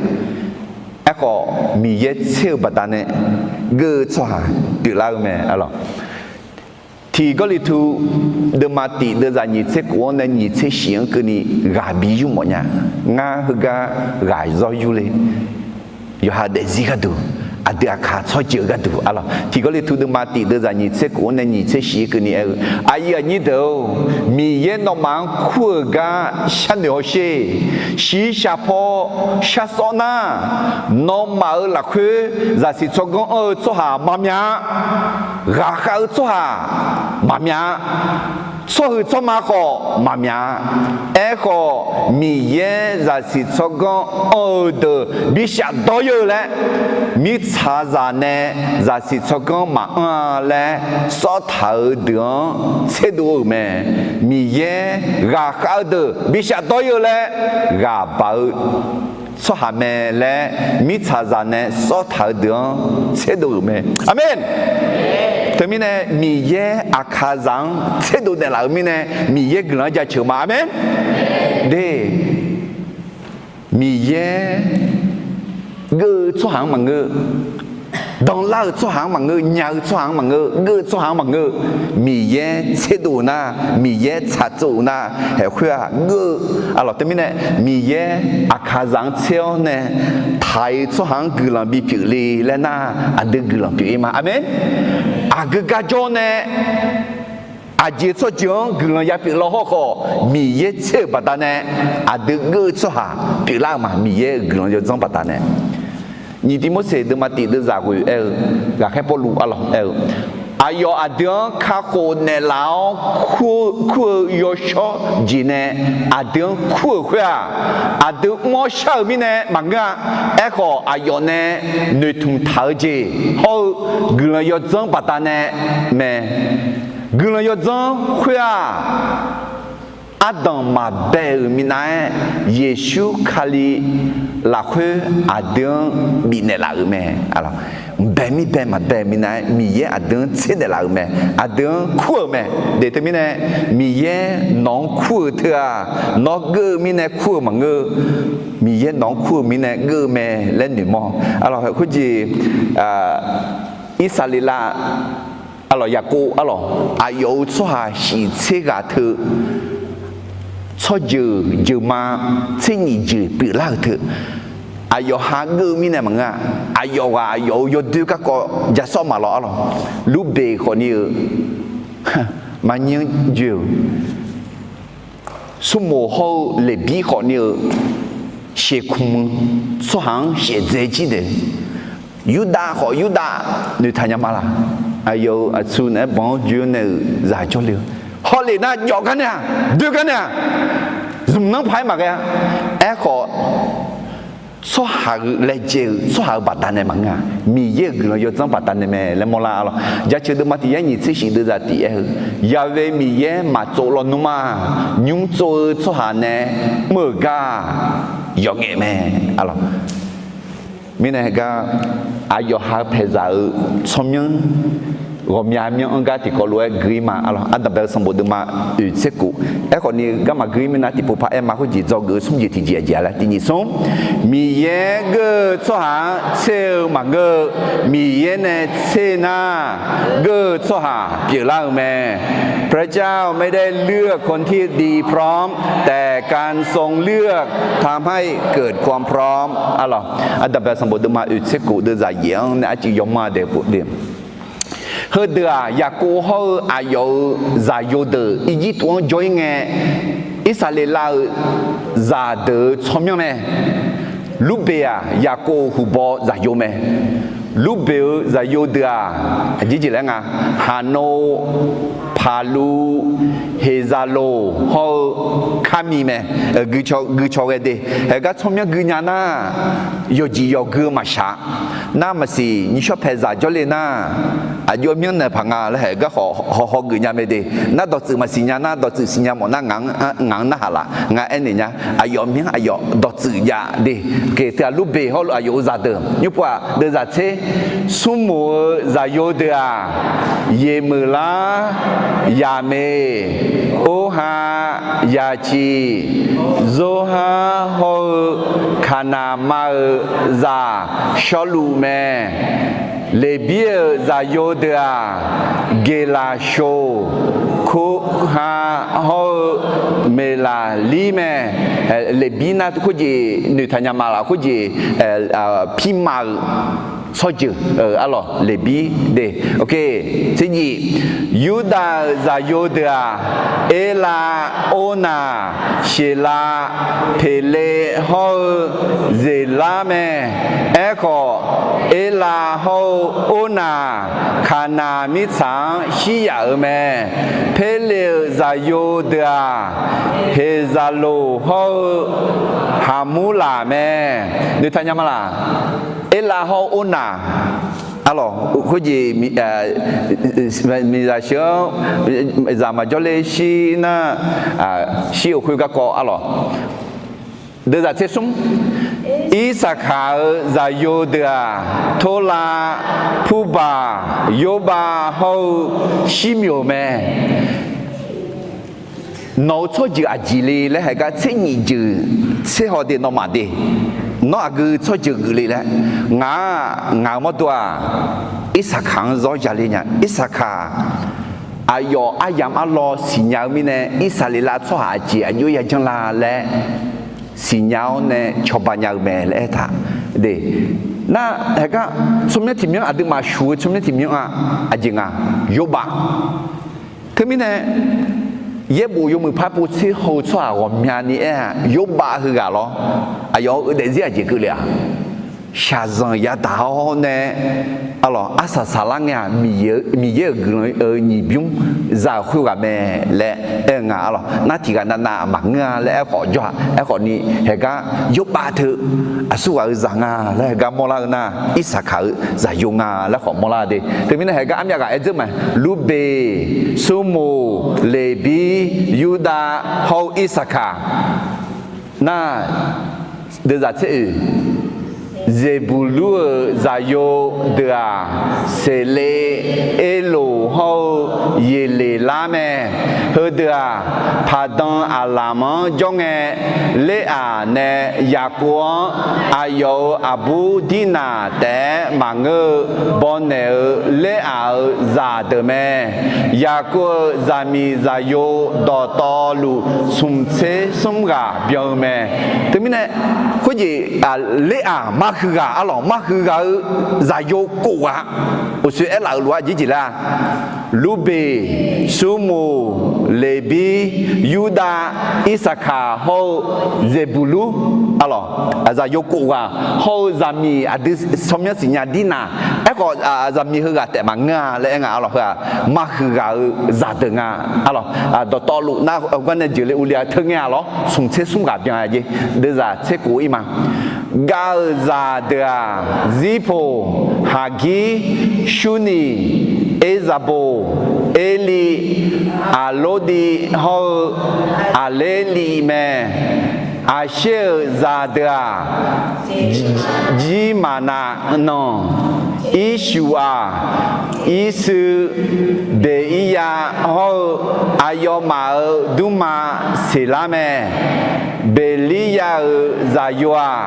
Aerkhawf, Miqyaer tser-eu baqdanae geur-eu tsawrhaq pyeuflar-eu mae arlawq. Tiq Gawrliqtu deuvma tiq deuvzaq nyiq tser khof-anr nae nyiq tser shif-anr keuvni ghaq bi yur mawfnya. Ngar heugar ghaq zawr yurle. Yawqha daefzir gharduq, aqdui aqkaq tsawrjeuq gharduq arlawq. Tiq Gawrliqtu deuvma tiq deuvzaq nyiq tser khof-anr nae nyiq tser shif-anr keuvni aer-eu, aqyuif aqnyir deuq-or, Miqyaer nawmaf-anr kur-euq gar sharnoeq hawsher. Shiqshaq paw shar sawr nar, nawmaf-euq lafkhoer zaqsiq tsawrganr anr-eu tsawrhaq maqmyaq-a. Ghaqkhav-eu tsawrhaq maqmyaq-a. Tsawrhuiq tsawrma khawf maqmyaq-a. Aerkhawf, Miqyaer zaqsiq tsawrganr anr-eu deuq bi shafdawr-ir-eu laer, mirtsaqzaq nae zaqsiq tsawrganr maqanr-a laer sawrtaq-eu deuq-anr tserdov-euq mae. Miqyaer ghaqkhav-eu deuq bi shafdawr-ir-eu laer ghaq baq-eu tsawrhaq mae laer mirtsaqzaq nae sawrtaq-eu deuq-anr tserdov-euq mae. Aqmeq. Teumirnae Miqyaer aqkaqzaq-anr tserdov naeqlaf-euq mirnae Miqyaer guiqlanq-anr jaceuq ma. Aqmeq. De, Miqyaer geur-eu tsawrhaq-anr maqngeur, danlar-euq tsawrhaq-anr maqngeur, nya-eu tsawrhaq-anr maqngeur, geur-eu tsawrhaq-anr maqngeur, Miqyaer tserdov-euq nar, Miqyaer tsaqtsov-euq nar, haeq khoer-aq geur-eu arlawq. Teumirnae Miqyaer aqkaqzaq-anr tser-awr nae taq-iq tsawrhaq-anr guiqlanq bipyeuf le laer nar, aqdui guiqlanq pyeuf-ir ma. Aqmeq. Aqgeu gar jawr nae aqjeq tsawrjeuq-anr guiqlanq yapyeuf law hawrkhawf, Miqyaer tser-euq baqdanae aqdui geur-eu tsawrhaq pyeuflar-eu ma. Miqyaer-euq guiqlanq yawdzanr baqdanae, nyiq Tivmorseq deuvma tiq deuvzaq ghoeq aer-eu, ghaqkhaer Pawrluv arlawq aer-eu, aqyawf aqdui-anr kakhof naeqlaf-awr kur-eu yawshawr jeq nae aqdui-anr kur-euq khoer-aq, aqdui mr-awr shar-euq mirnae maqngeur-a. Aerkhawf, aqyawf nae noeqtmq taq-eu jeq hawr-eu guiqlanq yawdzanr baqdanae mae. Guiqlanq yawdzanr khoer-aq, ardanq maqbae-euq minav-aer, Yeqsur Kali lafkhoer aqdui-anr bifnaeq laf-euq mae. Mqbae mirbae maqbae-euq minav-aer, Miqyaer aqdui-anr tsernaeq laf-euq mae. Aqdui-anr kur-euq mae. Deuq teumirnae, Miqyaer nawq-anr kur-eu teu-aq, nawr geur-eu mirnae kur-eu maqngeur-eu, Miqyaer nawq-anr kur-eu mirnae geur-eu mae laer noeqmawr. Arlawq, khoerjeq, Irsaqleqlav, arlawq, Yaqkov, arlawq, aqyawf-euq tsawrhaq shif tser ghaq teu tsawrjeuq jeuqma tser nyiq jeuq pyeuflar-euq teu, aqyawf ha geur-eu mirnae maqngeur-a. Aqyawf ghaq aqyawf-euq yawdoer garkawv ja sawr ma lawr, arlawq. Lurbeq khawfni-eu maqnyir-anr joe-euq, Smrmoq hawr-eu Leqbir khawfni-eu shekmq-eu tsawrhaq-anr shaevdzae jir daef, Yurdav khawf Yurdav noeqtaq nya ma laq? Aqyawf-euq aqtsu naeq-aer banq-anr joe-awr nae-euq zaq jawrle-eu, hawlef nar jawf gar nae-aq, doe gar nae-aq, zmq nanr paq-aer maqghae-a. Aerkhawf, tsawrhaq-eu laejae-eu tsawrhaq-euq baqdanae maqngeur-a. Miqyaer-euq guiqlanq yawdzanr baqdanae mae laer mawrlar, arlawq. Jaceuq deuvma tiq yar nyiq tser shif deuvzaq tiq aer-eu, Yaqve Miqyaer maqtsov lawnmr-aq, nymr tsov-eu tsawrhaq nae mr-euq gar-aq, yawqngaef mae, arlawq. Mirnae heugar, aqyawf ha paeqzaq-euq tsawrmyanr ghawqmya myanr-anr gar tiqkawv lof-aer gui ma, arlawq. Ardanqbae-eu sanqbof deuvma oeq tser kof. Aerkhawfni, garma gui mirnae tiqpov par aer ma, khoerjeq dzawgeuf-eu smr jeq tiqjeq aqjeq-a laer. Tiq nyiq smr, Miqyaer geur-eu tsawrhaq-anr tser-eu maqngeur-eu, Miqyaer nae tser nar geur-eu tsawrhaq pyeuflar-eu mae. พระเจ้าไม่ได้เลือกคนที่ดีพร้อม แต่การทรงเลือกทำให้เกิดความพร้อม arlawq. Ardanqbae sanqbof deuvma oeq tser kof deuvzaq yaef-anr nae arcuiv yawmanr daef pov de. Heudeuq-aq, Yaqkov hawr-eu aqyawf-euq zaqyo deuq Irjirtuv-anr jawr-ir ngae, Irsaqleqlav-euq zaqdeuq-euq tsawrmyanr mae. Lurbeq-aq, Yaqkov-euq huqbaw zaqyo mae. Lurbeq-euq zaqyo deuq-aq, aqjeq jeq laer nga, Haqnov, Paqluv, Heqzaqloq hawr-eu Karmi mae. Gui caw ghae de. Haegar tsawrmyanr gui nya nar, yawqjeq yawqgui-eu maqshaq. Nar maqsiq nymrshawr paeqzaq jawrle nar, aqjox myanr naeq paq nga laer haegar khawf hawhaw geuf nya mae de. Nar dawqtsuif maqsiq nya nar, dawqtsuif siqnya mawf nar ngaq-anr narhaq laf. Ngar aernaeq nya, aqyawf myanr aqyawf dawqtsuif jav de. Teu-aq Lurbeq hawr-eu aqyawf-euq zaqdeuq nymr pov-aq, deuvzaq tser, Smrmoq-eu zaqyo deuq-aq, Yeqmeuqlar, Yaqmeq, Orha, Yaqciq, Zorhar hawr-eu Kaqnaq ma-euq zaq Shawrluv mae. Leqbir-euq zaqyo deuq-aq, Geqlaqshoq, Kurha hawr-eu Meqlaqlir mae. Leqbir nar khoerjeq noeqtaq nya ma laf? Khoerjeq pirma-euq tsawrjeuq, arlawq, Leqbir de. Tser nyiq, Yurdav-euq zaqyo deuq-aq, Erlav, Ornaq, Sheqlav, Peqle hawr-eu Zeqlar mae. Aerkhawf, Erlav hawr-eu Ornaq Kaqnaq mirtsaq-anr shir yaf-euq mae. Perle-euq zaqyo deuq-aq, Heqzaqloq hawr-eu Haqmurlaq mae. Noeqtaq nya ma laf? Erlav hawr-eu Ornaq, arlawq, khoerjeq miqzaq sheuq-anr zaq maqjawr ler shir nar, shir-euq khoer garkawv, arlawq. Deuvzaq tser smr, Irsaqkaq-euq zaqyo deuq-aq, Torlav, Purbaq, Yorbav hawr-eu Shirmyoq mae. Nawq-euq tsawrjeuq aqjeq le laer haegar tser nyiq jeuq tser haw de nawmaf de. Nawr aqgeu tsawrjeuq geuf le laer. Ngaq-aq, ngaq-euq mawrdo-aq, Irsaqkaq-anr zawr ya le nya. Irsaqkaq aqyawf aryamq arlawr siqnya-eu mirnae, Irsaqleqlav tsawrhaq aqjeq aqjox ya janr la laer siqnya-awr nae cawba nya-eu mae laer aertaq de. Nar haegar tsawrmyanr tiq myanr, aqduimaf shuq-eu tsawrmyanr tiq myanr-aq, aqjeq nga, Yorbav. Teumirnae, yaerbof yawmuiq par pov tser haw-eu tsawrhaq ghawqmyani aer-aq, Yorbav heughaq lawr. Aqyawf-euq daefzir aqjeq keuvle-aq? shaqzanq yadaq-awr nae, arlawq, arsaq saqlar ngae-aq, Miqyaer-euq guiqlanq-eu nyiq bymr za-euq khoerghaq mae laer aer-eu nga, arlawq. Nar tiqghaq navnav maqngeur-a laer aerkhawf jawr-aq, aerkhawf ni haeqgar yawbav teu aqsurghaq-eu zaq nga laer haeqgar mawrlar-eu nar, Irsaqkaq-eu zaqyo nga laer khawf mawrlar de. Teumirnae haeqgar armyav ghaq aerdzer mae, Lurbeq, Surmoq, Leqbir, Yurdav hawr-eu Irsaqkaq. Nar, deuvzaq tser oeq, Zeqbuqlur-euq zaqyo deuq-aq, Seqlev, Erloq hawr-eu Yeqleqlar mae. Heudeuq-aq, Paqdan aqlamq-anr jawr ngae, Leraq nae Yaqkov-anr aqyawf-euq aqbur Dirnaq taef-aer maqngeur-eu bawnaeq-eu Leraq-euq zaqdeuq mae. Yaqkov-euq zaqmiq zaqyo dawqtawvluf smq tser smr ghaq byan-eu mae. Teumirnae, khoerjeq, Leraq marhuiq ghaq, arlawq, marhuiq ghaq-eu zaqyo kof ghaq, uqshoe aerlaf-euq lof-aer aqjeq jeq laer-a, Lurbeq, Surmoq, Leqbir, Yurdav, Irsaqkaq hawr-eu Zeqbuqlur, arlawq, zaqyo kof ghaq hawr-eu zaqmiq aqdui tsawrmyanr siqnya Dirnaq. Aerkhawf, zaqmiq heughaq taef maqngeur-a laer aer nga, arlawq, heu-aq marhuiq ghaq-eu zaqdeuq nga, arlawq. Dawqtawvluf nar gar nae jeuqle uvle-a teu ngae-a lawr, smq tser smr ghaq byan-a jeq. Deuvzaq tser kof-ir ma. Gav-euq zaqdeuq-aq, Zirpoq, Haqgir, Surniq, Erzaqboq, Erli, Aqlordiv hawr-eu Aqlerliv mae. Aqsher-euq zaqdeuq-aq, Jirmaqnav nanq, Irshuq-aq, Irshuv, Beqiryav hawr-eu aqyawfmaf-euq dmrma Seqlar mae. Beqliryav-euq zaqyo-aq,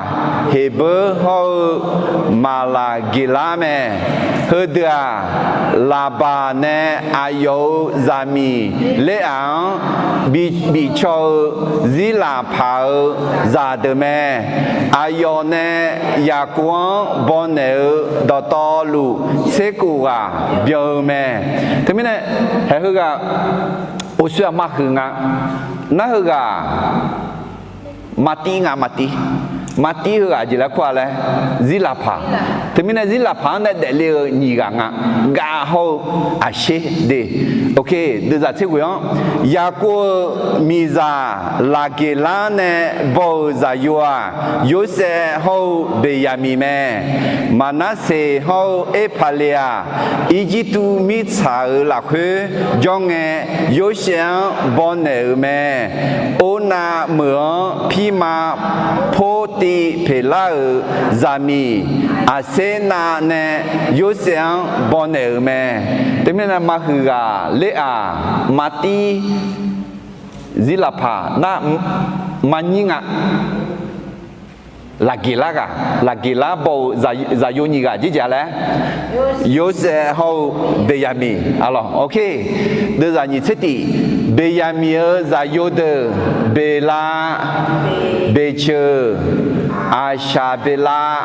Heqbeur hawr-eu Maqlaqgeqlar mae. Heudeuq-aq, Laqbaq nae aqyawf-euq zaqmiq Leraq-anr bif caw-eu Zirlaqpaq-euq zaqdeuq mae. Aqyawf nae Yaqkov-anr bawnaeq-eu dawqtawvluf tser kof ghaq byan-eu mae. Teumirnae, haeq heughaq uqshoe-aq marhuiq nga. Nar heughaq maqtiv nga, maqtiv. Maqtiv heughaq jeq laer kur-a laer, Zirlaqpaq. Teumirnae Zirlaqpaq-anr nae daefle-eu nyiq ghaq nga. Gav hawr-eu Aqsher de. Deuvzaq tser ghoeq-anr, Yaqkov-euq miqzaq Laqgeqlar nae baw-euq zaqyo-aq, Yorsaev hawr-eu Beqyaqmiq mae. Maqnarseq hawr-eu Erpaqleq-aq, Irjirtuv mirtsaq-euq lafkhoer jawr ngae, Yorsaev-anr bawnaeq-euq mae. Ornav meuq-anr pirma Portiv Peqlar-euq zaqmiq Aqsernav nae Yorsaev-anr bawnaeq-euq mae. Teumirnae marhuiq ghaq Leraq, maqtiv, Zirlaqpaq nar, maqnyir nga. Laqgeqlar ghaq, Laqgeqlar baw-euq zaqyo nyiq ghaq jeq jav laer, Yorsaev hawr-eu Beqyaqmiq, arlawq. Deuvzaq nyiq tser tif, Beqyaqmiq-euq zaqyo deuq, Beqlav, Beqceuq, Aqshaqbeqlav,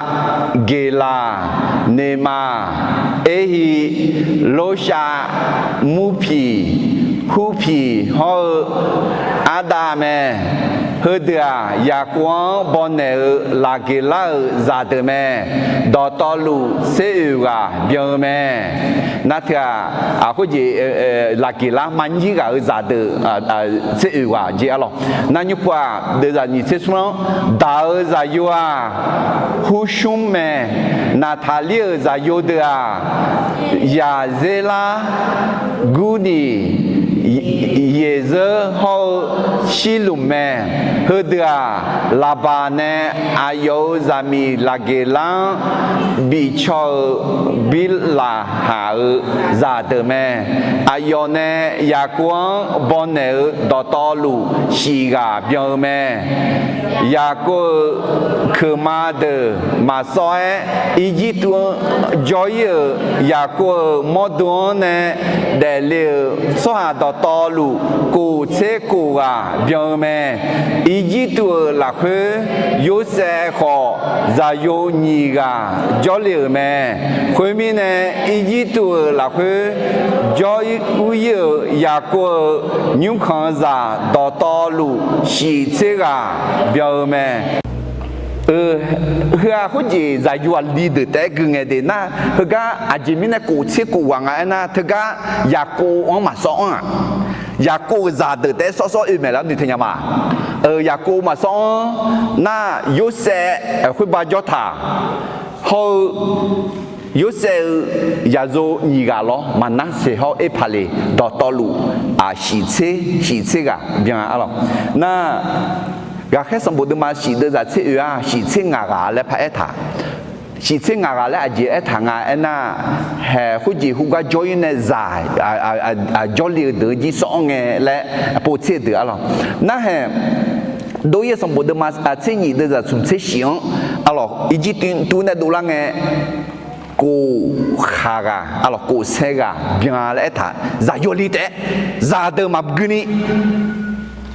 Geqlaq, Neqmaq, Erhiq, Lorshav, Murpiq, Hurpiq hawr-eu Ardav mae. Heudeuq-aq, Yaqkov-anr bawnaeq-eu Laqgeqlar-euq zaqdeuq mae. Dawqtawvluf tser oeq ghaq byan-eu mae. Nar teu-aq, khoerjeq, Laqgeqlar maqnyir ghaq-euq zaqdeuq tser oeq ghaq jeq arlawq. Nar nymr pov-aq, deuvzaq nyiq tser smr-anr, Daq-euq zaqyo-aq, Hursmr mae. Naqtaqlir-euq zaqyo deuq-aq, Yaqzerlar, Gurniq, Yeqzeur hawr-eu Shirlmq mae. Heudeuq-aq, Laqbaq nae aqyawf-euq zaqmiq Laqgeqlar-anr bifcaw-eu Birlaqhaq-euq zaqdeuq mae. Aqyawf nae Yaqkov-anr bawnaeq-eu dawqtawvluf shif ghaq byan-eu mae. Yaqkov-euq keuqma deuq maqsawr-aer, Irjirtuv-anr jawr-ir-euq Yaqkov-euq mawrdo-anr nae daefle-euq tsawrhaq dawqtawvluf kof tser kof ghaq byan-eu mae. Irjirtuv-euq lafkhoer Yorsaev khawf, zaqyo nyiq ghaq jawrle-euq mae. Khoermirnae, Irjirtuv-euq lafkhoer jawr-ir-euq Yaqkov-euq nymrkhanqzaq dawqtawvluf shif tser ghaq byan-eu mae. Eu, heu-aq khoerjeq zaqyo aqli deuq taef-aer gui ngae de nar, heugar aqjeq mirnae kof tser kof ghaq nga aernar, teugar Yaqkov-anr maqsawr anr-aq, Yaqkov-euq zaqdeuq taef-aer sawr sawr oe maeq lar ni teunya ma. Eu, Yaqkov maqsawr anr nar, Yorsaev khoerba jawr taq hawr-eu, Yorsaev-eu zaqyo nyiq ghaq lawr, Maqnarseq hawr Erpaqleq dawqtawvluf, aq, shif tser, shif tser ghaq byan-a arlawq. Nar, Ghaqkhaer sanqbof deuvma shif deuvzaq tser oe-a, shif tser ngaq ghaq laer paraer taq. Shif tser ngaq ghaq laer aqjeq aertaq nga aernar, haeq khoerjeq hu gar jawr-ir nae zaq, jawrle-eu deuq-eu jir sawr-anr ngae laer pov tser deuq arlawq. Narhaeq, Dov-ir sanqbof deuvma tser nyiq deuvzaq smq tser shif-anr arlawq, Irjirtuv nae dovlar ngae, kof khaq ghaq arlawq, kof sae ghaq byan laer aertaq, zaqyo li taef-aer, zaqdeuq maqgui ni,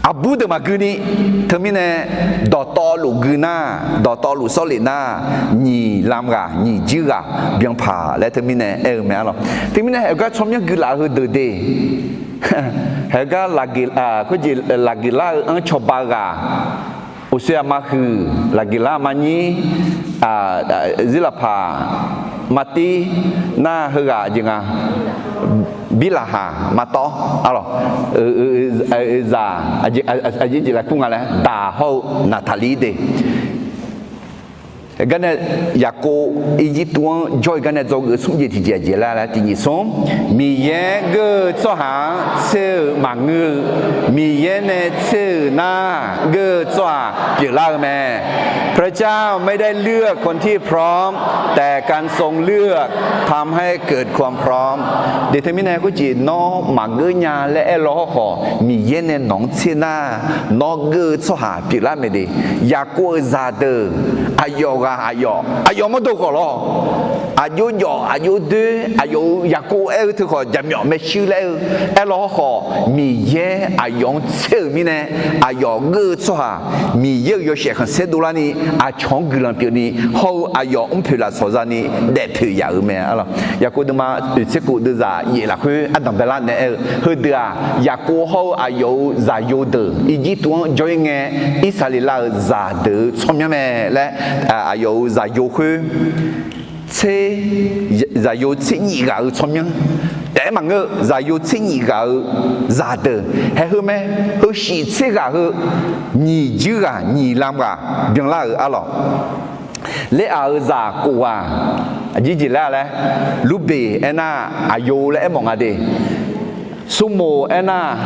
aqbur deuq maqgui ni, teumirnae dawqtawvluf gui nar, dawqtawvluf sawrlef nar, nyiq lam ghaq nyiq juir ghaq byan paq laer teumirnae aer-eu mae arlawq. Teumirnae haeq gar tsawrmyanr guilaf-eu heudeuq de, haeq gar khoerjeq Laqgeqlar-eu anr cawba-eu ghaq, uqshoe aqma huiq, Laqgeqlar maqnyir, Zirlaqpaq maqtir, nar heughaq jeq nga, Birlaqhaq maqtawv arlawq, zaq, aqjeq jeq lafkur nga laer daq hawr-eu Naqtaqlir de. Garnae, Yaqkov Irjirtuv-anr jawr-eu garnae dzawgeuf-eu smr jeq tiqjeq aqjeq laer laer tiqnyiq smr, Miqyaer geur-eu tsawrhaq-anr tser-euq maqngeur-eu, Miqyaer nae tser-euq nar geur-eu tsawrhaq pyeuflar-eu mae. พระเจ้าไม่ได้เลือกคนที่พร้อมแต่การทรงเลือกทำให้เกิดความพร้อม de teumirnae khoerjeq nawr maqgeur nya laer aer law hawrkhawf, Miqyaer nae nawq-anr tser nar, nawr geur-eu tsawrhaq pyeuflar mae de. Yaqkov-euq zaqdeuq, aqyawf ghaq aqyawf, aqyawf mawrdo khawf lawr, aqjox jawf aqjox doer, aqyawf-euq Yaqkov aer-eu teu khawf jaqmyawf maershuir laer aer-eu, aer law hawrkhawf, Miqyaer aqyawf-anr tser-euq mirnae, aqyawf geur-eu tsawrhaq, Miqyaer-euq yawshaef khanqsaer dovlar ni, aqcawq-anr guiqlanq pyeuf ni, hawr-eu aqyawf mrpoeq lafsawq za ni daefpoeq yaf-euq mae arlawq. Yaqkov deuvma oeq tser kof deuvzaq yaef lafkhoer ardanq baelar naeq aer-eu heudeuq-aq, Yaqkov hawr-eu aqyawf-euq zaqyo deuq Irjirtuv-anr jawr-ir ngae, Irsaqleqlav-euq zaqdeuq-eu tsawrmyanr mae laer, aqyawf-euq zaqyo khoer tser, zaqyo tser nyif ghaq-eu tsawrmyanr taef-aer maqngeur-eu, zaqyo tser nyif ghaq-eu zaqdeuq haeq heu mae, heu shif tser ghaq heu, nyiq juir ghaq nyiq lam ghaq byanlar-euq arlawq. Ler-aq-euq zaq kof ghaq, aqjeq jeq laer laer, Lurbeq aernar, aqyawf laer aermawf nga de. Surmoq aernar,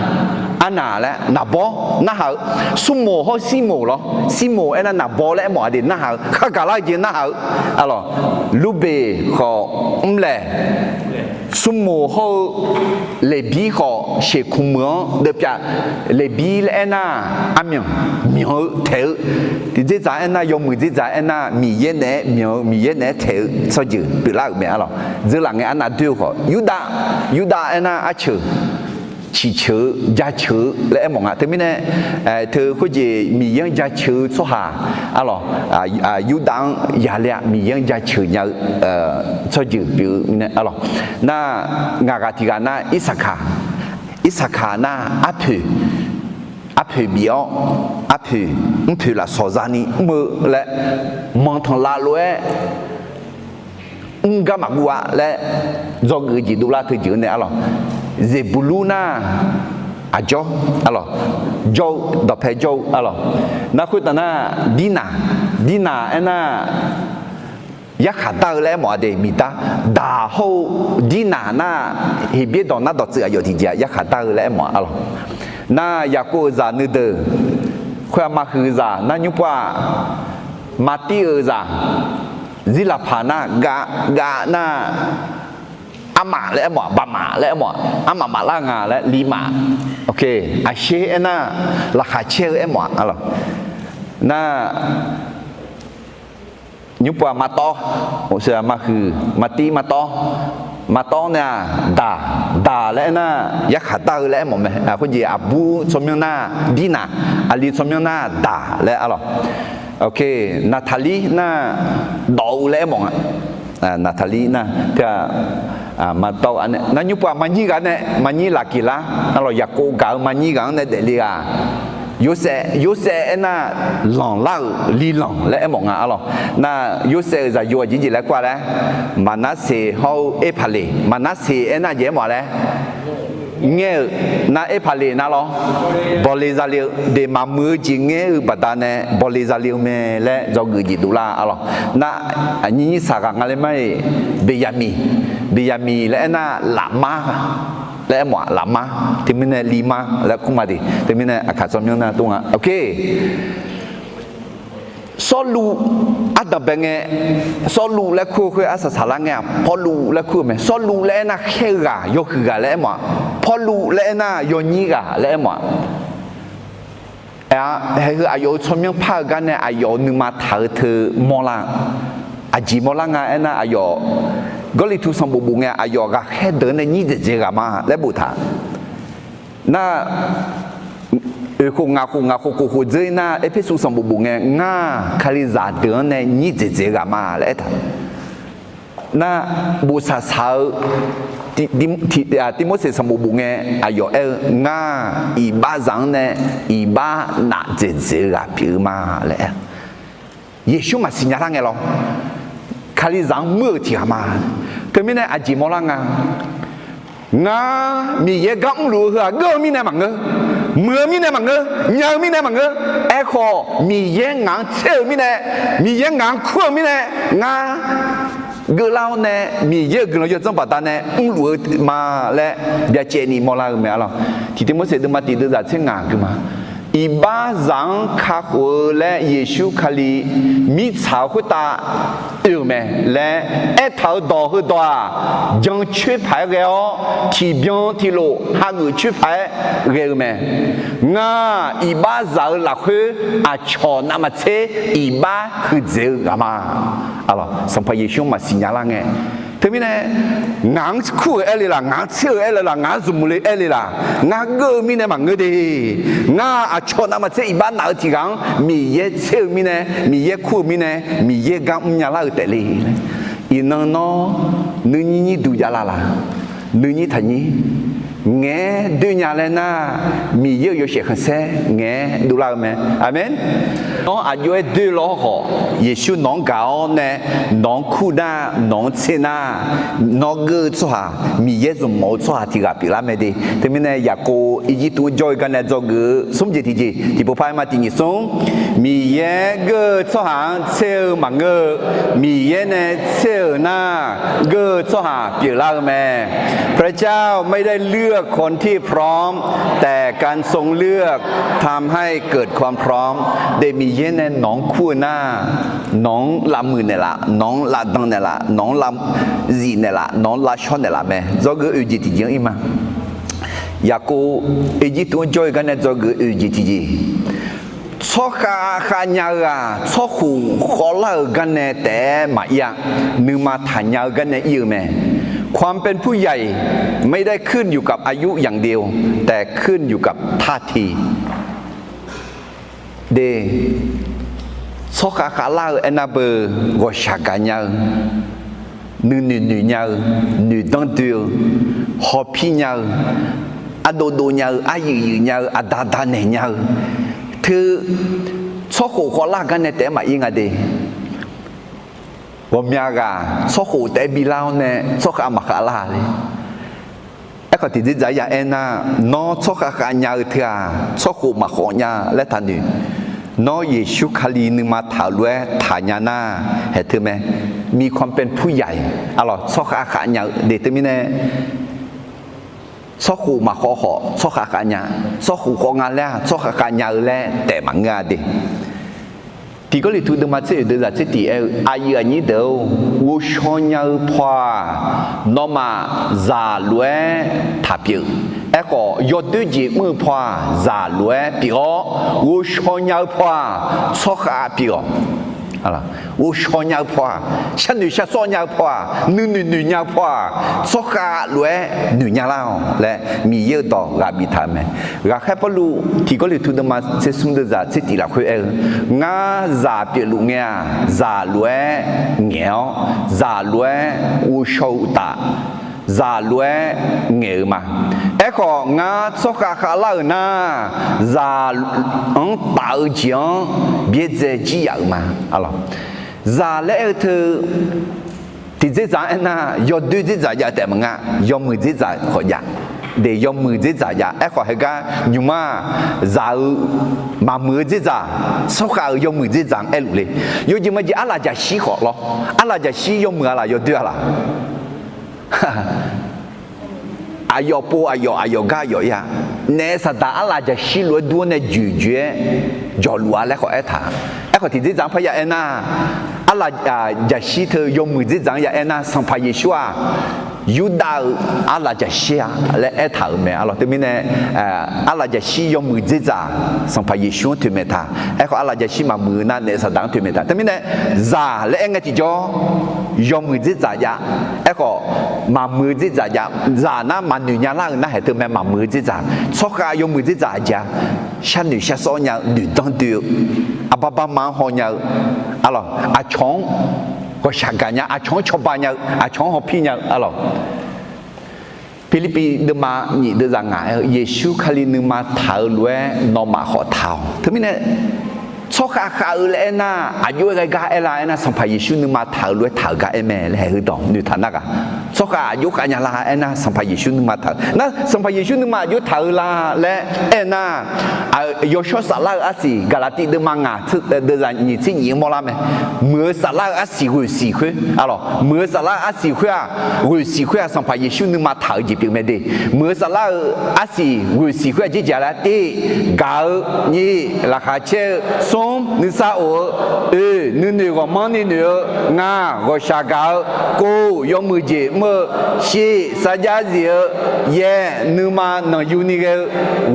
arnaq laer naqbawr narhaq-eu, Surmoq hawr Sirmoq lawr, Sirmoq aernar naqbawr laer aermawf nga de narhaq-eu, khar gaqlar-eu jeq narhaq-eu arlawq. Lurbeq khawf mrlaeq, Surmoq hawr-eu Leqbir khawf sheqkmq meuq-anr deuvpyav, Leqbir laer aernar, armyanq, myanq-eu taeq-eu, tiqdzerdzaq aernar, yawmuiq dzerdzaq aernar, Miqyaer naeq-aer myanq-eu, Miqyaer naeq-aer taeq-eu tsawrjeuq pyeuflar-euq mae arlawq. Dzeurlaf ngae arnav doer-eu khawf, Yurdav, Yurdav aernar arceuq, ciqceuq-eu jaceuq-eu laer aermawf nga. Teumirnae teu khoerjeq Miqyaer-anr jaceuq-eu tsawrhaq arlawq, Yurdav-anr yaqler-a, Miqyaer-anr jaceuq nya-eu tsawrjeuq pyeuf-eu mirnae arlawq. Nar, ngaq ghaq tiq ghaq nar Irsaqkaq, Irsaqkaq nar arpoeq, arpoeq bif-awr, arpoeq mrpoeq lafsawq za ni mr-eu laer, manqtanqlav lof-aer mr gar maqguv-a laer dzawgeuf-eu jeq dovlar teu jeq-eu nae arlawq. Zeqbuqlur nar aqjawr arlawq, jawr-eu dawqpae jawr-eu arlawq. Nar khoertav nar Dirnaq, Dirnaq aernar yarkhaq dar-eu laer aermawf-a de, miqdar, daq hawr-eu Dirnaq nar, Heqbyaer dawq nar dawqtsuif aqyawf tiqjeq-aq yarkhaq dar-eu laer aermawf-a arlawq. Nar Yaqkov-euq zaq nuideuq, khoer-aq ma huiq-eu zaq nar nymr pov-aq, Martir-euq zaq, Zirlaqpaq nar gav, gav nar, armaf laer aermawf-aq, baqmaf laer aermawf-aq, armaf maflar nga laer lirmaf. Aqsher aernar, laqkhaq caer-eu aermawf-aq arlawq. Nar nymr pov-aq Martawv, ma huiq, Martir Martawv, Martawv nae-aq daq, daq laer aernar yarkhaq dar-eu laer aermawf mae. Khoerjeq aqbur tsawrmyanr nar Dirnaq, aqli tsawrmyanr nar daq laer arlawq. Naqtaqlir nar dawq-eu laer aermawf nga. Naqtaqlir nar, Martawv nar nymr pov-aq Marnyir ghaq nae, Marnyir Laqkeqlar arlawq, Yaqkov gaq-eu Marnyir ghaq-anr nae daefle-aq Yorsaev, Yorsaev aernar, lanqlar-euq lilanq laer aermawf nga arlawq. Nar Yorsaev-euq zaqyo aqjeq jeq laer kur-a laer, Maqnarseq hawr-eu Erpaqleq, Maqnarseq aernar jeq aermawf-a laer ngaer-euq, nar Erpaqleq nar lawr, bawle zale-eu de maqmuiq-eu jeq ngaer-eu baqdanae bawle zale-eu mae laer dzawgeuf jeq dovlar arlawq. Nar aqnyir nyir saqghaq nga laer mar-iq, Beqyaqmiq, Beqyaqmiq laer aernar lafmar laer aermawf-a, lafmar. Teumirnae lifmar laer kur ma de. Teumirnae aqkaq tsawrmyanr nar tov nga. Oke. Sawrluv, ardanqbae ngae, Sawrluv laer kur-eu khoer arsaq saqlar ngae-aq, Pawrluv laer kur-eu mae. Sawrluv laer aernar khaer-eu ghaq, yawhuiq ghaq laer aermawf-a. Pawrluv laer aernar yawnyir ghaq laer aermawf-a. Aer-a, haeq heu aqyawf-euq tsawrmyanr par-eu gar nae aqyawf-euq nuima taq-eu teu mawrlar-eu, aqjeq mawrlar nga aernar, aqyawf Gawrliqtu sanqbof bof ngae, aqyawf ghaqkhaer deuq-anr nae nyir dzaeqdzaeq ghaq ma laer boftaq. Nar, oeq khof ngaq khof ngaq khof kof khof dzeur-ir nar, Erpersu sanqbof bof ngae, ngar kalizaq deuq-anr nae nyir dzaeqdzaeq ghaq ma laer aertaq. Nar, bof saqsaq-eu Ti- Ti- Tirmorseq sanqbof bof ngae, aqyawf aer-eu, ngar iqbaxzaq-anr nae iqbax naf dzaeqdzaeq-eu ghaq pyeuf-eu ma laer aer. Yeqsur maqsiq nya lar ngae lawr, kalizaq-anr muir-euq tiq ghaq ma. Teumirnae aqjeq mawrlar nga. Ngar Miqyaer gar mrluf-eu heu-aq, geur-eu mirnae maqngeur, muiq-eu mirnae maqngeur, nya-eu mirnae maqngeur. Aerkhawf, Miqyaer ngaq-anr tser-euq mirnae, Miqyaer ngaq-anr kur-euq mirnae, ngar geuflar-awr nae Miqyaer-euq guiqlanq yawdzanr baqdanae mrluf-eu ma laer byacaevni mawrlar-eu mae arlawq. Tiq Tirmorseq deuvma tiq deuvzaq tser ngaq gui ma. Iqbaxzaq-anr kakhof-eu laer Yeqsur Kali mirtsaq-eu khoertav oe-euq mae laer aertaq-euq dawq heudawq-aq, jancoer paq-aer ghae-awr, tiqbyan tiqlof hageuf coer paq-aer ghae-eu mae. Ngar iqbaxzaq-eu lafkhoer aqcawq navmaqtser iqbax huiqdzaeq-eu ghaq ma. Arlawq, Sanqpaq Yeqsur maqsiq nya lar ngae. Teumirnae, ngaq-anr kur-euq aer le laf, ngaq-anr tser-euq aer le laf, ngaq-anr zmq le aer le laf, ngar geur-eu mirnae maqngeur de. Ngar aqcawq navmaqtser iqbax naf-eu tiq ghaq-anr Miqyaer tser-eu mirnae, Miqyaer kur-eu mirnae, Miqyaer gar mrnya lar-eu taef le. Iqnan nawr nuinyir nyir duq javlar laf, nuinyir taqnyir ngaeq-aer doer nya laer nar, Miqyaer-euq yawshaef khanqsaer ngaeq-aer dovlar-eu mae. Aqmeq. Nawr aqjox-aer doer lawr khawf, Yeqsur nawq-anr gaq-awr nae nawq-anr kur nar, nawq-anr tser nar, nawr geur-eu tsawrhaq, Miqyaer zmq mawf-eu tsawrhaq tiq ghaq pyeuflar mae de. Teumirnae, Yaqkov Irjirtuv-anr jawr-eu gar nae dzawgeuf-eu smr jeq tiqjeq tiqpov par-aer ma tiq nyiq smr, Miqyaer geur-eu tsawrhaq-anr tser-eu maqngeur-eu, Miqyaer nae tser-euq nar, geur-eu tsawrhaq pyeuflar-eu mae. พระเจ้าไม่ได้เลือกคนที่พร้อม แต่การทรงเลือกทำให้เกิดความพร้อม de. Miqyaer nae nawq-anr kur-eu nar, nawq-anr lavmuiq naeqlaf, nawq-anr lavdan naeqlaf, nawq-anr lavzif naeqlaf, nawq-anr lavshawr naeqlaf mae. Dzawgeuf-eu oeq jeq tiqjeq-anr ir ma. Yaqkov Irjirtuv-anr jawr-eu gar nae dzawgeuf-eu oeq jeq tiqjeq, tsawrkhav khav nya-eu-aq, tsawrkhof khawvlar-euq gar nae taef-aer maqir-a. Nuima taqnya-eu gar nae ir-eu mae. ความเป็นผู้ใหญ่ไม่ได้ขึ้นอยู่กับอายุอย่างเดียว แต่ขึ้นอยู่กับท่าที de. Tsawrkhav khavlar-eu aernar beu, ghawqshaq gaqnya-eu, nuinoeq noeqnya-eu, noeqdanr doe-eu, hawpir nya-eu, ardov dov nya-eu, aryuif yuif nya-eu, aqda da naeq nya-eu teu, tsawrkhof khawvlar-eu gar nae taef-aer maqir nga de. Ghawqmya ghaq tsawrkhof taef-aer bilar-awr nae tsawrkhav maqkhav lar le. Aerkhawf, tiqdzer dzaq-aer ya aernar, nawr tsawrkhav khav nya-eu teu-aq, tsawrkhof maqkhawv nya laer taqnoeq. Nawr Yeqsur Kali nuima taq-euq lof-aer taqnya nar, haeq teu mae. มีความเป็นผู้ใหญ่ arlawq, tsawrkhav khav nya-eu de teumirnae, tsawrkhof maqkhawv khawf tsawrkhav khav nya. Tsawrkhof khawv nga laer-aq, tsawrkhav khav nya-eu laer taef maqngeur-a de. Tiq Gawrliqtu deuvma tser oeq deuvzaq tser tiq aer-eu, aqyuif aqnyir deuq-or, ghovshaw nya-eu paw-aq, nawmaf zaq lof-aer taq pyeuf. Aerkhawf, yawdoer jeq mr-eu paw-aq, zaq lof-aer pyeuf-awr, ghovshaw nya-eu paw-aq, tsawrkhav pyeuf-awq. Ghovshaw nya-eu paw-aq, sharnoeq sharsawr nya-eu paw-aq, nuinoeq noeq nya-eu paw-aq, tsawrkhav lof-aer noeq nya lar-awq laer Miqyaer-euq dawq ghaq biftaq-eu mae. Ghaqkhaer Pawrluv Tiq Gawrliqtu deuvma tser smr deuvzaq tser tiq lafkhoer aer-eu, ngar zaq pyeufluf ngae-aq, zaq lof-aer ngaeq-awr, zaq lof-aer ghovshaw-eu uqtaf, zaq lof-aer ngaeq-euq ma. Aerkhawf, ngar tsawrkhav khavlar-euq nar, zaq-anr taf-eu jeq-anr byaerdzae jir yaf-euq ma. Zaq laer aer-eu teu tiqdzerdzaq-anr aernar, yawdoer dzerdzaq jav taef maqnga, yawmuiq dzerdzaq khawf jav. De, yawmuiq dzerdzaq jav. Aerkhawf, heugar nymq-mr-aq, zaq-eu maqmuiq-eu dzerdzaq, tsawrkhav-euq yawmuiq dzerdzaq-anr aerluf le. Yawjeq majeq arlaf jaqshir khawf lawr. Arlaf jaqshir yawmuiq-a laf, yawdoer-a laf? Aqyawf pov aqyawf, aqyawf gar aqyawf ir-a. Naef saqdaq arlaf jaqshir lof-aer dur-awr nae joeqjoeq-aer jawqluf-a laer khawf aertaq. Aerkhawf, tiqdzerdzaq-anr parya aernar, arlaf jaqshir teu yawmuiq dzerdzaq-anr ya aernar, Sanqpaq Yeqsur-aq, Yurdav-euq arlaf jaqshir-a laer aertaq-euq mae. Arlawq, teumirnae, arlaf jaqshir yawmuiq dzerdzaq Sanqpaq Yeqsur-anr toeqmaeq taq. Aerkhawf, arlaf jaqshir maqmuiq-eu nar, naef saqdaq-anr toeqmaeq taq. Teumirnae, zaq laer aer ngae tiqjawr, yawmuiq dzerdzaq jav. Aerkhawf, maqmuiq-eu dzerdzaq jav. Zaq nar maqnoeq nya lar-euq narhaq teu mae, maqmuiq-eu dzerdzaq. Tsawrkhav yawmuiq dzerdzaq-a jeq-a, sharnoeq sharsawr nya-eu, noeqdanr doe-eu, arbar barma-anr haw nya-eu, arlawq, aqcawq-anr ghawqshaq gaq nya, aqcawq-anr cawba nya-eu, aqcawq-anr hawpir nya-eu, arlawq. Pirlirpiv deuvma nyif deuvzaq ngaq aer-eu, Yeqsur Kali nuima taq-eu lof-aer nawmaf khawf taq-awq. Teumirnae, tsawrkhav khav-eu laer aernar, aqjox-aer ghae gar aerlar aernar, Sanqpaq Yeqsur nuima taq-eu lof-aer taq-euq gar aer mae laer haeq heudawq noeqtaq nar ghaq. Tsawrkhav aqjox khav nya la aernar, Sanqpaq Yeqsur nuima taq-eu nar, Sanqpaq Yeqsur nuima aqjox taq-eu la laer aernar, yawshawr saflar-eu arsiq, Gaqlaqtiv deuvma ngaq, deuvzaq nyiq tser nyiq-anr mawrlar mae. Muiq-eu saflar-eu arsiq ghoeq siq khoer, arlawq, muiq-eu saflar-eu arsiq khoer-aq, ghoeq siq khoer-aq, Sanqpaq Yeqsur nuima taq-eu jeq pyeuf mae de. Muiq-eu saflar-eu arsiq ghoeq siq khoer-aq, jirjaq laer tir, gaq-eu, nyiq, laqkhaq caer-eu, smr, nuisar of-eu, oeq, nuinoeq ghawqmanrni noeq-eu, ngaq, ghawqshaq gaq-eu, kov, yawmuiq jeq mr-eu, shiq, sarjax zif-eu, yaeq, nuima nanqyuni ghae-eu,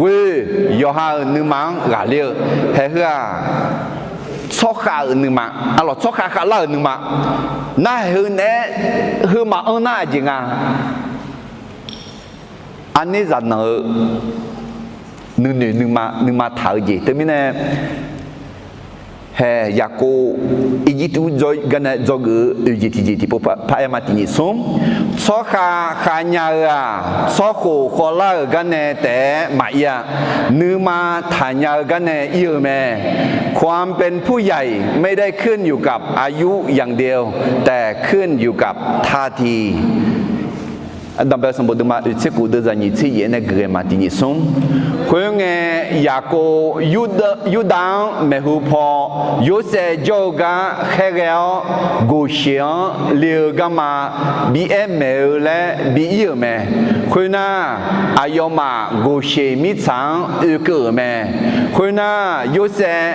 ghoeq, yawqha-euq nuima-anr ghaqler-eu, haeq heu-aq, tsawrkhav-euq nuima, arlawq, tsawrkhav khavlar-euq nuima, narhaq heu naeq-aer, heu maqanr nar aqjeq nga. Arner zaqnanq-eu nuinoeq nuima, nuima taq-eu jeq teumirnae, haeq Yaqkov Irjirtuv gar nae dzawgeuf-eu oeq jeq tiqjeq tiqpov paraer ma, tiq nyiq smr. Tsawrkhav khav nya-eu-aq, tsawrkhof khawvlar-euq gar nae taef-aer maqir-a. Nuima taq nya-eu gar nae ir-eu mae. ความเป็นผู้ใหญ่ไม่ได้ขึ้นอยู่กับอายุอย่างเดียว แต่ขึ้นอยู่กับท่าที Ardanqbae sanqbof deuvma oeq tser kof deuvzaq nyiq tser yaef nae geuf ghae ma, tiq nyiq smr. Khoerngae, Yaqkov Yurdav-anr maeqhu paw, Yorsaev jawr-eu gar khaerghae-awr, Goqsheq-anr le-eu garma bi aer maeq-eu laer bi ir-euq mae. Khoernar, aqyawfmaf Goqsheq mirtsaq-anr oekeuv-euq mae. Khoernar, Yorsaev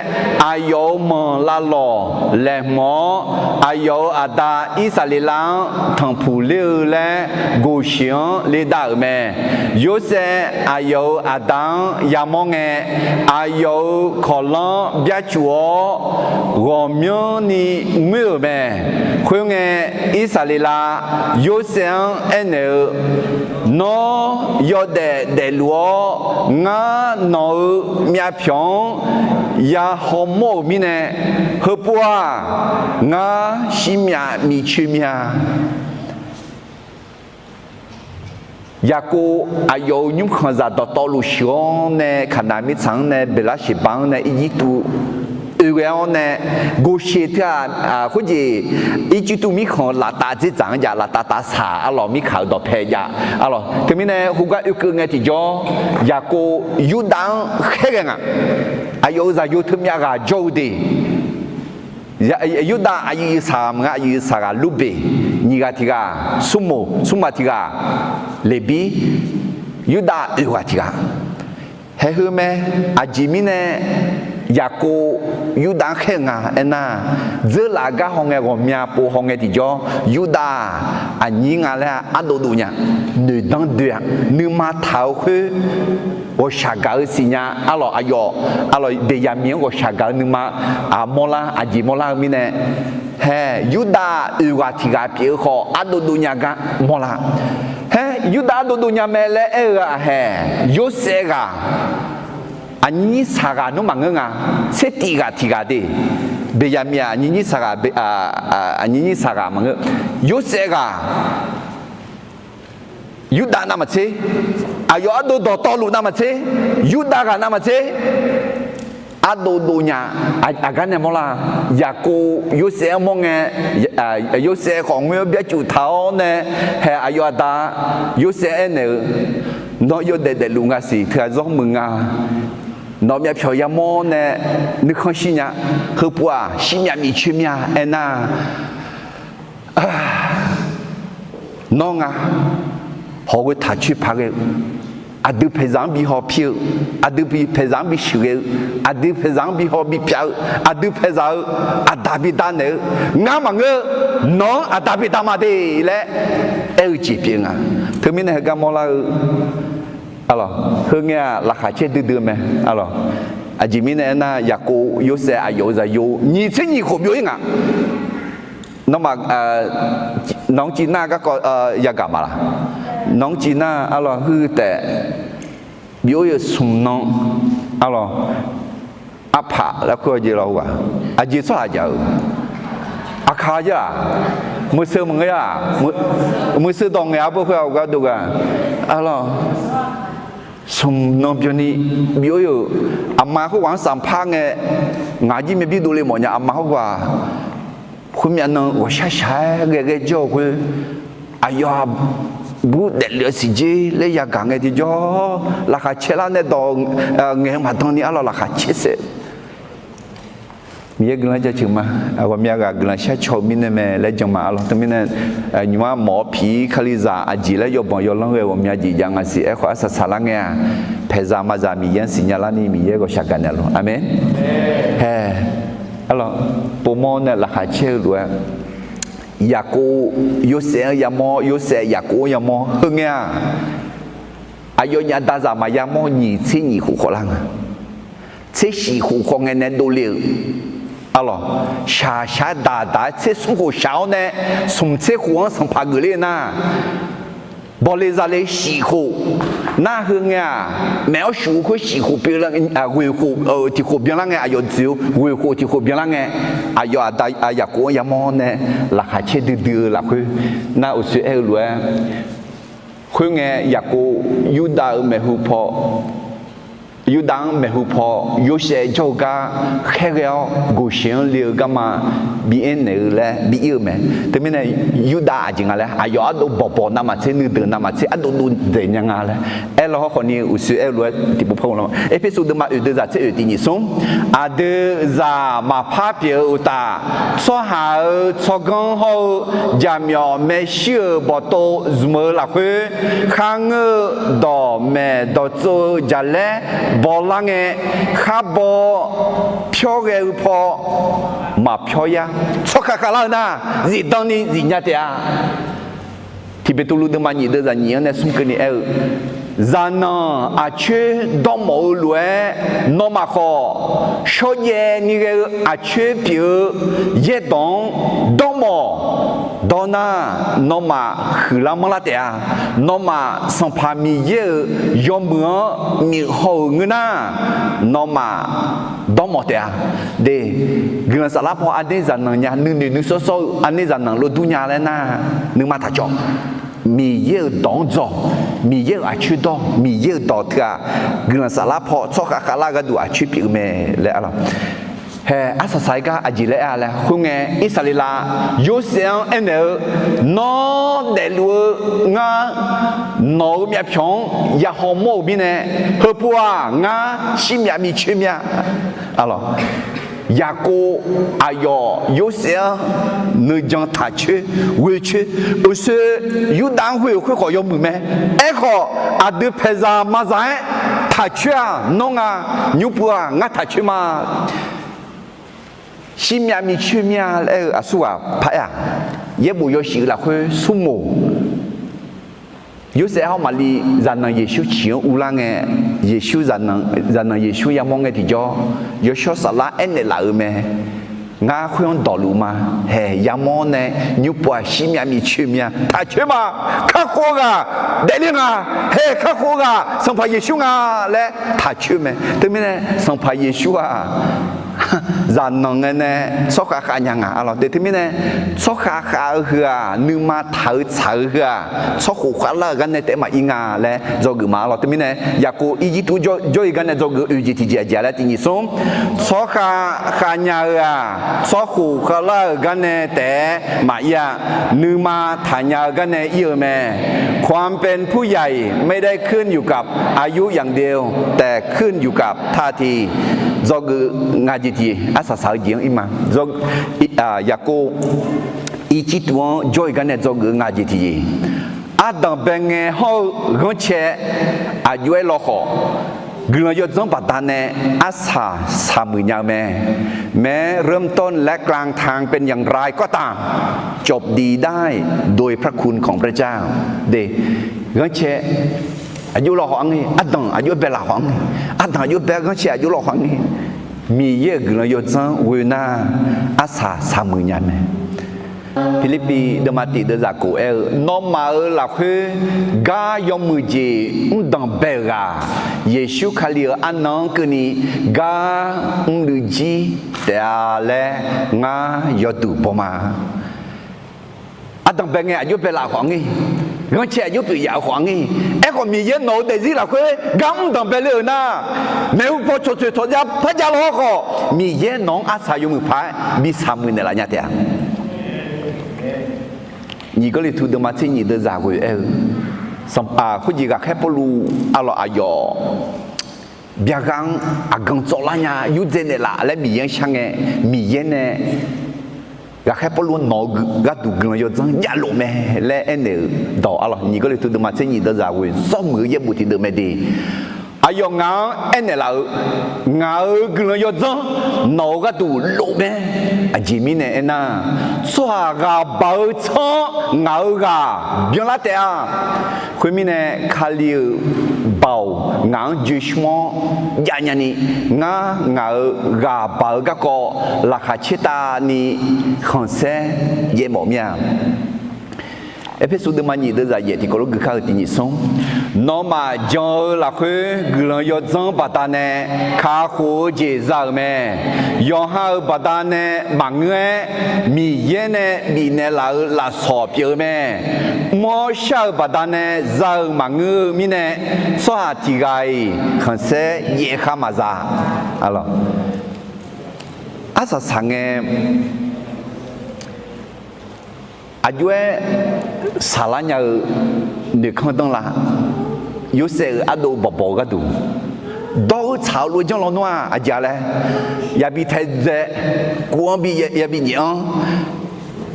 aqyawf-euq manq lavlawq laeqhmq-awr, aqyawf-euq aqda Irsaqleqlav-anr tanqpuq ler-eu laer Goqsheq-anr ledav-euq mae. Yorsaev aqyawf-euq aqda-anr yamawr ngae, aqyawf-euq kawqlanr byarcuf-awr, ghawqmyanrni ngoer-euq mae. Khoerngae, Irsaqleqlav Yorsaev-anr aernaeq-eu, Nawr yawdaef daefluf-awr, ngar nawq-euq myavpyawq-anr ya hawmawr-euq mirnae, heupov-aq, ngar shirmyav miqcoe mya. Yaqkov aqyawf-euq nymrkhanqzaq dawqtawvluf shuif-awr nae, Kaqnaq mirtsaq-anr nae, Beqlarseqba-anr nae, Irjirtuv oe ghae-awr nae, Goqsheq teu-aq, khoerjeq Irjirtuv mirkhanq-euq laftav dzerdzaq-anr jav, laftav tavsaq arlawq mirkaq-euq dawqpae jav arlawq. Teumirnae heugar oekeuv ngae tiqjawr, Yaqkov Yurdav-anr khaerghae nga. Aqyawf-euq zaqyo teumyav ghaq jawr-eu de. Yurdav aqyuif saq ghaq maqnga, aqyuif saq ghaq Lurbeq, nyiq ghaq tiq ghaq Smrmoq, smrma tiq ghaq Leqbir, Yurdav oeq ghaq tiq ghaq. Haeq heu mae. Aqjeq mirnae Yaqkov Yurdav-anr khaer-eu nga aernar, dzeurlaf gar hawngae, ghawqmya pov hawngae tiqjawr, Yurdav aqnyir nga laer ardov dov nya, noeqdanr doe-a. Nuima taq-eu khoer ghawqshaq gaq-eu siqnya arlawq, aqyawf arlawq Beqyaqmiq-anr ghawqshaq gaq-eu nuima mawrlar, aqjeq mawrlar-eu mirnae, hae, Yurdav oeq ghaq tiq ghaq pyeuf-eu khawf ardov dov nya gar mawrlar. Hae, Yurdav ardov dov nya mae laer aer-eu ghaq hae, Yorsaev ghaq, aqnyir nyir saq ghaq nmr maqngeur nga, tser tif ghaq tiq ghaq de. Beqyaqmiq-aq, aqnyir nyir saq ghaq, aqnyir nyir saq ghaq maqngeur. Yorsaev ghaq Yurdav navmaqtser, aqyawf ardov dawqtawvluf navmaqtser, Yurdav ghaq navmaqtser, ardov dov nya. Aqgar nae mawrlar, Yaqkov Yorsaev-anr mawr ngae, Yorsaev khawf ngoer-anr byarcuf taq-awr nae, hae aqyawf aqda Yorsaev aernaeq-eu, Nawr yawdaef daefluf nga siq, teughaq zawr muiq nga. Nawq myavpyawq yamawr nae nuikhanr shir nya. Heupov-aq, shirmyav miqcoer myav aernar, nawr nga, hawq ghoe taq coer paq ghae-eu, aqdui paeqzaq-anr bi haw pir-eu, aqdui paeqzaq-anr bi shuif ghae-eu, aqdui paeqzaq-anr bi haw bi pyav-eu, aqdui paeqzaq-eu aqda bi dav naeq-eu, ngar maqngeur-eu, nawq-anr aqda bi dav ma de laer aer-eu jeq pyeuf nga. Teumirnae heugar mawrlar-eu, arlawq, heu ngae-aq laqkhaq caer duidui-eu mae, arlawq. Aqjeq mirnae aernar, Yaqkov Yorsaev aqyawf-euq zaqyo nyiq tser nyiq khof byov-ir nga. Nawmaf, nawq-anr civ nar garkawv yagaq ma laq? Nawq-anr civ nar, arlawq, huiq taef byov-ir-eu smq nan, arlawq, arpaq laer khoer-eu jeq lawq-aq, aqjeq tsawrhaq jaq-eu, aqkaq-a jeq-aq, meuqseu maqngeur-a, meuqseu dawq ngaeq-a beu khoer-aq, gharduq gaq, arlawq, smq nan byanni byov-ir-euq, aqma khoerghaq-anr sanqpar ngae, ngaq jir myav bir dovle mawf nya, aqma khoerghaq khoermyav nan ghawqshaq shaq-aer ghae ghae jawr-eu khoer, aqyawf-aq bur daeflef-eu siq jer laer yagaq ngae tiqjawr, laqkhaq caerlar nae dawq ngaeq-eu maqdan ni, arlawq, laqkhaq caer saef-eu Miqyaer guiqlanq jaceuq ma. Ghawqmya ghaq guiqlanq shar caw-eu mirnae mae laer jan ma, arlawq. Teumirnae nymq-mr mawf-awr piq-ir kalizaq aqjeq laer yawbanq yawlanr ghae ghawqmya jeq jav nga siq. Aerkhawf arsaq saqlar ngae-aq, paeqzaq maqzaq Miqyaer-anr siqnya larni Miqyaer ghawqshaq gaqnaeq luf. Aqmeq. Hae, arlawq, povmawr nae laqkhaq caer-eu lof-aer, Yaqkov Yorsaev-anr yamawr, Yorsaev Yaqkov-anr yamawr, heu ngae-aq, aqyawfnyaf dazaq maqya mawr nyiq tser nyiq khof khawf lar nga. Tser shif khof khawf ngae nae dovle-euq, arlawq, shaqshaq-aer daqdaq-aer tser smr khof shaq-awr nae, smq tser khof-anr sanqpaq geufler nar, bawle zale shif khof nar, heu ngae-aq, maef-awr shuf-eu khoer shif khof pyeuf, ghoeq khof tiq khof byanlar ngae, aqyawf dzoeq-eu ghoeq khof tiq khof byanlar ngae, aqyawf aqda Yaqkov-anr yamawr nae laqkhaq caer duidui-eu lafkhoer nar, uqshoe aer-eu lof-aer, khoerngae Yaqkov Yurdav-euq maeqhu paw, Yurdav-anr maeqhu paw Yorsaev jawr-eu gar khaerghae-awr, Goqsheq-anr le-eu garma bi aernaeq-eu laer bi ir-eu mae. Teumirnae Yurdav aqjeq nga laer, aqyawf ardov bawqbawq navmaqtser, nuideuq navmaqtser ardov dov daeq nya nga laer aer law hawr khawfni, uqshoe aer-eu lof-aer tiqpov par ghov lar. Erpersu deuvma oeq deuq zaq tser oeq tiq nyiq smr, aqdui zaq maqpar pyeuf-eu uqtaf, tsawrhaq-euq tsawrganr hawr-eu jaqmyawf maershuir-euq bawqtov zmq-eu lafkhoer, kharngeur-eu dawqmaeq dawqtsov-eu jaqlaer bawlar ngae, khar baw pyawr ghae-eu paw maqpyawr yar. Tsawrkhav khavlar-eu nar, zifdan ni zifnya taef-a. Tiqbeqtuvluv deuvma nyiq deuq zaq nyiq-anr nae smr keuvni aer-eu, zaqnanq aqcoer dawrmawf-eu lof-aer, nawmaf khawf shawrjaev ni ghae-eu aqcoer pyeuf-eu yaerdawq-anr dawrmawf dawr nar, nawmaf huiqlar manrlar taef-a. Nawmaf Sanqpaq Miqyaer-euq yawmuiq-anr miq haw-euq ngeur nar, nawmaf dawrmawf taef-a. De, guiqlanq saflar paw aqner zaqnanq nya, nuinoeq nuisawr sawr-eu aqner zaqnanq lof dur nya laer nar, nuima taq cawv. Miqyaer-euq dawq-anr dzawq, Miqyaer-euq aqcoer dawr, Miqyaer-euq dawq teughaq, guiqlanq saflar paw tsawrkhav khavlar gharduq aqcoer pyeuf-eu mae laer arlawq. Hae, arsaq saq-aer gar aqjeq laer aer-a laer khoerngae, Irsaqleqlav Yorsaev-anr aernaeq-eu, Nawr daefluf-eu ngar nawq-euq myavpyawq-anr ya hawmawr-euq mirnae, heupov-aq ngar shirmyav miqcoer myav. Arlawq, Yaqkov aqyawf Yorsaev-anr nuijan taqcoer, ghoecoer, uqshoe Yurdav-anr ghoe-euq khoerkhawf yawmuiq mae. Aerkhawf, aqdui paeqzaq maqzaq-aer taqcoer-aq nawr nga, nymr pov-aq ngar taqcoer ma. Shirmyav miqcoer myav laer-eu aqsurghaq paraer-aq, yaerbof yawshuif lafkhoer smrmoq, Yorsaev hawr Maqliv zaqnanq Yeqsur ciq-anr uvlar ngae, Yeqsur, zaqnanq Yeqsur yamawr ngae tiqjawr, yawshawr saflar aernaeq laf-euq mae. Ngar khoer-anr dawqluf ma. Hae, yamawr nae nymr pov-aq shirmyav miqcoer myav taqcoer ma. Kakhof-eu ghaq daefler nga. Hae, kakhof-eu ghaq Sanqpaq Yeqsur nga laer taqcoer mae. Teumirnae Sanqpaq Yeqsur-aq zaqnanq ngae nae tsawrkhav khav nya nga. Arlawq, teumirnae tsawrkhav khav-eu heu-aq, nuima taq-eu tsaq-eu heu-aq, tsawrkhof khavlar-euq gar nae taef maqir nga laer dzawgeuf ma. Arlawq, teumirnae Yaqkov Irjirtuv jawr-ir gar nae dzawgeuf-eu oeq jeq tiqjeq aqjeq laer tiqnyif smr, tsawrkhav khav nya-eu-aq, tsawrkhof khavlar-euq gar nae taef-aer maqir-a. Nuima taqnya-eu gar nae ir-eu mae. ความเป็นผู้ใหญ่ไม่ได้ขึ้นอยู่กับอายุอย่างเดียว แต่ขึ้นอยู่กับท่าที dzawgeuf nga jeq tiqjeq, arsaq saq-eu jeq-anr ir ma. Yaqkov Irjirtuv-anr jawr-ir gar nae dzawgeuf-eu nga jeq tiqjeq, ardanq bae ngae hawr-eu ghanrcae aqjox-aer lawkhawf, guiqlanq yawdzanr baqdanae arsaq saqmuiq nya-eu mae. แม้เริ่มต้นและกลางทางเป็นอย่างไรก็ตาม จบดีได้โดยพระคุณของพระเจ้า de. Ghanrcae aqjox lawkhawf-anr ngae, ardanq aqjox bae lafkhawf-anr ngae, ardanq aqjox bae ghanrcae aqjox lawkhawf-anr ngae, Miqyaer-euq guiqlanq yawdzanr ghoe nar, arsaq saqmuiq nya mae. Pirlirpiv deuvma tiq deuvzaq kof aer-eu, nawmaf-euq lafkhoer gar yawmuiq jeq mrdanq bae-euq ghaq, Yeqsur Kali-euq arnan-anr keuvni gar mrluiv jir taef-a laer ngar yawduq baw ma. Ardanq bae ngae aqjox bae laf khawf-anr ngae, ghanrcae aqjox pyeuf yaf-eu khawf-anr ngae, aerkhawf Miqyaer nawq-euq daefzir lafkhoer gar mrdanq bae le-euq nar, maeqhu paw cawqtsoeq tawqjav par jav lawr khawf, Miqyaer nawq-anr arsaq yawmuiq paq-aer bi saqmuiq naeqlaf nya taef-a. Nyiq Gawrliqtu deuvma tser nyiq deuvzaq ghoe aer-eu, sanqpaq khoerjeq ghaqkhaer Pawrluv arlawq aqyawf byaqgha-anr aqgan tsawvlar nya yurdzae naeqlaf laer Miqyaer-anr shar ngae, Miqyaer nae ghaqkhaer Pawrluv nawq-eu gharduq guiqlanq yawdzanr javlof mae laer aernaeq-euq dawq arlawq. Nyiq Gawrliqtu deuvma tser nyiq deuvzaq ghoe zawr muiq-eu yaerbof tiqdeuq mae de. Aqyawf ngaq-anr aernaeq laf-eu, ngaq-euq guiqlanq yawdzanr nawq-eu gharduq lof mae. Aqjeq mirnae aernar, tsawrhaq ghaq baq-eu tsanr-anr ngaq-euq ghaq byanlar taef-a. Khoermirnae, Kali-euq baoq ngaq-anr joe shmr-awr jav nyani, ngar ngaq-euq ghaq baq-eu garkawv laqkhaq caertavni khanqsaer jaev mawf mir-a. Erpersu deuvma nyiq deuvzaq yaef tiqkawv lof gui kar-eu tiqnyif smr, nawmaf jan-eu lafkhoer guiqlanq yawdzanr baqdanae kakhof-eu jeq za-euq mae. Yawqha-euq baqdanae maqngeur-aer, Miqyaer nae bifnaeq laf-euq lafsawq pyeuf-eu mae. Mr-awr shar-euq baqdanae za-euq maqngeur-eu mirnae, tsawrhaq tiq ghaq-iq khanqsaer yaef khar maqza. Arsaq saq ngae, aqjox-aer saqlar nya-eu noeqkanr danr la, Yorsaev-euq ardov bawqbawq-eu gharduq dawr-eu tsaq-eu lof-aer janr lawnmr-aq, aqjeq laer, yabi taedzae, kov-anr bi yabi nyaef-anr,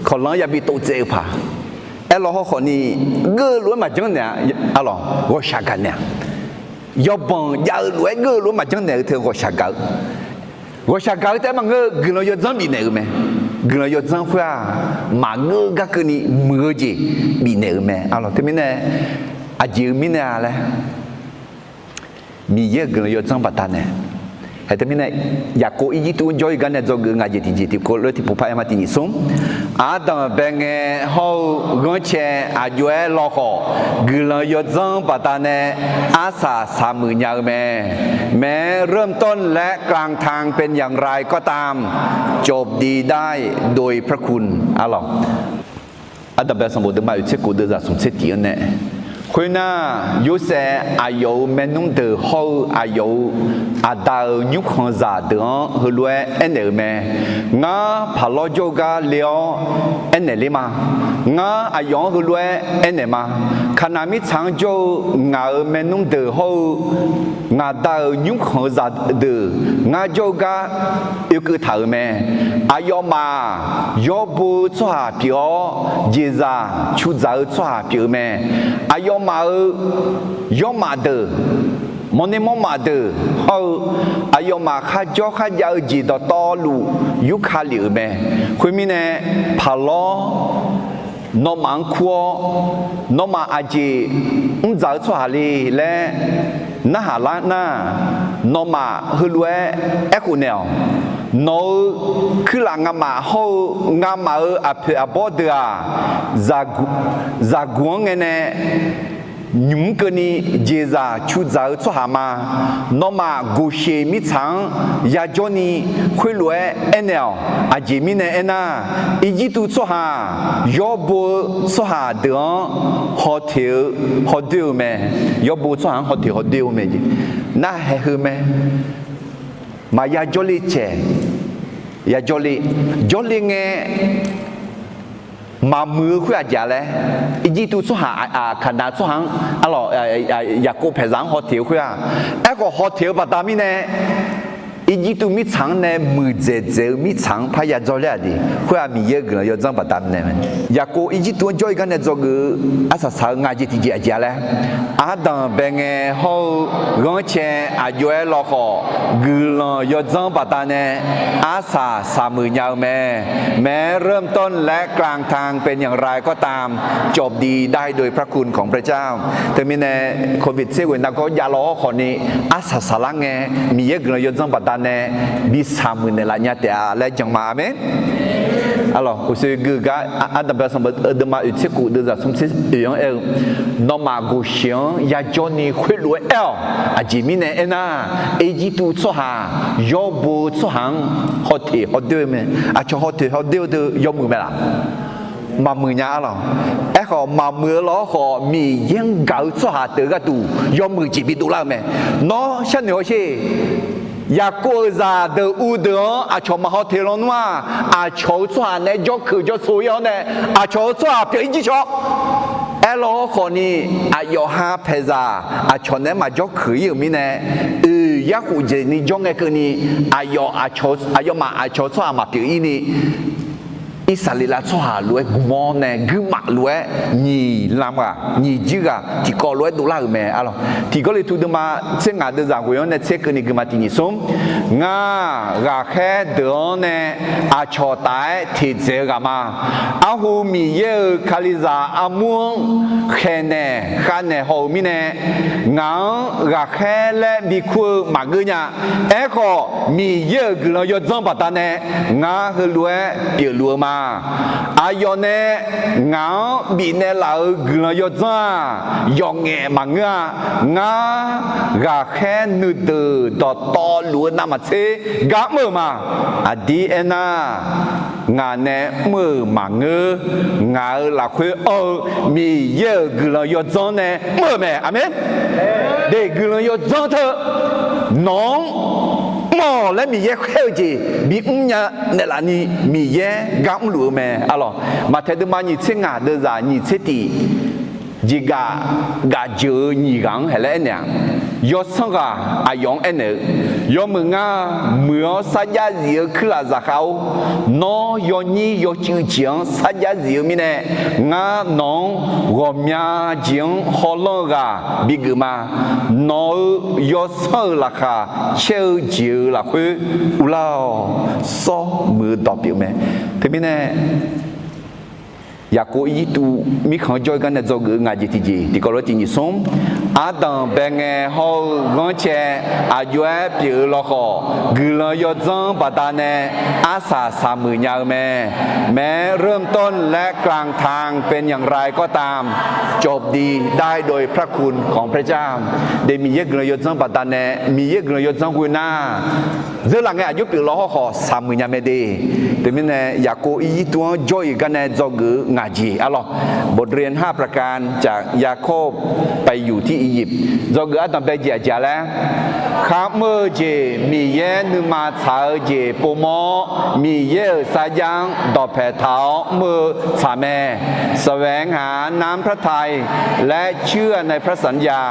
kawqlanq-anr yabi tov tsaev-eu paq, aerlaw hawrkhawf ni, geur-eu lof-aer maqjanr naeq-a. Arlawq, ghawqshaq gaq naeq-a. Yawbanq jav-eu lof-aer geur-eu lof-aer maqjanr naeq-eu teu ghawqshaq gaq-eu, ghawqshaq gaq-eu taef-aer maqngeur-eu guiqlanq yawdzanr bifnaeq-euq mae. Guiqlanq yawdzanr khoer-aq, maqgeur-eu gar keuvni muiq-eu jeq bifnaeq-euq mae. Arlawq, teumirnae aqjeq-eu mirnae-a laer, Miqyaer-euq guiqlanq yawdzanr baqdanae, hae teumirnae, Yaqkov Irjirtuv-anr jawr-ir gar nae dzawgeuf nga jeq tiqjeq tiqkawv lof-aer tiqpov par aer ma tiqnyif smr, ardanq bae ngae hawr-eu ghanrcae aqjox-aer lawkhawf, guiqlanq yawdzanr baqdanae arsaq saqmuiq nya-eu mae. แม้เริ่มต้นและกลางทางเป็นอย่างไรก็ตาม จบดีได้โดยพระคุณ Arlawq, ardanq bae sanqbof deuvma oeq tser kof deuvzaq smq tser tiq-anr nae, khoernar, Yorsaev aqyawf-euq maernmr deuq hawr-eu aqyawf-euq aqda-euq nymrkhanqzaq deuq-anr heulof-aer aernaeq-euq mae. Ngar, paqlawr jawr-eu gar le-awr aernaeq ler ma. Ngar aqyawf-anr heulof-aer aernaeq ma. Kaqnaq mirtsaq-anr jawr-eu ngaq-euq maernmr deuq hawr-eu ngaq da-euq nymrkhanq-eu zaqdeuq ngar jawr-eu gar oekeuv taq-euq mae. Aqyawfmaf-aq, yawbo-eu tsawrhaq pyeuf-awr, jeqzaq cudzaq-eu tsawrhaq pyeuf-eu mae. Aqyawfmaf-euq yawrmaf deuq, mawrner mawrmaf deuq hawr-eu, aqyawfmaf kharjawr kharjav-eu jeq dawqtawvluf yurka lef-euq mae. Khoermirnae, paqlawr, nawmaf-anr kur-awr, nawmaf aqjeq mrdzaq-eu tsawrhaq le laer narhaq lar nar, nawmaf heulof-aer aerkhof naeq-awq. Nawq-euq kuirlaf ngamaf hawr-eu ngamaf-euq aqpoeq aqbawr deuq-aq, zaqguq-anr ngae nae nymq-mr keuvni jeqzaq cudzaq-eu tsawrhaq ma. Nawmaf Goqsheq mirtsaq-anr yajawr ni khoerlof-aer aernaeq-awq. Aqjeq mirnae aernar, Irjirtuv tsawrhaq-aq, yawrbo-eu tsawrhaq deuq-anr hawteq-eu hawdoer-eu mae. Yawrbo tsawrhaq-anr hawteq hawdoer-eu mae jeq. Narhaq heu mae. Maqya jawrle caeq, ya jawrle, jawrle ngae maqmuiq-eu khoer aqjeq laer, Irjirtuv tsawrhaq, Kaqnav tsawrhaq-anr, arlawq, Yaqkov paeqzaq-anr hawteq-eu khoer-aq, aerkhawf hawteq-eu baqda mirnae, Irjirtuv mirtsaq-anr nae muiqdzaeq dzaeq-eu mirtsaq-anr parya dzawrler-aq de. Khoer-aq Miqyaer-euq guiqlanq yawdzanr baqda nae mae. Yaqkov Irjirtuv-anr jawr-ir gar nae dzawgeuf-eu arsaq saq-eu ngaq jeq tiqjeq aqjeq laer, ardanq bae ngae hawr-eu ghanrcae aqjox-aer lawkhawf, guiqlanq yawdzanr baqda nae arsaq saqmuiq nya-eu mae. แม้เริ่มต้นและกลางทางเป็นอย่างไรก็ตาม จบดีได้โดยพระคุณของพระเจ้า Teumirnae, Covid tser ghoeq nargawr jav law hawrkhawf ni, arsaq saqlar ngae Miqyaer guiqlanq yawdzanr baqda nae bi saqmuiq naeqlaf nya taef-a laer jan ma. Aqmeq. Arlawq, uqshoe gui-eu gar ardanq bae sanqbof deuvma oeq tser khof deuvzaq smr tser oeq-anr aer-eu, nawmaf Goqsheq-anr yajawr ni khoerlof-aer aer-awq. Aqjeq mirnae aernar, Irjirtuv tsawrhaq yawrbo-eu tsawrhaq-anr hawteq hawdoer-eu mae. Aqcawq hawteq hawdoer-eu deuq yawmuiq mae laf? Maqmuiq nya arlawq. Aerkhawf maqmuiq-eu lawr khawf, Miqyaer-anr gaq-eu tsawrhaq deuq gharduq yawmuiq jeq bidov lar-eu mae. Nawr sharnoeq hawsher. Yaqkov-euq zaqdeuq uvdeuq-anr aqcawq maqhaw teq lawnmr-aq, aqcawq-euq tsawrhaq naeq-aer jawrkeuq jawrso-ir-awr nae, aqcawq-euq tsawrhaq pyeuf-ir jircawq. Aerlawr khawfni, aqyawf ha paeqzaq aqcawq naeq-aer maqjawr keuq-ir-euq mirnae, oeq yarkhof dzaeqni jawr ngae keuvni, aqyawf, aqyawfmaf aqcawq-euq tsawrhaq maqpyeuf-ir ni, Irsaqleqlav tsawrhaq lof-aer gmq-awr nae guirmaf lof-aer nyiq lam ghaq nyiq jir ghaq tiqkawv lof-aer dovlar-euq mae arlawq. Tiq Gawrliqtu deuvma tser ngaq deuvzaq ghoeq-anr nae tser keuvni guiqma tiq nyiq smr, Ngar ghaqkhaer deuq-anr nae aqcawq taf-aer teqdzaeq-eu ghaq ma. Arhu Miqyaer-euq Kalizaq armur-anr khaeqnaeq khavnaeq haw-euq mirnae, ngaq-anr ghaqkhaer laer bikur-eu maqgeur nya. Aerkhawf, Miqyaer-euq guiqlanq yawdzanr baqdanae ngar heulof-aer pyeufluf-eu ma. Aqyawf nae ngaq-anr bifnaeq laf-euq guiqlanq yawdzanr-aq, yawqngaef maqngeur-a. Ngar ghaqkhaer nuideuq dawqtawvluf-eu navmaqtser gar mr-euq ma. Aqdir aernar, ngaq nae mr-euq maqngeur. Ngaq-euq lafkhoer anr-eu Miqyaer-euq guiqlanq yawdzanr nae mr-euq mae. Aqmeq. Deuq guiqlanq yawdzanr teu nawq-anr mr-awq laer Miqyaer khaer-eu jeq bimr nya naeqlaf ni Miqyaer gar mrluf-eu mae arlawq. Maqtaeq deuvma nyiq tser ngaq deuvzaq nyiq tser tiq jeqgaf gafjeuq-eu nyiq ghaq-anr haeq laer aernaeq-aq, yawsanr ghaq aqyawf-anr aernaeq-eu, Yawmuiq ngar muiq-awr sarjax zif-eu kuirlaf zaqkhav-or, nawr yawnyir yawcuiv jeq-anr sarjax zif-eu mirnae, ngar nawq-anr ghawqmya jeq-anr hawlanr-eu ghaq bigeuf ma. Nawq-euq yawsanr-euq laqkhaq caer-eu jeq-euq lafkhoer uvlar-awq. Sawr muiq-eu dawq pyeuf mae. Teumirnae, Yaqkov Irjirtuv mirkhanq-anr jawr-ir gar nae dzawgeuf-eu ngaq jeq tiqjeq tiqkawv lof-aer tiq nyiq smr, ardanq bae ngae hawr-eu ghanrcae aqjox-aer pyeuf-eu lawkhawf, guiqlanq yawdzanr baqdanae arsaq saqmuiq nya-eu mae. แม้เริ่มต้นและกลางทางเป็นอย่างไรก็ตาม จบดีได้โดยพระคุณของพระเจ้า Deuq Miqyaer guiqlanq yawdzanr baqdanae, Miqyaer guiqlanq yawdzanr ghoe nar, dzeurlaf ngae aqjox pyeuf law hawrkhawf saqmuiq nya mae de. Teumirnae Yaqkov Irjirtuv-anr jawr-iq gar nae dzawgeuf-eu ngaq jeq arlawq. บทเรียนห้าประการจากยาโคบ ไปอยู่ที่อียิปต์ dzawgeuf ardanq bae jeq aqjeq laer, kharmr-eu jeq Miqyaer nuima tsaq-eu jeq povmawr-awr, Miqyaer-euq sarjax-anr dawqpae taq-awr mr-eu tsaq mae. แสวงหาน้ำพระทัย และเชื่อในพระสัญญา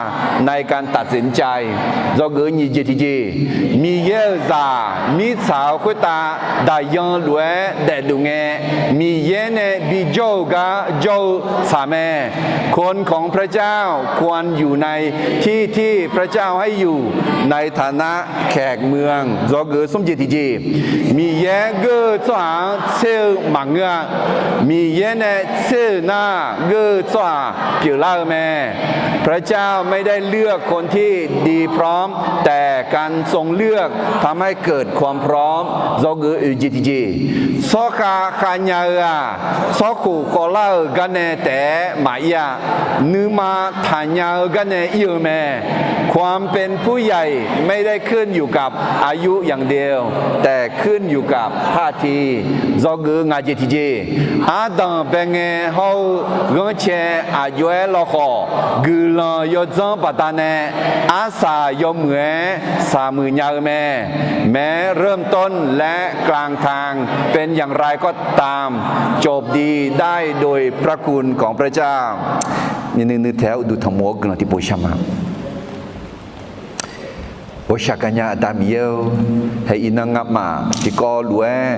ในการตัดสินใจ Dzawgeuf-eu nyiq jeq tiqjeq, Miqyaer-euq zaq mirtsaq-eu khoertav daqyan lof-aer daefluf ngae, Miqyaer nae bijawr-eu gar jawr-eu tsaq mae. คนของพระเจ้าควรอยู่ในที่ที่พระเจ้าให้อยู่ใน ไทยฐานะแขกเมือง dzawgeuf smr jeq tiqjeq. Miqyaer geur-eu tsawrhaq-anr tser-eu maqngeur-a. Miqyaer nae tser-euq nar, geur-eu tsawrhaq pyeuflar-eu mae. พระเจ้าไม่ได้เลือกคนที่ดีพร้อม แต่การทรงเลือกทำให้เกิดความพร้อม dzawgeuf oeq jeq tiqjeq. Tsawrkhav khav nya-eu-aq, tsawrkhof khawvlar-euq garnae taef-aer maqir-a. Nuima taqnya-eu garnae ir-eu mae. ความเป็นผู้ใหญ่ไม่ได้ขึ้นอยู่กับอายุอย่างเดียว แต่ขึ้นอยู่กับท่าที dzawgeuf-eu ngaq jeq tiqjeq. Ardanq bae ngae hawr-eu ghanrcae aqjox-aer lawkhawf, guiqlanq yawdzanr baqdanae arsaq yawmuiq-aer saqmuiq nya-eu mae. แม้เริ่มต้นและกลางทางเป็นอย่างไรก็ตาม จบดีได้โดยพระคุณของพระเจ้า Nuinui taef-aer uqduq tanqmov-awr guiqlanq tiqpov shar ma. 我想 gaqnya Aqda Miqyaer-or, haeq iqnan ngamaf tiqkawv lof-aer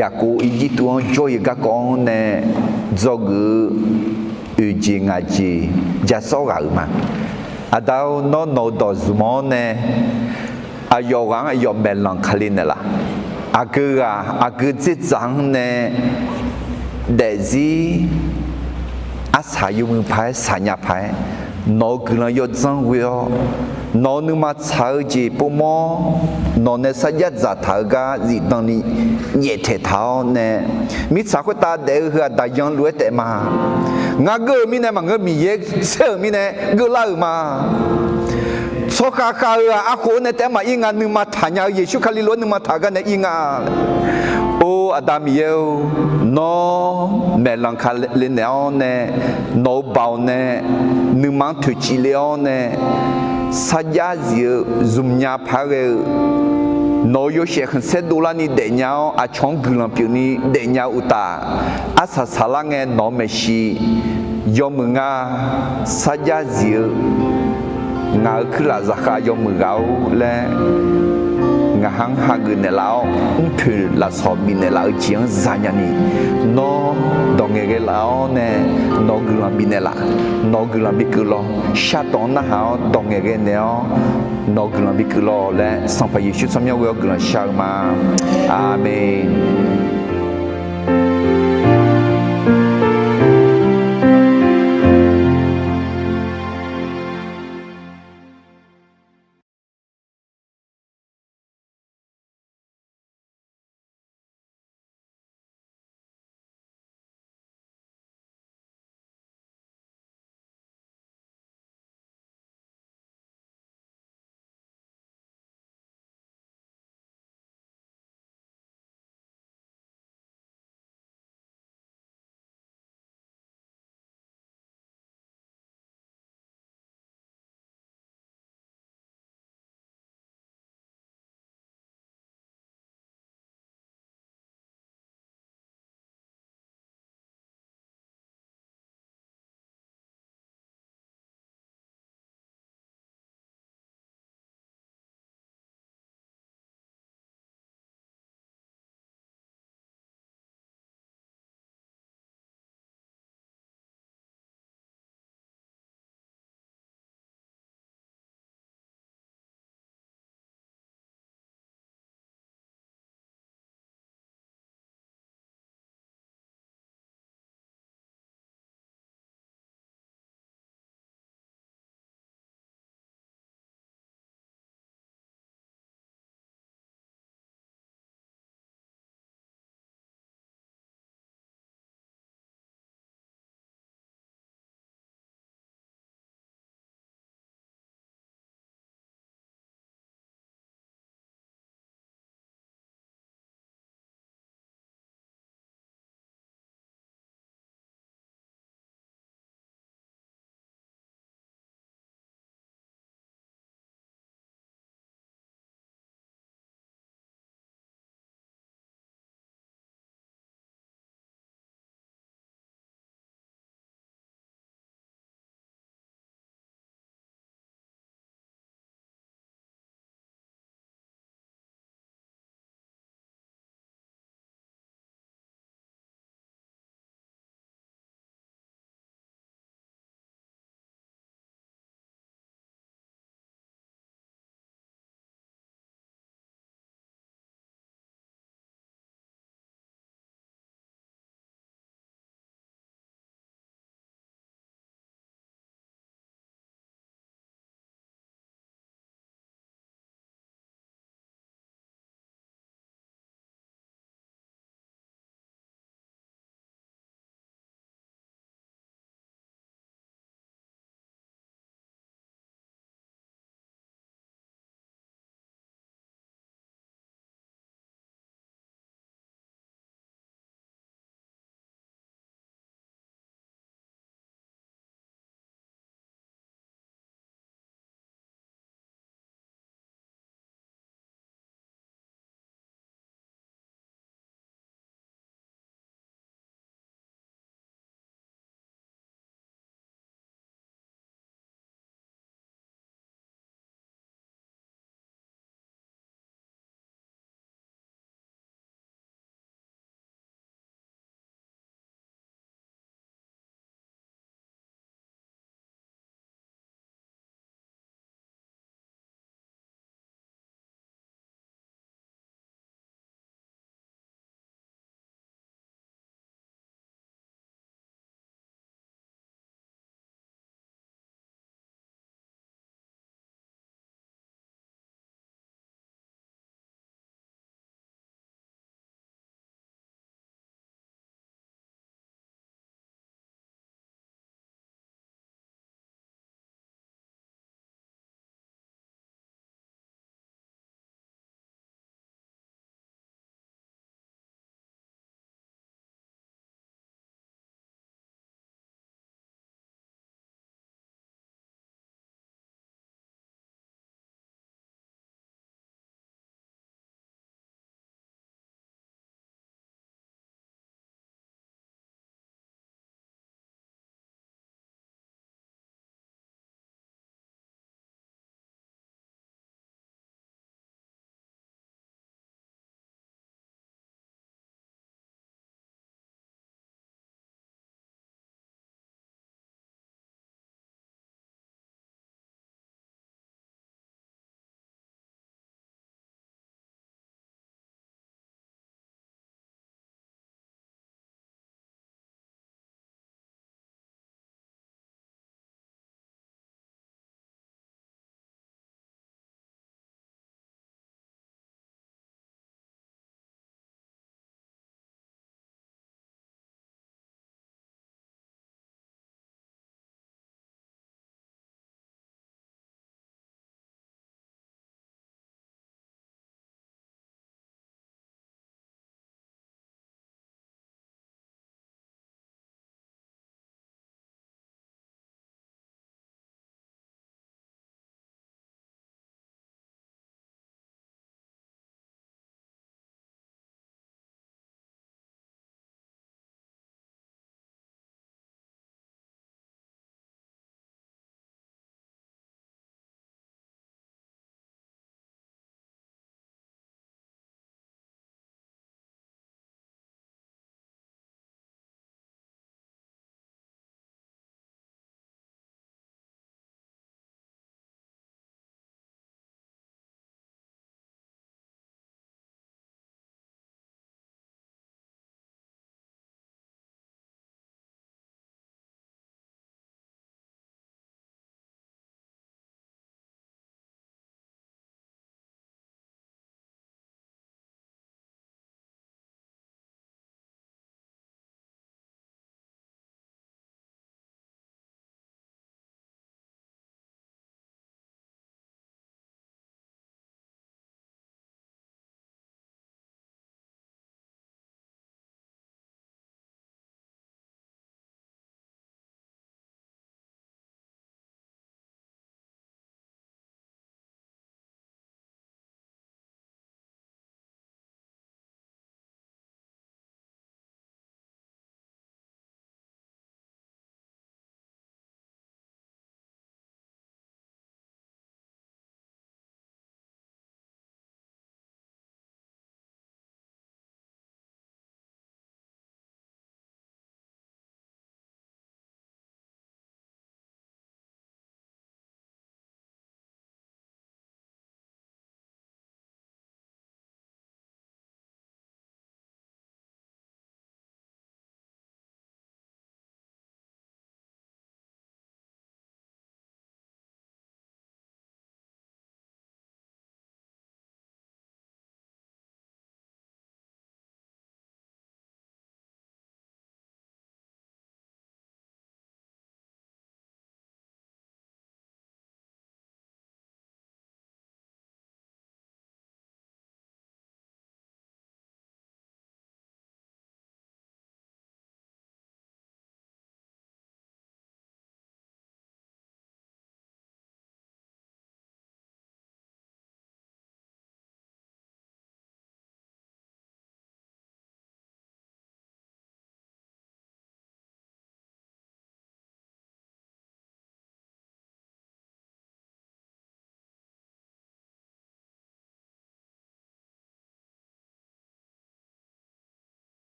Yaqkov Irjirtuv-anr jawr-eu garkawv-anr nae dzawgeuf-eu oeq jeq ngaq jeq ja sawr ghaq-euq ma. Aqda-or, nawr nawq-eu dawq zmq-awr nae aqyawf ghaq-anr aqyawf maeqlanq kali naeqlaf. Aqgeu ghaq aqgeu dzerdzaq-anr nae daefzir arsaq yawmuiq paq-aer saqnya paq-aer, nawq-eu guiqlanq yawdzanr ghoe-awr, nawq-eu nuima tsaq-eu jeq povmawr, nawq nae sarjax dzaqtaq-eu gar zifdan ni nyaeftaeq taq-awr nae, mirtsaq khoertav daef-eu heu-aq daqyan lof-aer taef ma. Ngar geur-eu mirnae maqngeur, Miqyaer tser-euq mirnae geuflar-euq ma. Tsawrkhav khav-eu-aq arkhof-eu nae taef-aer maqir nga, nuima taqnya-eu Yeqsur Kali lof-aer nuima taq-eu gar nae ir nga. Or Aqda Miqyaer-or, nawr maeqlanq kali naeq-awr nae, nawq-eu baoq nae nuima-anr toeqciv le-awr nae, sarjax zif-eu zmqnya paq-aer ghae-eu nawq-eu yawshaef khanqsaer dovlarni daefnya-awr, aqcawq-anr guiqlanq pyeufni daefnya-eu uqtaf, arsaq saqlar ngae nawq-eu maeqshi yawmuiq nga. Sarjax zif-eu ngaq-euq kuirlaf zaqkhav yawmuiq ghaq-or laer, ngaq ha-anr hageuf naeqlaf-awr, mrpoeq lafsawq bifnaeq laf-eu jeq-anr zanya ni, nawr dawq ngaeqghae laf-awr nae nawq-eu guiqlanq bifnaeq laf. Nawq-eu guiqlanq bikeuv law. Shardanq-anr narhaq-awr dawq ngaeqghae naeq-awr, nawq-eu guiqlanq bikeuv law laer Sanqpaq Yeqsur tsawrmyanr ghoe-awr guiqlanq shar-eu ma. Aqmeq.